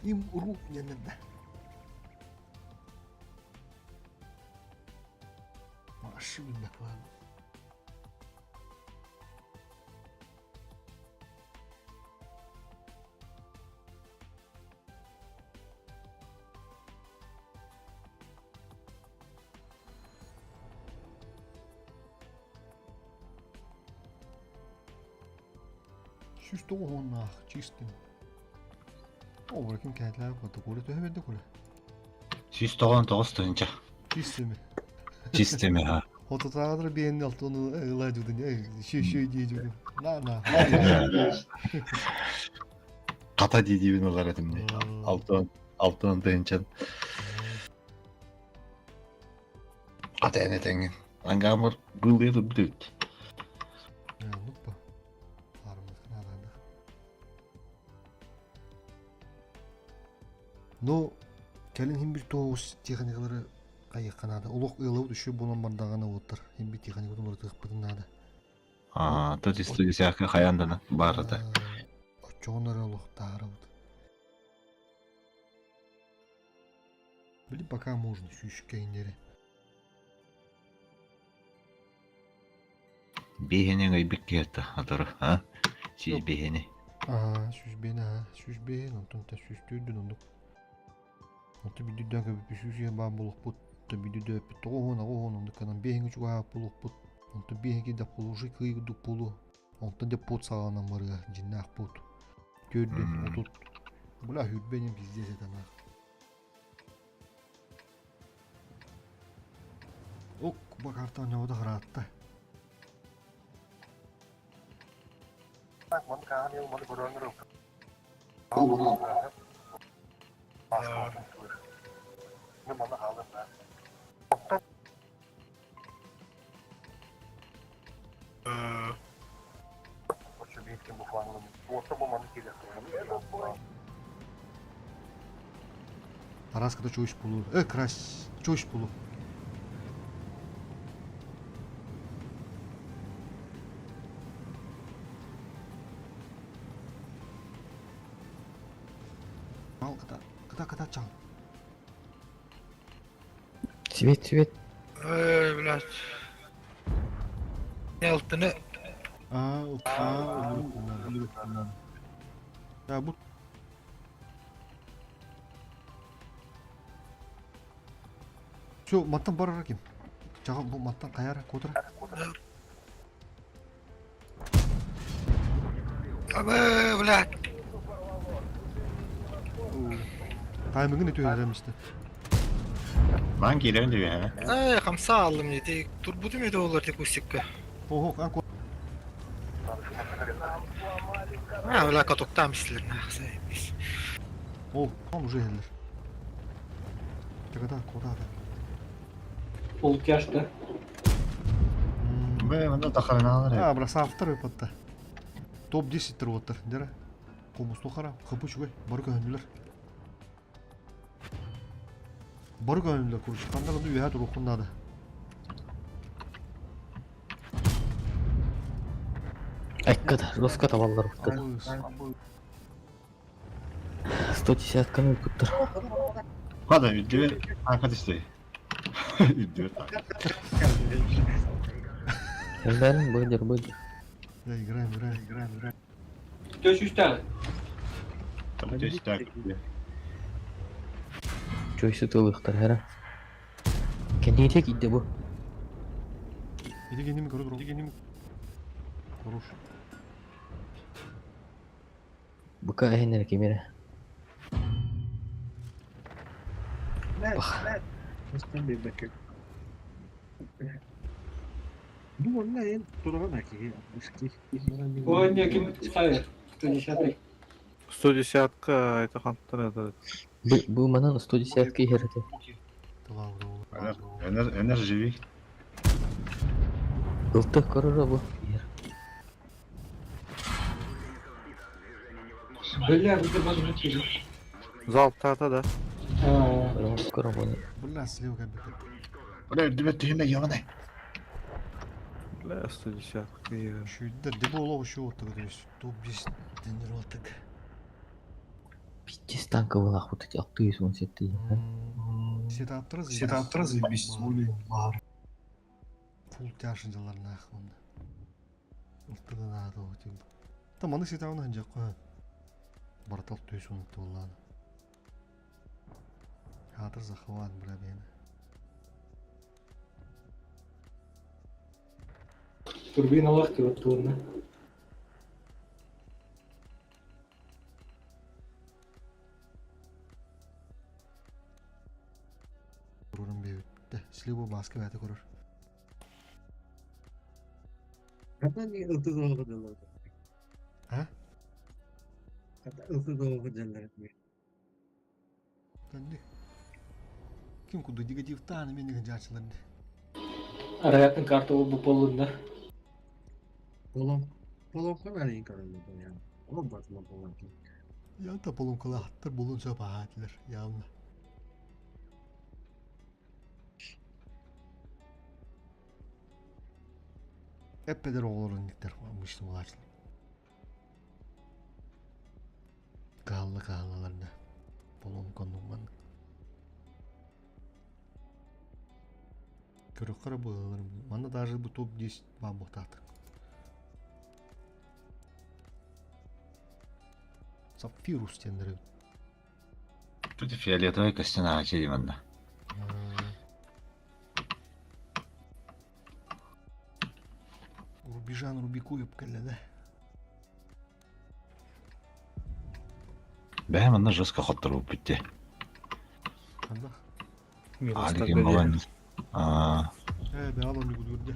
Им уру дьэннэрдэ. Машина доклад. Сүүс тоҕуһуоннаах чистым. О, ким кэһэтилээх буолта куля төһө берди куля? 199 тыһыынча. Чистыми. Чистыми ха. Хотутааҕар биэнни алтыны ылаа дьудун, шүй шүй дии дьудун. На на. Хата дии диибин ылар этим дии. Алтын алтын тыһыынчан. Хата эн этэҥҥин. Ангамыр быылыйа турбут эбит. Нуппа. Ну, кэлин хин бир тоҕус техникалары хайыахха наада. Олох ыалабыт үчүгэй буолан бардаҕына уоттар. Хин бир техникатын уларытыахпытын наада. Аа, то дисяхка хайаан да баар этэ. Оччоҕун эрэ олох таарабыт. Били пока можно сүүскэйиннэри. Биэһини ыҥыйбыт киһи атору, а? Сүүс биэһини. Аа, 105 аа, 105 онтон та 104 оннук. Онтон бүдүрдээн көбүппүт сүүс иһэн баан булукпут, то бүдүрдөөппүт 98 оннук канан биэһиҥи чугаһаап булукпут. Онтон биэһиҥи киирдэх полужи кыай курдук буолуо. Онтон дьэ пут саҕаланан барыа, дьиннээх пут. Төрдүн, отут. Бля, хүрбэним пиздец это нах. Ок, бакартан ньоҕода хараатта. Араската чуйш булу. Э, крас, чуйш булу. Ал кыта, кыта кыта чал. Свет, свет. Эй, блядь. Не алтыны. Аа, аа, Я бу Все, маттан барар ким? Чаҕа бу маттан хайара кутра? Абы, блядь. Таймыгын өтүһэрэмистэ. Ман киирэн түһэ. Эй, хамса аллым ити. Турбутум ити олар ти кустикка. Ого, а А, бля, катоктам истилер нахса. О, он уже эллер. Куда, куда да? Полутяжка. Бе, манда тахараналар. А, бросавтар выпадта. Топ-10 труоттар, дера. Комусту хара, хапы чугай, бары көһүннүлэр. Бары көһүннүлэр, короче, ханна да үөһэ туруоххун наада. Экката, жестко табаллар уктар. 110-каны укуттар. Хада үддүбэр анка түстэй. Үддүбэр так. Элбэрин быдыр быдыр. Да, играем, играем, играем, играем. Төс үстәҕин. Төстәк. Чөйсү тылыхтар хара. Кэнниите киирдэ бу. Иди кеними көрө Иди кеними. Хорош. Бука эһиннэр кимире. Бу онно эн тураҕын акиги ски. Ой, не, ким хайыр. 110 110-ка это хантан это. Бу бу манан 110 иһэр этэ. Энер энер живи. Ылтых көрөрө бу. Иһэр. Бля, вы Залп тата да. Көрө Бля, слева кабина. Бля, үрдүбэр түһүмэ ёбаный. Бля, 110 киһи. Шүйдер, де боло еще вот так, то есть топ-10 тренировок. Пиздец танка была вот эти 617. Сетаптыр Сетаптыр заебись. Фул тяжи делар нахуй. Ылтыгы надо вот им. Там аны сетауна ханжак. Бартал төс оны толланы. Хатыр захват, бля, бені. Турбиналар кебет турна. Көрөрүм бебитте. Слева баска бәті көрөр. Хата не ылтыгы дылар. А? Хата ылтыгы дылар. Тәнді. Ким куду негатив таны мен деген жачылар. Араяттын карта ол бу болуна. Полон полонка нарин көрүнү я. Ол батма полонка. Я та полонкала аттар болун сөп аатилер явно. Эппедер оғлар никтер мышны булачылар. Каалла кааллаларда. Полонконнуман. Көрөккара булалар. Манда даже бу топ-10 бабытат. Сапфирус тендери. Тут фиолетовый костяна ачили манна. Рубежан Рубикуеп кэллэ да. Бә манна жестко хоттор буп битте. Ханда. Алиген балан. А, Э, бе алон югудурде.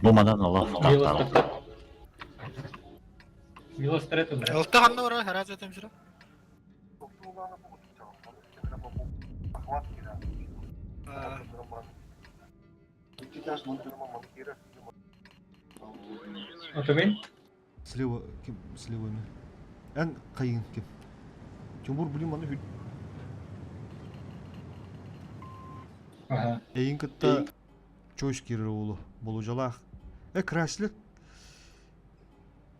Бу мадан Аллах тактар. Милос трето бре. Ылты ханна ора, хараз этем сира. Отомин? Слева ким слева ми. Эн кайын ким. Тимур блин маны хүт. Ага. Эйин кытта чойс кирер улу. Болужалах. Э краслет.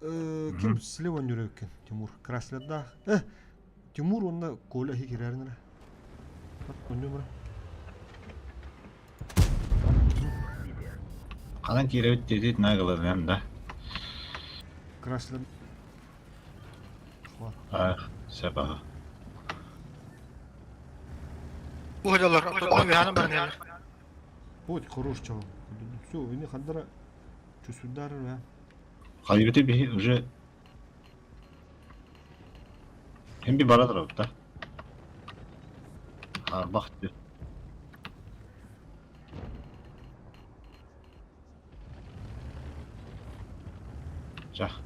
Э, ким слева нүрөккен Тимур. Краслет да. Э, Тимур онна Коля хи кирернер. Бат конюмра. Канан киребит дедит нагалар да. Краслет. Хват. А, сәбә. Уһалар, автодан виханын барнелер. Вот хорош чего. Все, ini хандара чусудар ва. Хайбити би уже Hem bir baradır да. Арбах ти. Жах.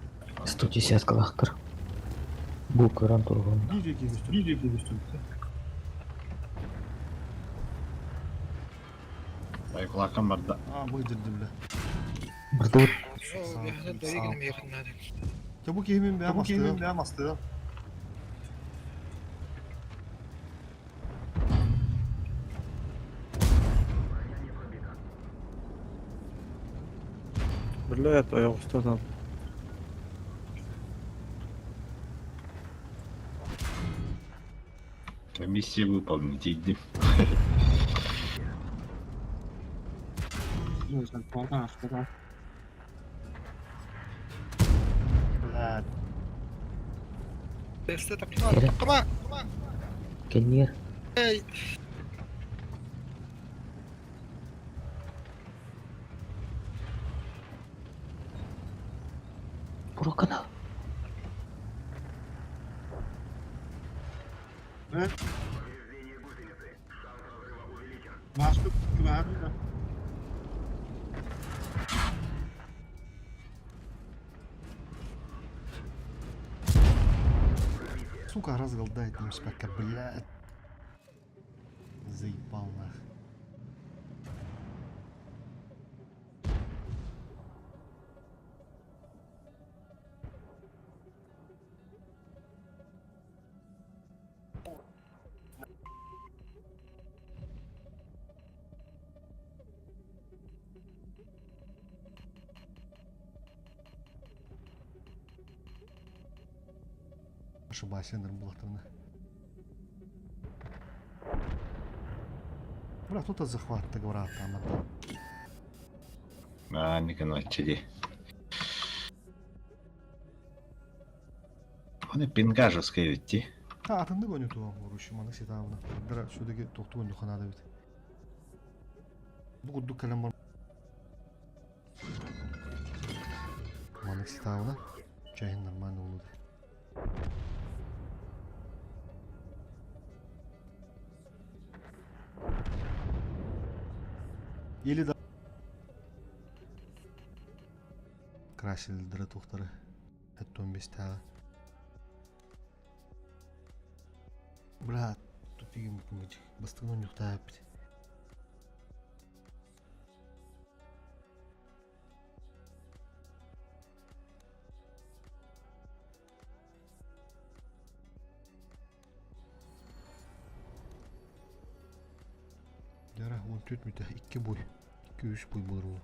110 калахтар. Бу көрөн турган. Видео кигистүр. Видео кигистүр. Байкулакан бар да. А, выдерди бля. Бирде Табу кихимин бә Табу кихимин масты. бә масты. Блядь, аяк там. Комиссия выполнить иди. Ну, sen полна ашпада. Бля. Тесте тапкыма, тапкыма. кеннер. Эй. Буракана. Э? Машка кварда. Сука, разголдает немспека, блядь. Заебал нах. Ошибайся, булаттарына. Бра, тут захват договора там. Аа, никаночи ди. Оны пингажевская ведь. Та атынды гоню ту уруши маны ситавна. Дара все-таки тоқту гоню ханада бит. Бу кудду калем бар. Маны ситавна. Чайын нормально болуды. Или да красилдері тоқтары. 15 тағы. Брат, тупигим бутунгычы. Бастығын ұйықтап бит. Яра, 14 мүтә, 2 бой. 2-3 бой болар ол.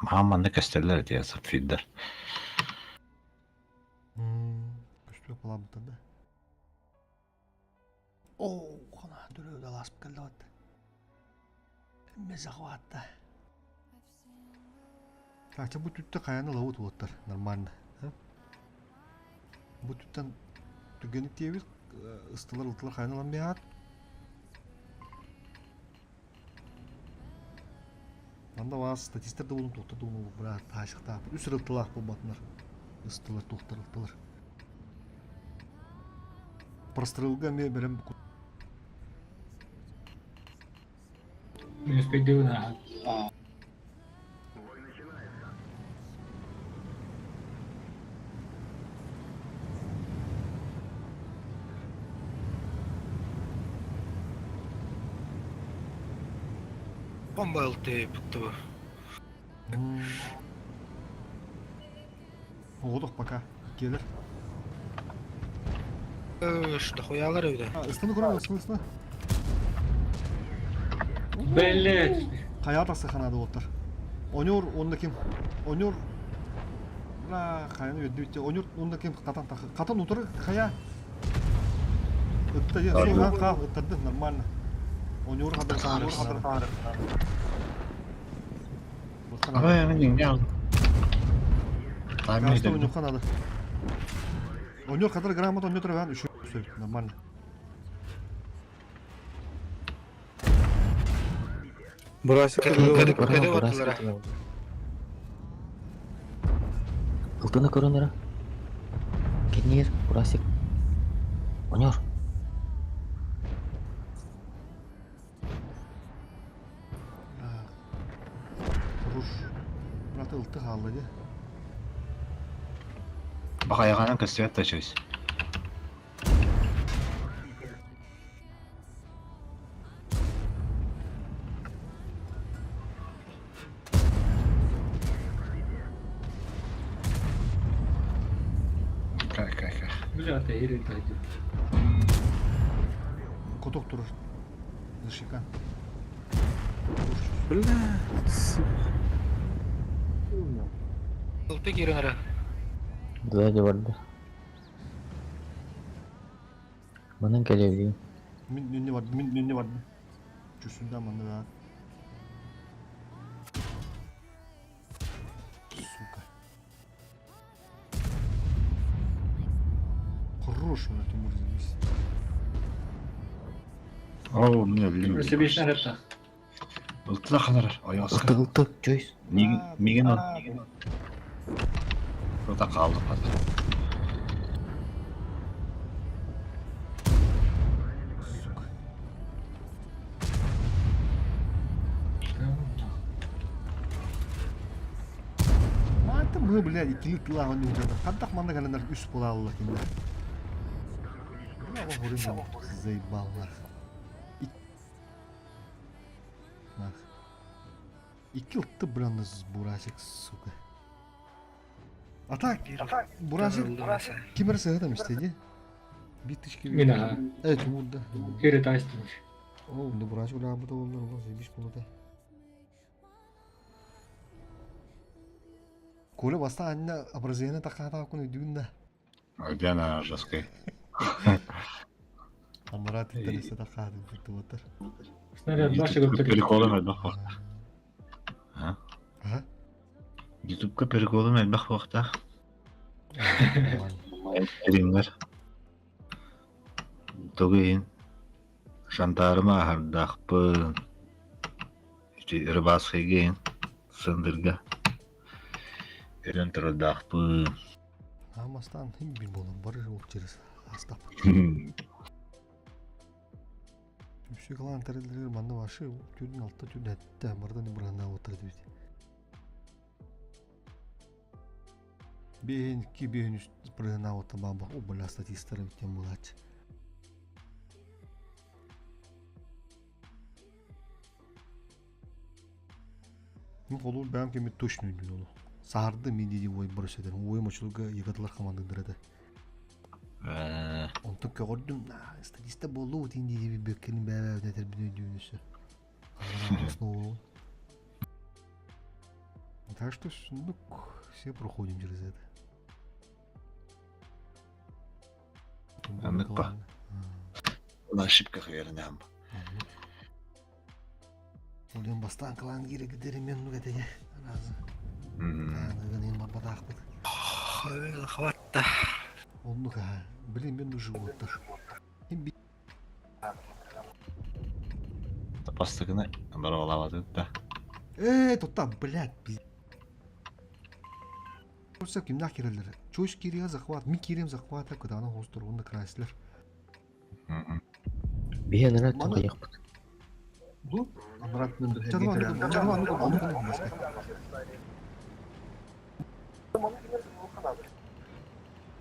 Маманы көстөллөр дия сапфиддар. Көстүө палабыта да. О, хана дүрөө даласып келди атты. Эмме захватта. Так, бу түттө каяны лабыт болоттар, нормально. Бу түттен түгеник диэбит, ыстылар ылтылар каяны лан биат. Анда вас статистер да болун тоқтар да болун брат, ташықта. Үс ылтылақ болбатынар. Ыстылар, тоқтар, ылтылар. Прострелга ме берем Не успел на. Бомба ылты бутты. Оғодох пока. Келер. Что хуялар өйдө. Ыстыны көрөм, ыстыны, ыстыны. Блять. Кая тасы ханады оттар. Онюр, онда ким? Онюр. Бра, каяны өдді бітті. Онюр, онда ким? Катан тақы. Катан утыры, кая. Ытты, е, қал, ыттырды, нормально. Онюр қадыр, қадыр, қадыр. Ай, мен не Кажется, онюр ханады. Онюр қадыр грамота, онюр тұрған, үші, нормально. Брасик. Кәде оттылар. Ылтыны көрөнөрө. Кеннир, Бурасик. Онёр. Руш. Брат, ылты қалды, де. Бақаяғанан көстөбөт да чөйс. Кай, кай, кай. Бля, ты или ты. Коток тұрыр. Зашика. Бля, сука. Ылты киренere. Сзади барды. Манан келеби. Мин не бар, мин не бар. Чүсүндә манды да. Сука. Хорош, мына Тимур здесь. О, мне блин. Себешін арапта. Ылтыда ханар, ояска. Ылты, ылты, Джойс. Миген ол. Ылта қалды қазір. Сука. Это мы, блядь, иккили тылааҕын ньуурдата. Хантах манна кэлэннэр үс буолааллар кинилэр. Заебаллар. Икки ылты бранны бурасик, сука. А так, бурасик ким эрэ сыһытам истэ Биир тысяча Мин аха. Э, чумурда. Кири таастымыш. О, да бурасик улаабыта боллар, олох заебись болута. Коля бастаан анна образованиены такаатааккун өйдүүн да. Диана жесткой. Амара титтэресе такаатын кыттыбаттар. Снаряд башы көптөр. Переколом элбэх буохтаах. А? Аха. Ютубка переколом элбэх буохтаах. Стримнер. Тугу иһин Шантаарыма аһардаахпын. Ити рыбацкайга иһин Сындырга өрөн турардаахпын. Аамастаан хим бир буолан бары ол через астап. Үсү кылаан тэриллэригэр манна ваши түрдүн алта түрдүн этте бардан бырана отыр дебит. Бэйэн икки бэйэн үс бырана отта баба о бля статистара биттен булач. Мин холуур бэйэм кэммит точно өйдүүн олох. Саһарды мин дии ой барыс этэр. Ой мочулга ягодалар хамандыдыр этэ. Онтон көҕөрдүм, статиста буоллу утин дии бэккин бэбэ этэрбин өйдүүн өссө. Основу. Так что, ну, все проходим через это. Аннык па. На ошибках вернем. Улен бастаан кылаан киирэ кидэри мен ну кэтэйэ аразы. Аныгын барбатаахпыт. Хватта. Оннук аха. Блин, мен уже уоттар. Бастыгына баралабаты да. Э, тутта, блядь, пиздец. Кимнах киреллер. Чуш кирига захват, ми кирем захвата, когда она хостур, онда крайслер. Биһи анараа туһайыахпыт.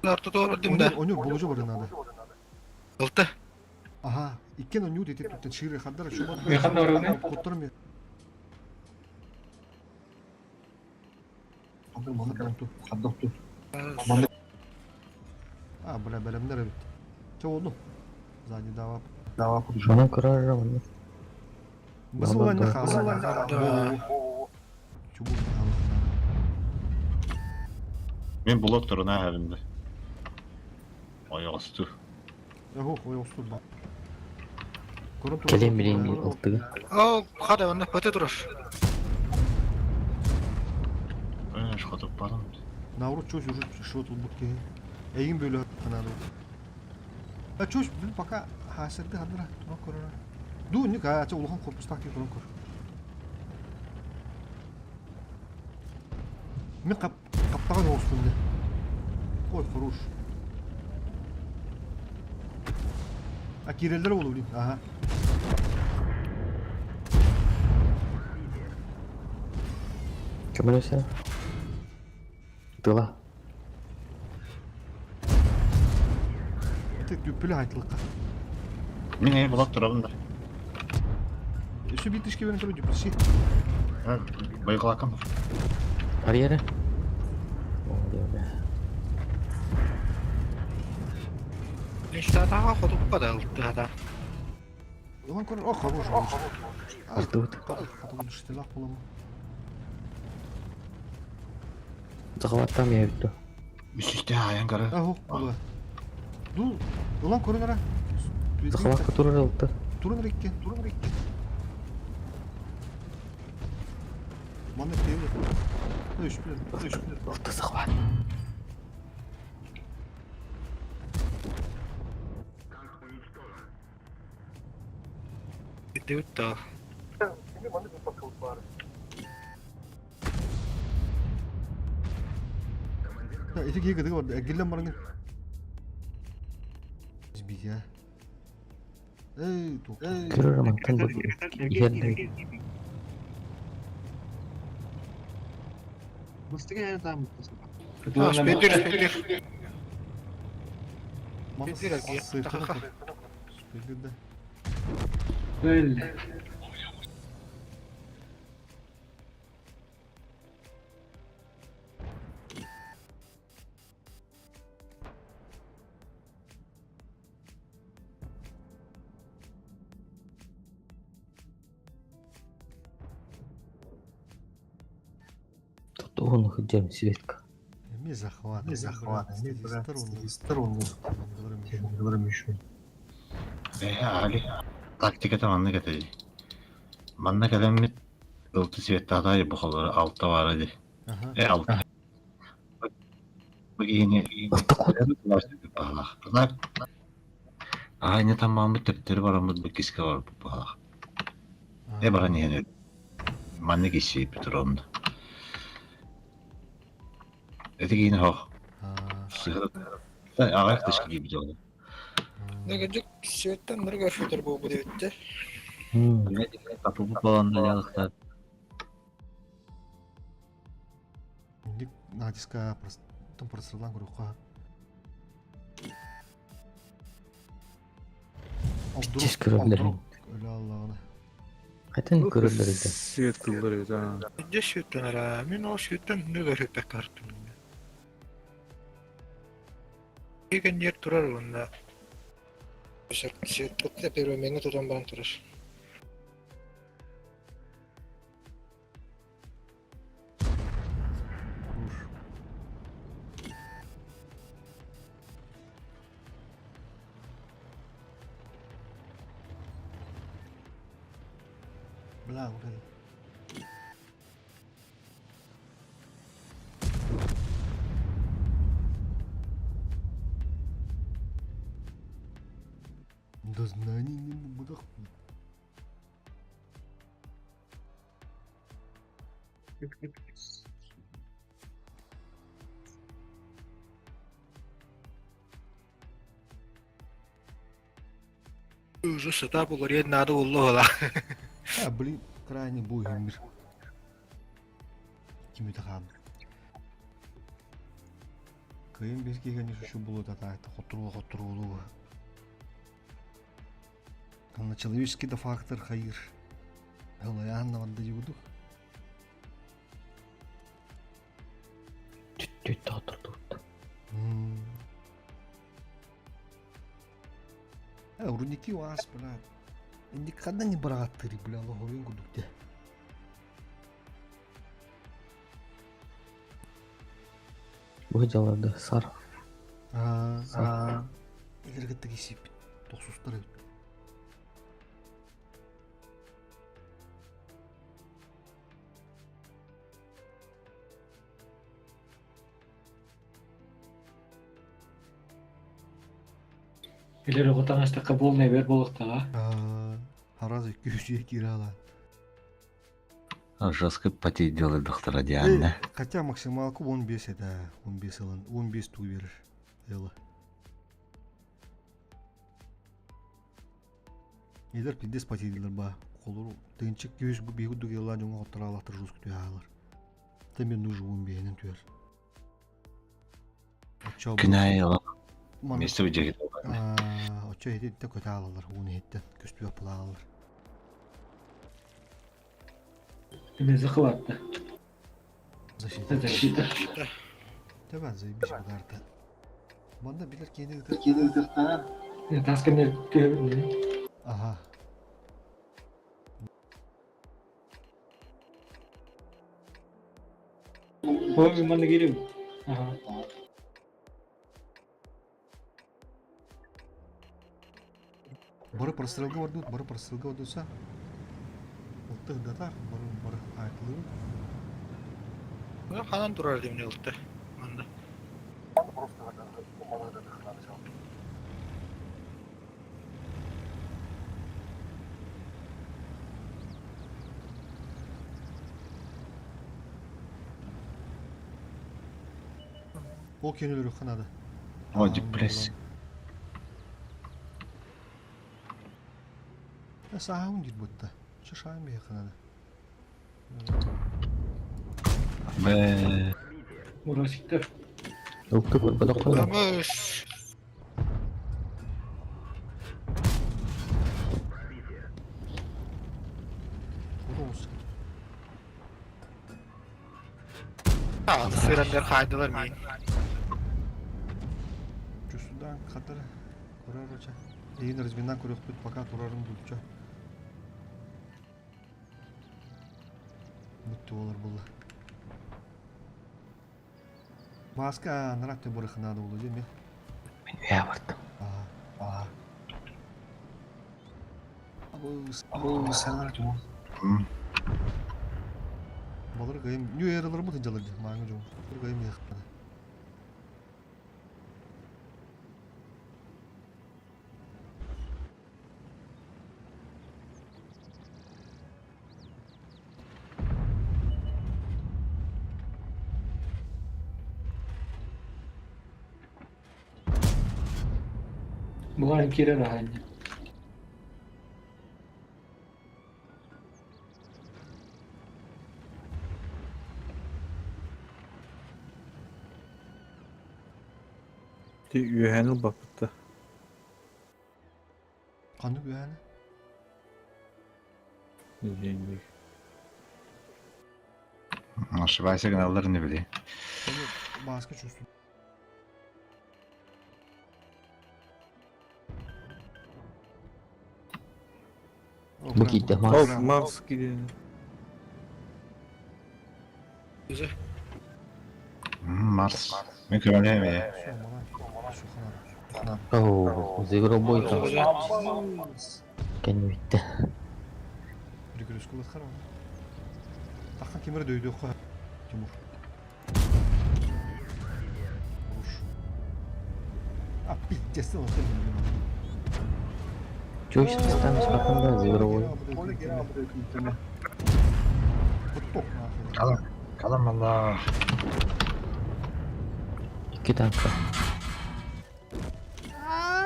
Ортотуор да. Оню болужу бар надо. Ылты. Ага, иккен оню дети туттан шире хаддар шуба. Механна орыны? Коттор А, бля, бэлэмнер эбит. Чэ oldu. Сзади давап. Манан көрөр манна. Бысылан Да. хаалла. Чубу Мен блок туруна хабинде. Ойоосту. Охо, ой остур ба. Көрөм Кэлин билин ылтыгы. О, хада онна пөтө турар. Ой, шкотуп барым. Науру чөс уже шот бутке. Эйин бөлө каналы. А чөс бил пока хасырды хандра тура көрөр. Ду ник а ча улахан корпустак ки көрөн көр. Мен кап каптаган оостун де. Ой, хорош. А кирелдер болу блин. Ага. Көмөлөсө. Тыла. Тек дүппүлө айтылыкка. Мен эй блок турабын да. Өсө бит ишке берен туру дүппүлү. Байкалакам. Карьера. О, диэбэ. Штатаға хотуппа да ылты хата. Улан көр, о, хорош. Ылтыбыт. Штелах боламы. Захваттам я бүттү. Үсүстэ аян кара. Ахо, була. Ду, улан көрөн ара. Захватка турар ылты. Турун рекке, турун рекке. Маны тейли. Үш биле, үш биле. Ылты захват. Бүт да. Эти киги кыдыгы бар, гиллен барыңы. Сбить, а. Эй, тук. Көрөр мантан бу иһэрдэ. Бастыгы там. Спидир, спидир. Маны Спидир агия. сыйқыны Спидир да. Öyle. Тоҕуну сылдьар Светка. Эми захват. Эми захват, эми брат, Э, али. Тактиката маннык этэ дии. Манна кэлэммит ылты светтаатаай бухалары алта баара дии. Э, алта. Бу киһини баһалаах. Аайна таммааммыт төптөрү бараммыт бу киска барбыт баһалаах. Э баран иһэн өлбүт. Маннык иссийбит ровно. Эти киһини хоох. Аҕыйах тышка киирбит оҕо. Нэгедик светтен нырга фитер буолбут эбиттэр. Тапыбыт баланна дьалыктар. Ник натиска там прострелан көрүөххэ. Тис көрөллөр. Өлө аллаҕына. Хатын көрөллөр эбит. Свет кыллар эбит аа. Дьэ светтен ара. Мин ол светтен нырга фитер картым. Егеннер турар онна. Свет первый меңе тутан баран турар. Уж. Бля, вот это. Да знаний не буду. Уже сата булар ед надо уллола. А, блин, крайне буй мир. Кими тахам. Кыйын беске конечно еще было да это хотуру хотуру. На человеческий да фактор хайыр. Галаянна ванда юдух. Түт таатырдыбыт. Э, рудники у вас, бля. Никогда не браттыри, бля, лохуин гудукте. Бу дьаларда сар. Аа, Илэргэтти кисип. Тохсустар эбит. Илер оҕотаҥастакка буолнай бэр буолуохтаҕа. Аа, Харазы күүсүө киирала. Жестко потеть делает доктора Диана. Хотя максималку 15 это 15 ылан, 15 туу берер. Эла. Эдер пиздец потедилер ба. Колору тынчык күүс бу бигу дугелла жоңго оттаралактыр жуз күтү аалар. Темен нужу 15-нен түөр. Очо Күнәй Маны- Место выдержит. Аа, очо хетте көтө алалар, уну хеттен көстү апылаалар. Эме захватта. Защита. Защита. Төбән заебись бударда. Манда билер кени Тасканер түһэбин. Ага. Ой, манна киирим. Аха. Бары прострелга бардут, бары прострелга бардуса. Ултых датар, бары бары айтылы. Ну, ханан турар демне улты. Манда. Ол кенелер ханада. О, депрессия. Саун дит бутта. Шашаан бе ханада. Бэ. Мурасиктар. Ылты көрбөтөххө. Амыш. Урус. А, сырандар хайдылар мин. Чусудан хатыр көрөр оча. Эйин разминан көрөхпүт пока турарын дучча. Бүттү болар булла. Маска анарак те барыхына да болу деме. Мен үйе бардым. Аа. Абы саңар жо. Балыр кайым нью эралар бу тынжалар маңы жо. Бир кайым яхта. Бугайым кирер аханья. Ти үйәһән ылбаппытта. Канды güәне. Дигәндик. Ошибайся гыналлар не били. Маска чувствую. Бу кийде Марс. Ол Марс киден. Güzel. Марс. Мен көмөлөйм Оу, зигробой Кенни битте. Прикрюскулы харам. Тахан кемер дөйдө ха. Тимур. Руш. А пиздец, он Чё сейчас там спокойно зигробой. Калам, калам алла. Икки танка.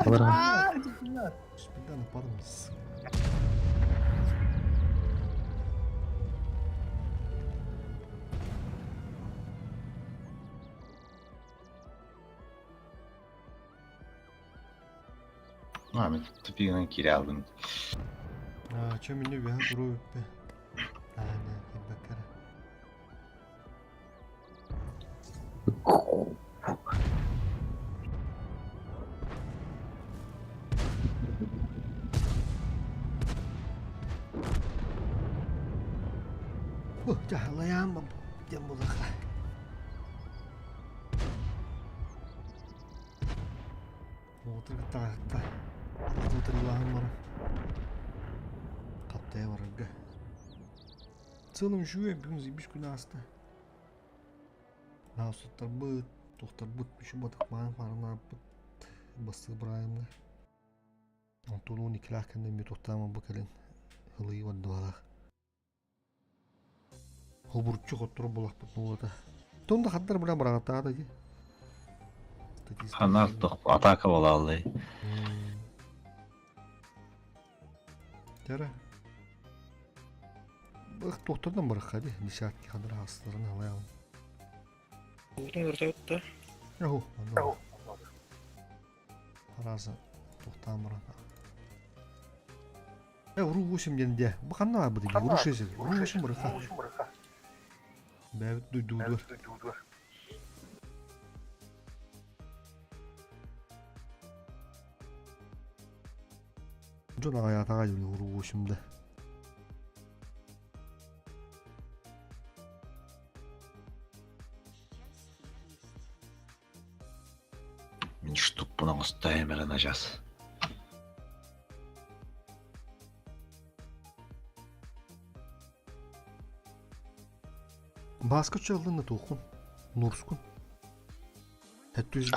Алар. Спидан падам. А, мен тупигынан кире алдым. А, чё меня вя туру бе. А, не, бакара. О, жахалаям дем булаха. Отыр тагта. Отыр лахым бар. Каптая барырга. Целым жуе бүгүн зибиш күн аста. Наусуттар быт, тохтар быт, бүші батық маған фарына быт, басты брайымга. Антону никлах кенде ми тохтама бу келен. Хылый ваддуалах. Хобурчу хоттур булах бут нулата. Тонда хаддар була барагата да ди. Ханар тоқ атака бола алды. Тера. Бых тохтордан барах ди. Десятки хаддар астарын алаям. Утун өртөттө. Яху, анда. Разы тохтан барах. Э, уру 8 денде. Бу ханна бу диги. Уру 6. Уру 8 барах. Бәбит дуйдудур. Жон ага ятага юли уру 8-де. Мен штук буна оставим на жас. Баска чалдын тухун. Нурскун. Хәттүз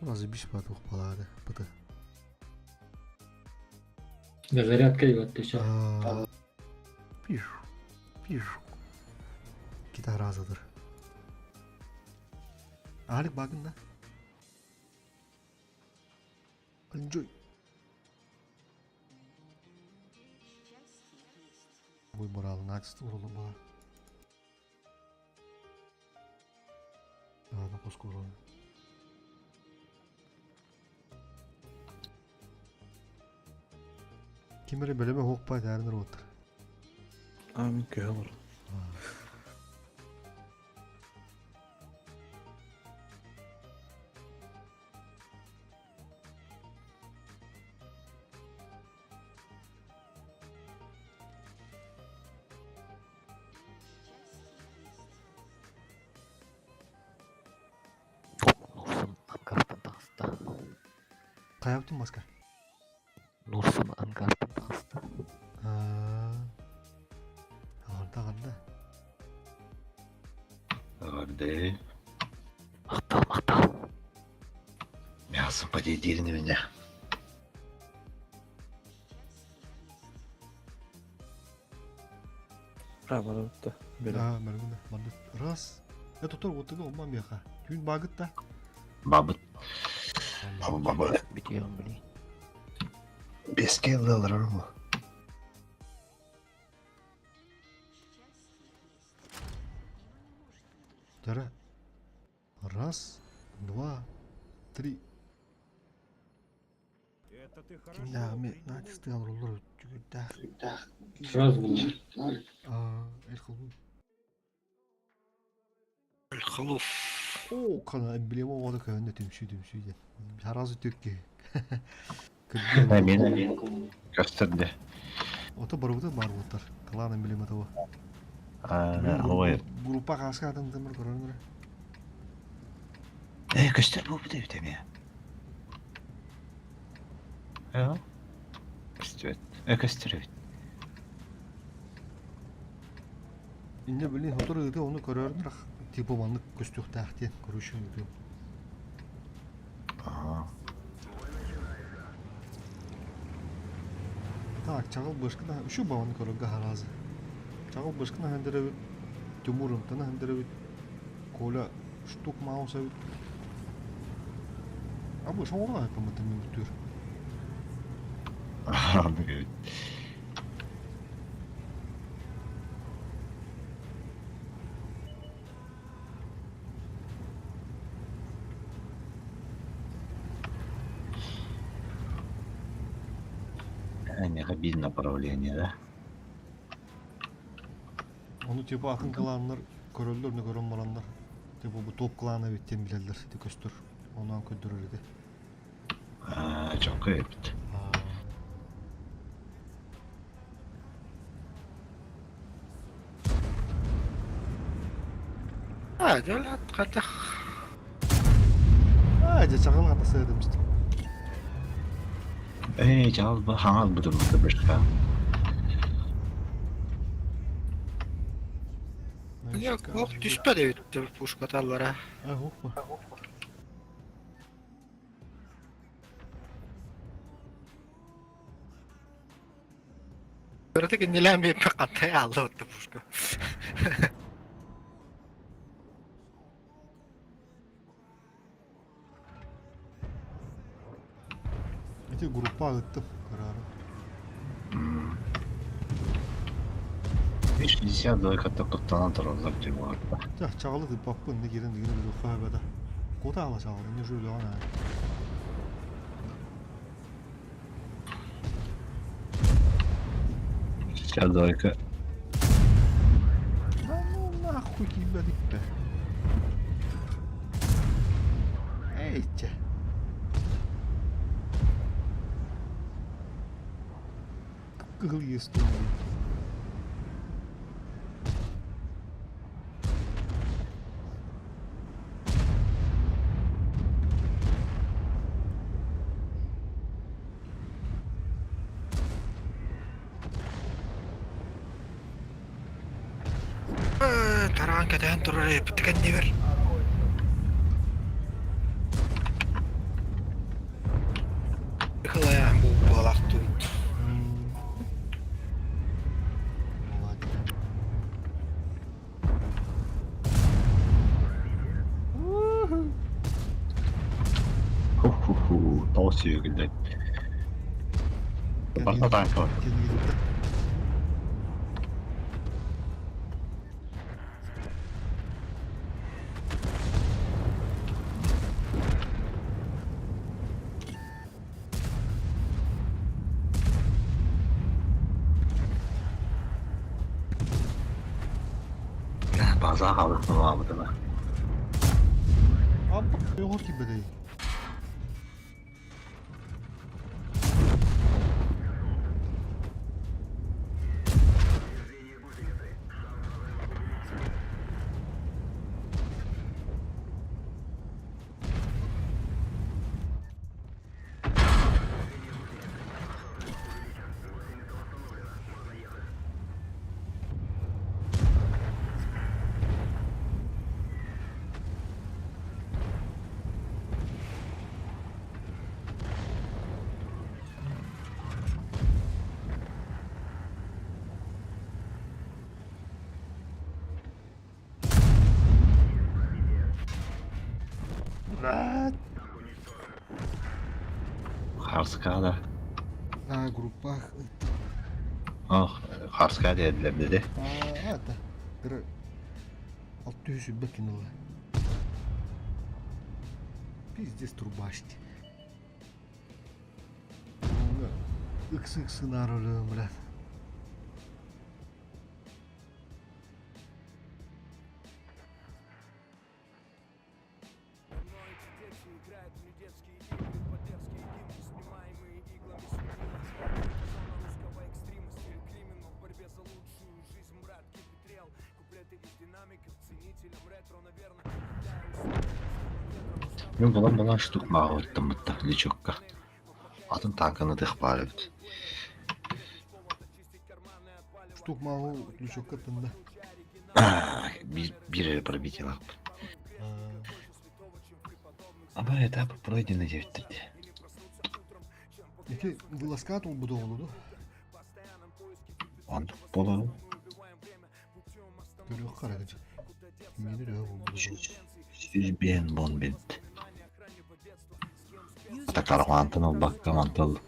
Азы биш батух балады. Быты. Да зарядка его ты чё? Пиш. Пиш. Кита разыдыр. Алик багында. Enjoy. Бой моралы начисты урулу бала. Хоскорон. Ким эрэ бөлөмө хуохпа этээрин ырыоттар. А мин көһө олорон. Нурсун ангартан таҕыста. Хайабытын маска? Нурсун ангартан таҕыста. Аҕарда аҕарда. Аҕарда. Махтал, махтал. Мясо подъедирин меня. Правда, Да, бәргүнэ. Маннык раз. Э тотор уоттага олма миэхэ. Түүн баагыт да? Бабыт. Бабы бабы. Бүтүөм били. Беске ылалар му. Тара. Раз, два, три. Кимнээҕими наатистыга олороллор үчүгүйдээх. Сразу было. Аа, Эль-Халуф. Эль-Халуф. Оо, хана эмблема оҕото көһүннэ түмсүү түмсүү диэн. Сразу түркү. Мен көстөрдө. Ото барыбыта бар буолтар. Клан эмблема того. Аа, ой. Группа хаска атын тымыр көрөрүн Э, көстөр бу бит эбит эмиэ. Э? Көстүбэт. Э, көстөр эбит. Инне билин хотор ыты ону көрөрүн рах типа маннык көстүөхтээх диэн көрүшүн ыты. Так, чаҕыл бышкына үчү баҕаны көрөргө хараазы. Чаҕыл бышкына хандырабыт, Тимур ымтана хандырабыт, Коля штук маус эбит. А бу шоңорға айпамытым мен бүтүр. Эбит. Эйиэхэ биир направление да? Ону типа атын кланнар көрөллөр, не көрөн бараннар. Типа бу топ клана эбит диэн билэллэр, ити көстөр. Онон көрдөрөр ити. Аа, чокко эбит. А, дьэ, хатах. Аа, дьэ чаҕыл хата сыадымыстым. Ээ, чаҕыл бу хаҥал бутуммута бышка. Ох, түспэт эбит пушкаталлара. А, охпа. Кыраты кинилээн биэрпэ хантай аалла отта пушка. Ити группа ыттым көрөөрү. 50 кытта куттанан тураллар дии буолла. Ча, чаҕылы тыппаппын, не кирен дигин билиэххэ сөбө да. Кута ала чаҕыл, не уже үлэҕин аа. 62. Да ну нахуй киирбэтик бэ. Эй, чэ. Кыһыл иэс туоллун. Тараан кэтээн турар эппит кэннигэр. Кылайаан буолбалах туут. Ху-ху-ху, тоҕус сүөгүллэн. Барта танка бар. База хаалык маабытына. Аппа йоҕор киирбэтэй. Харскада. А, группа. Ох, Харскада диэтилэр dedi. А, это. Кыра. 600 кинула. Пиздец трубашти. XX нарулю, блядь. Мен булан булан штук мааҕыттан бытта личокка. Атын танканы тых баар эбит. Штук мааҕы личокка тында. Биир биир эрэ пробитиелаахпыт. Аба этап пройдено диэбиттэр дии. Ити выласкаат олбут оҕолу Онтук буоларым. Көрүөх харагычы. Миэнэ өрөһө буолбут. 105 бон бит. Атакарҕаантан ылбакка мантал.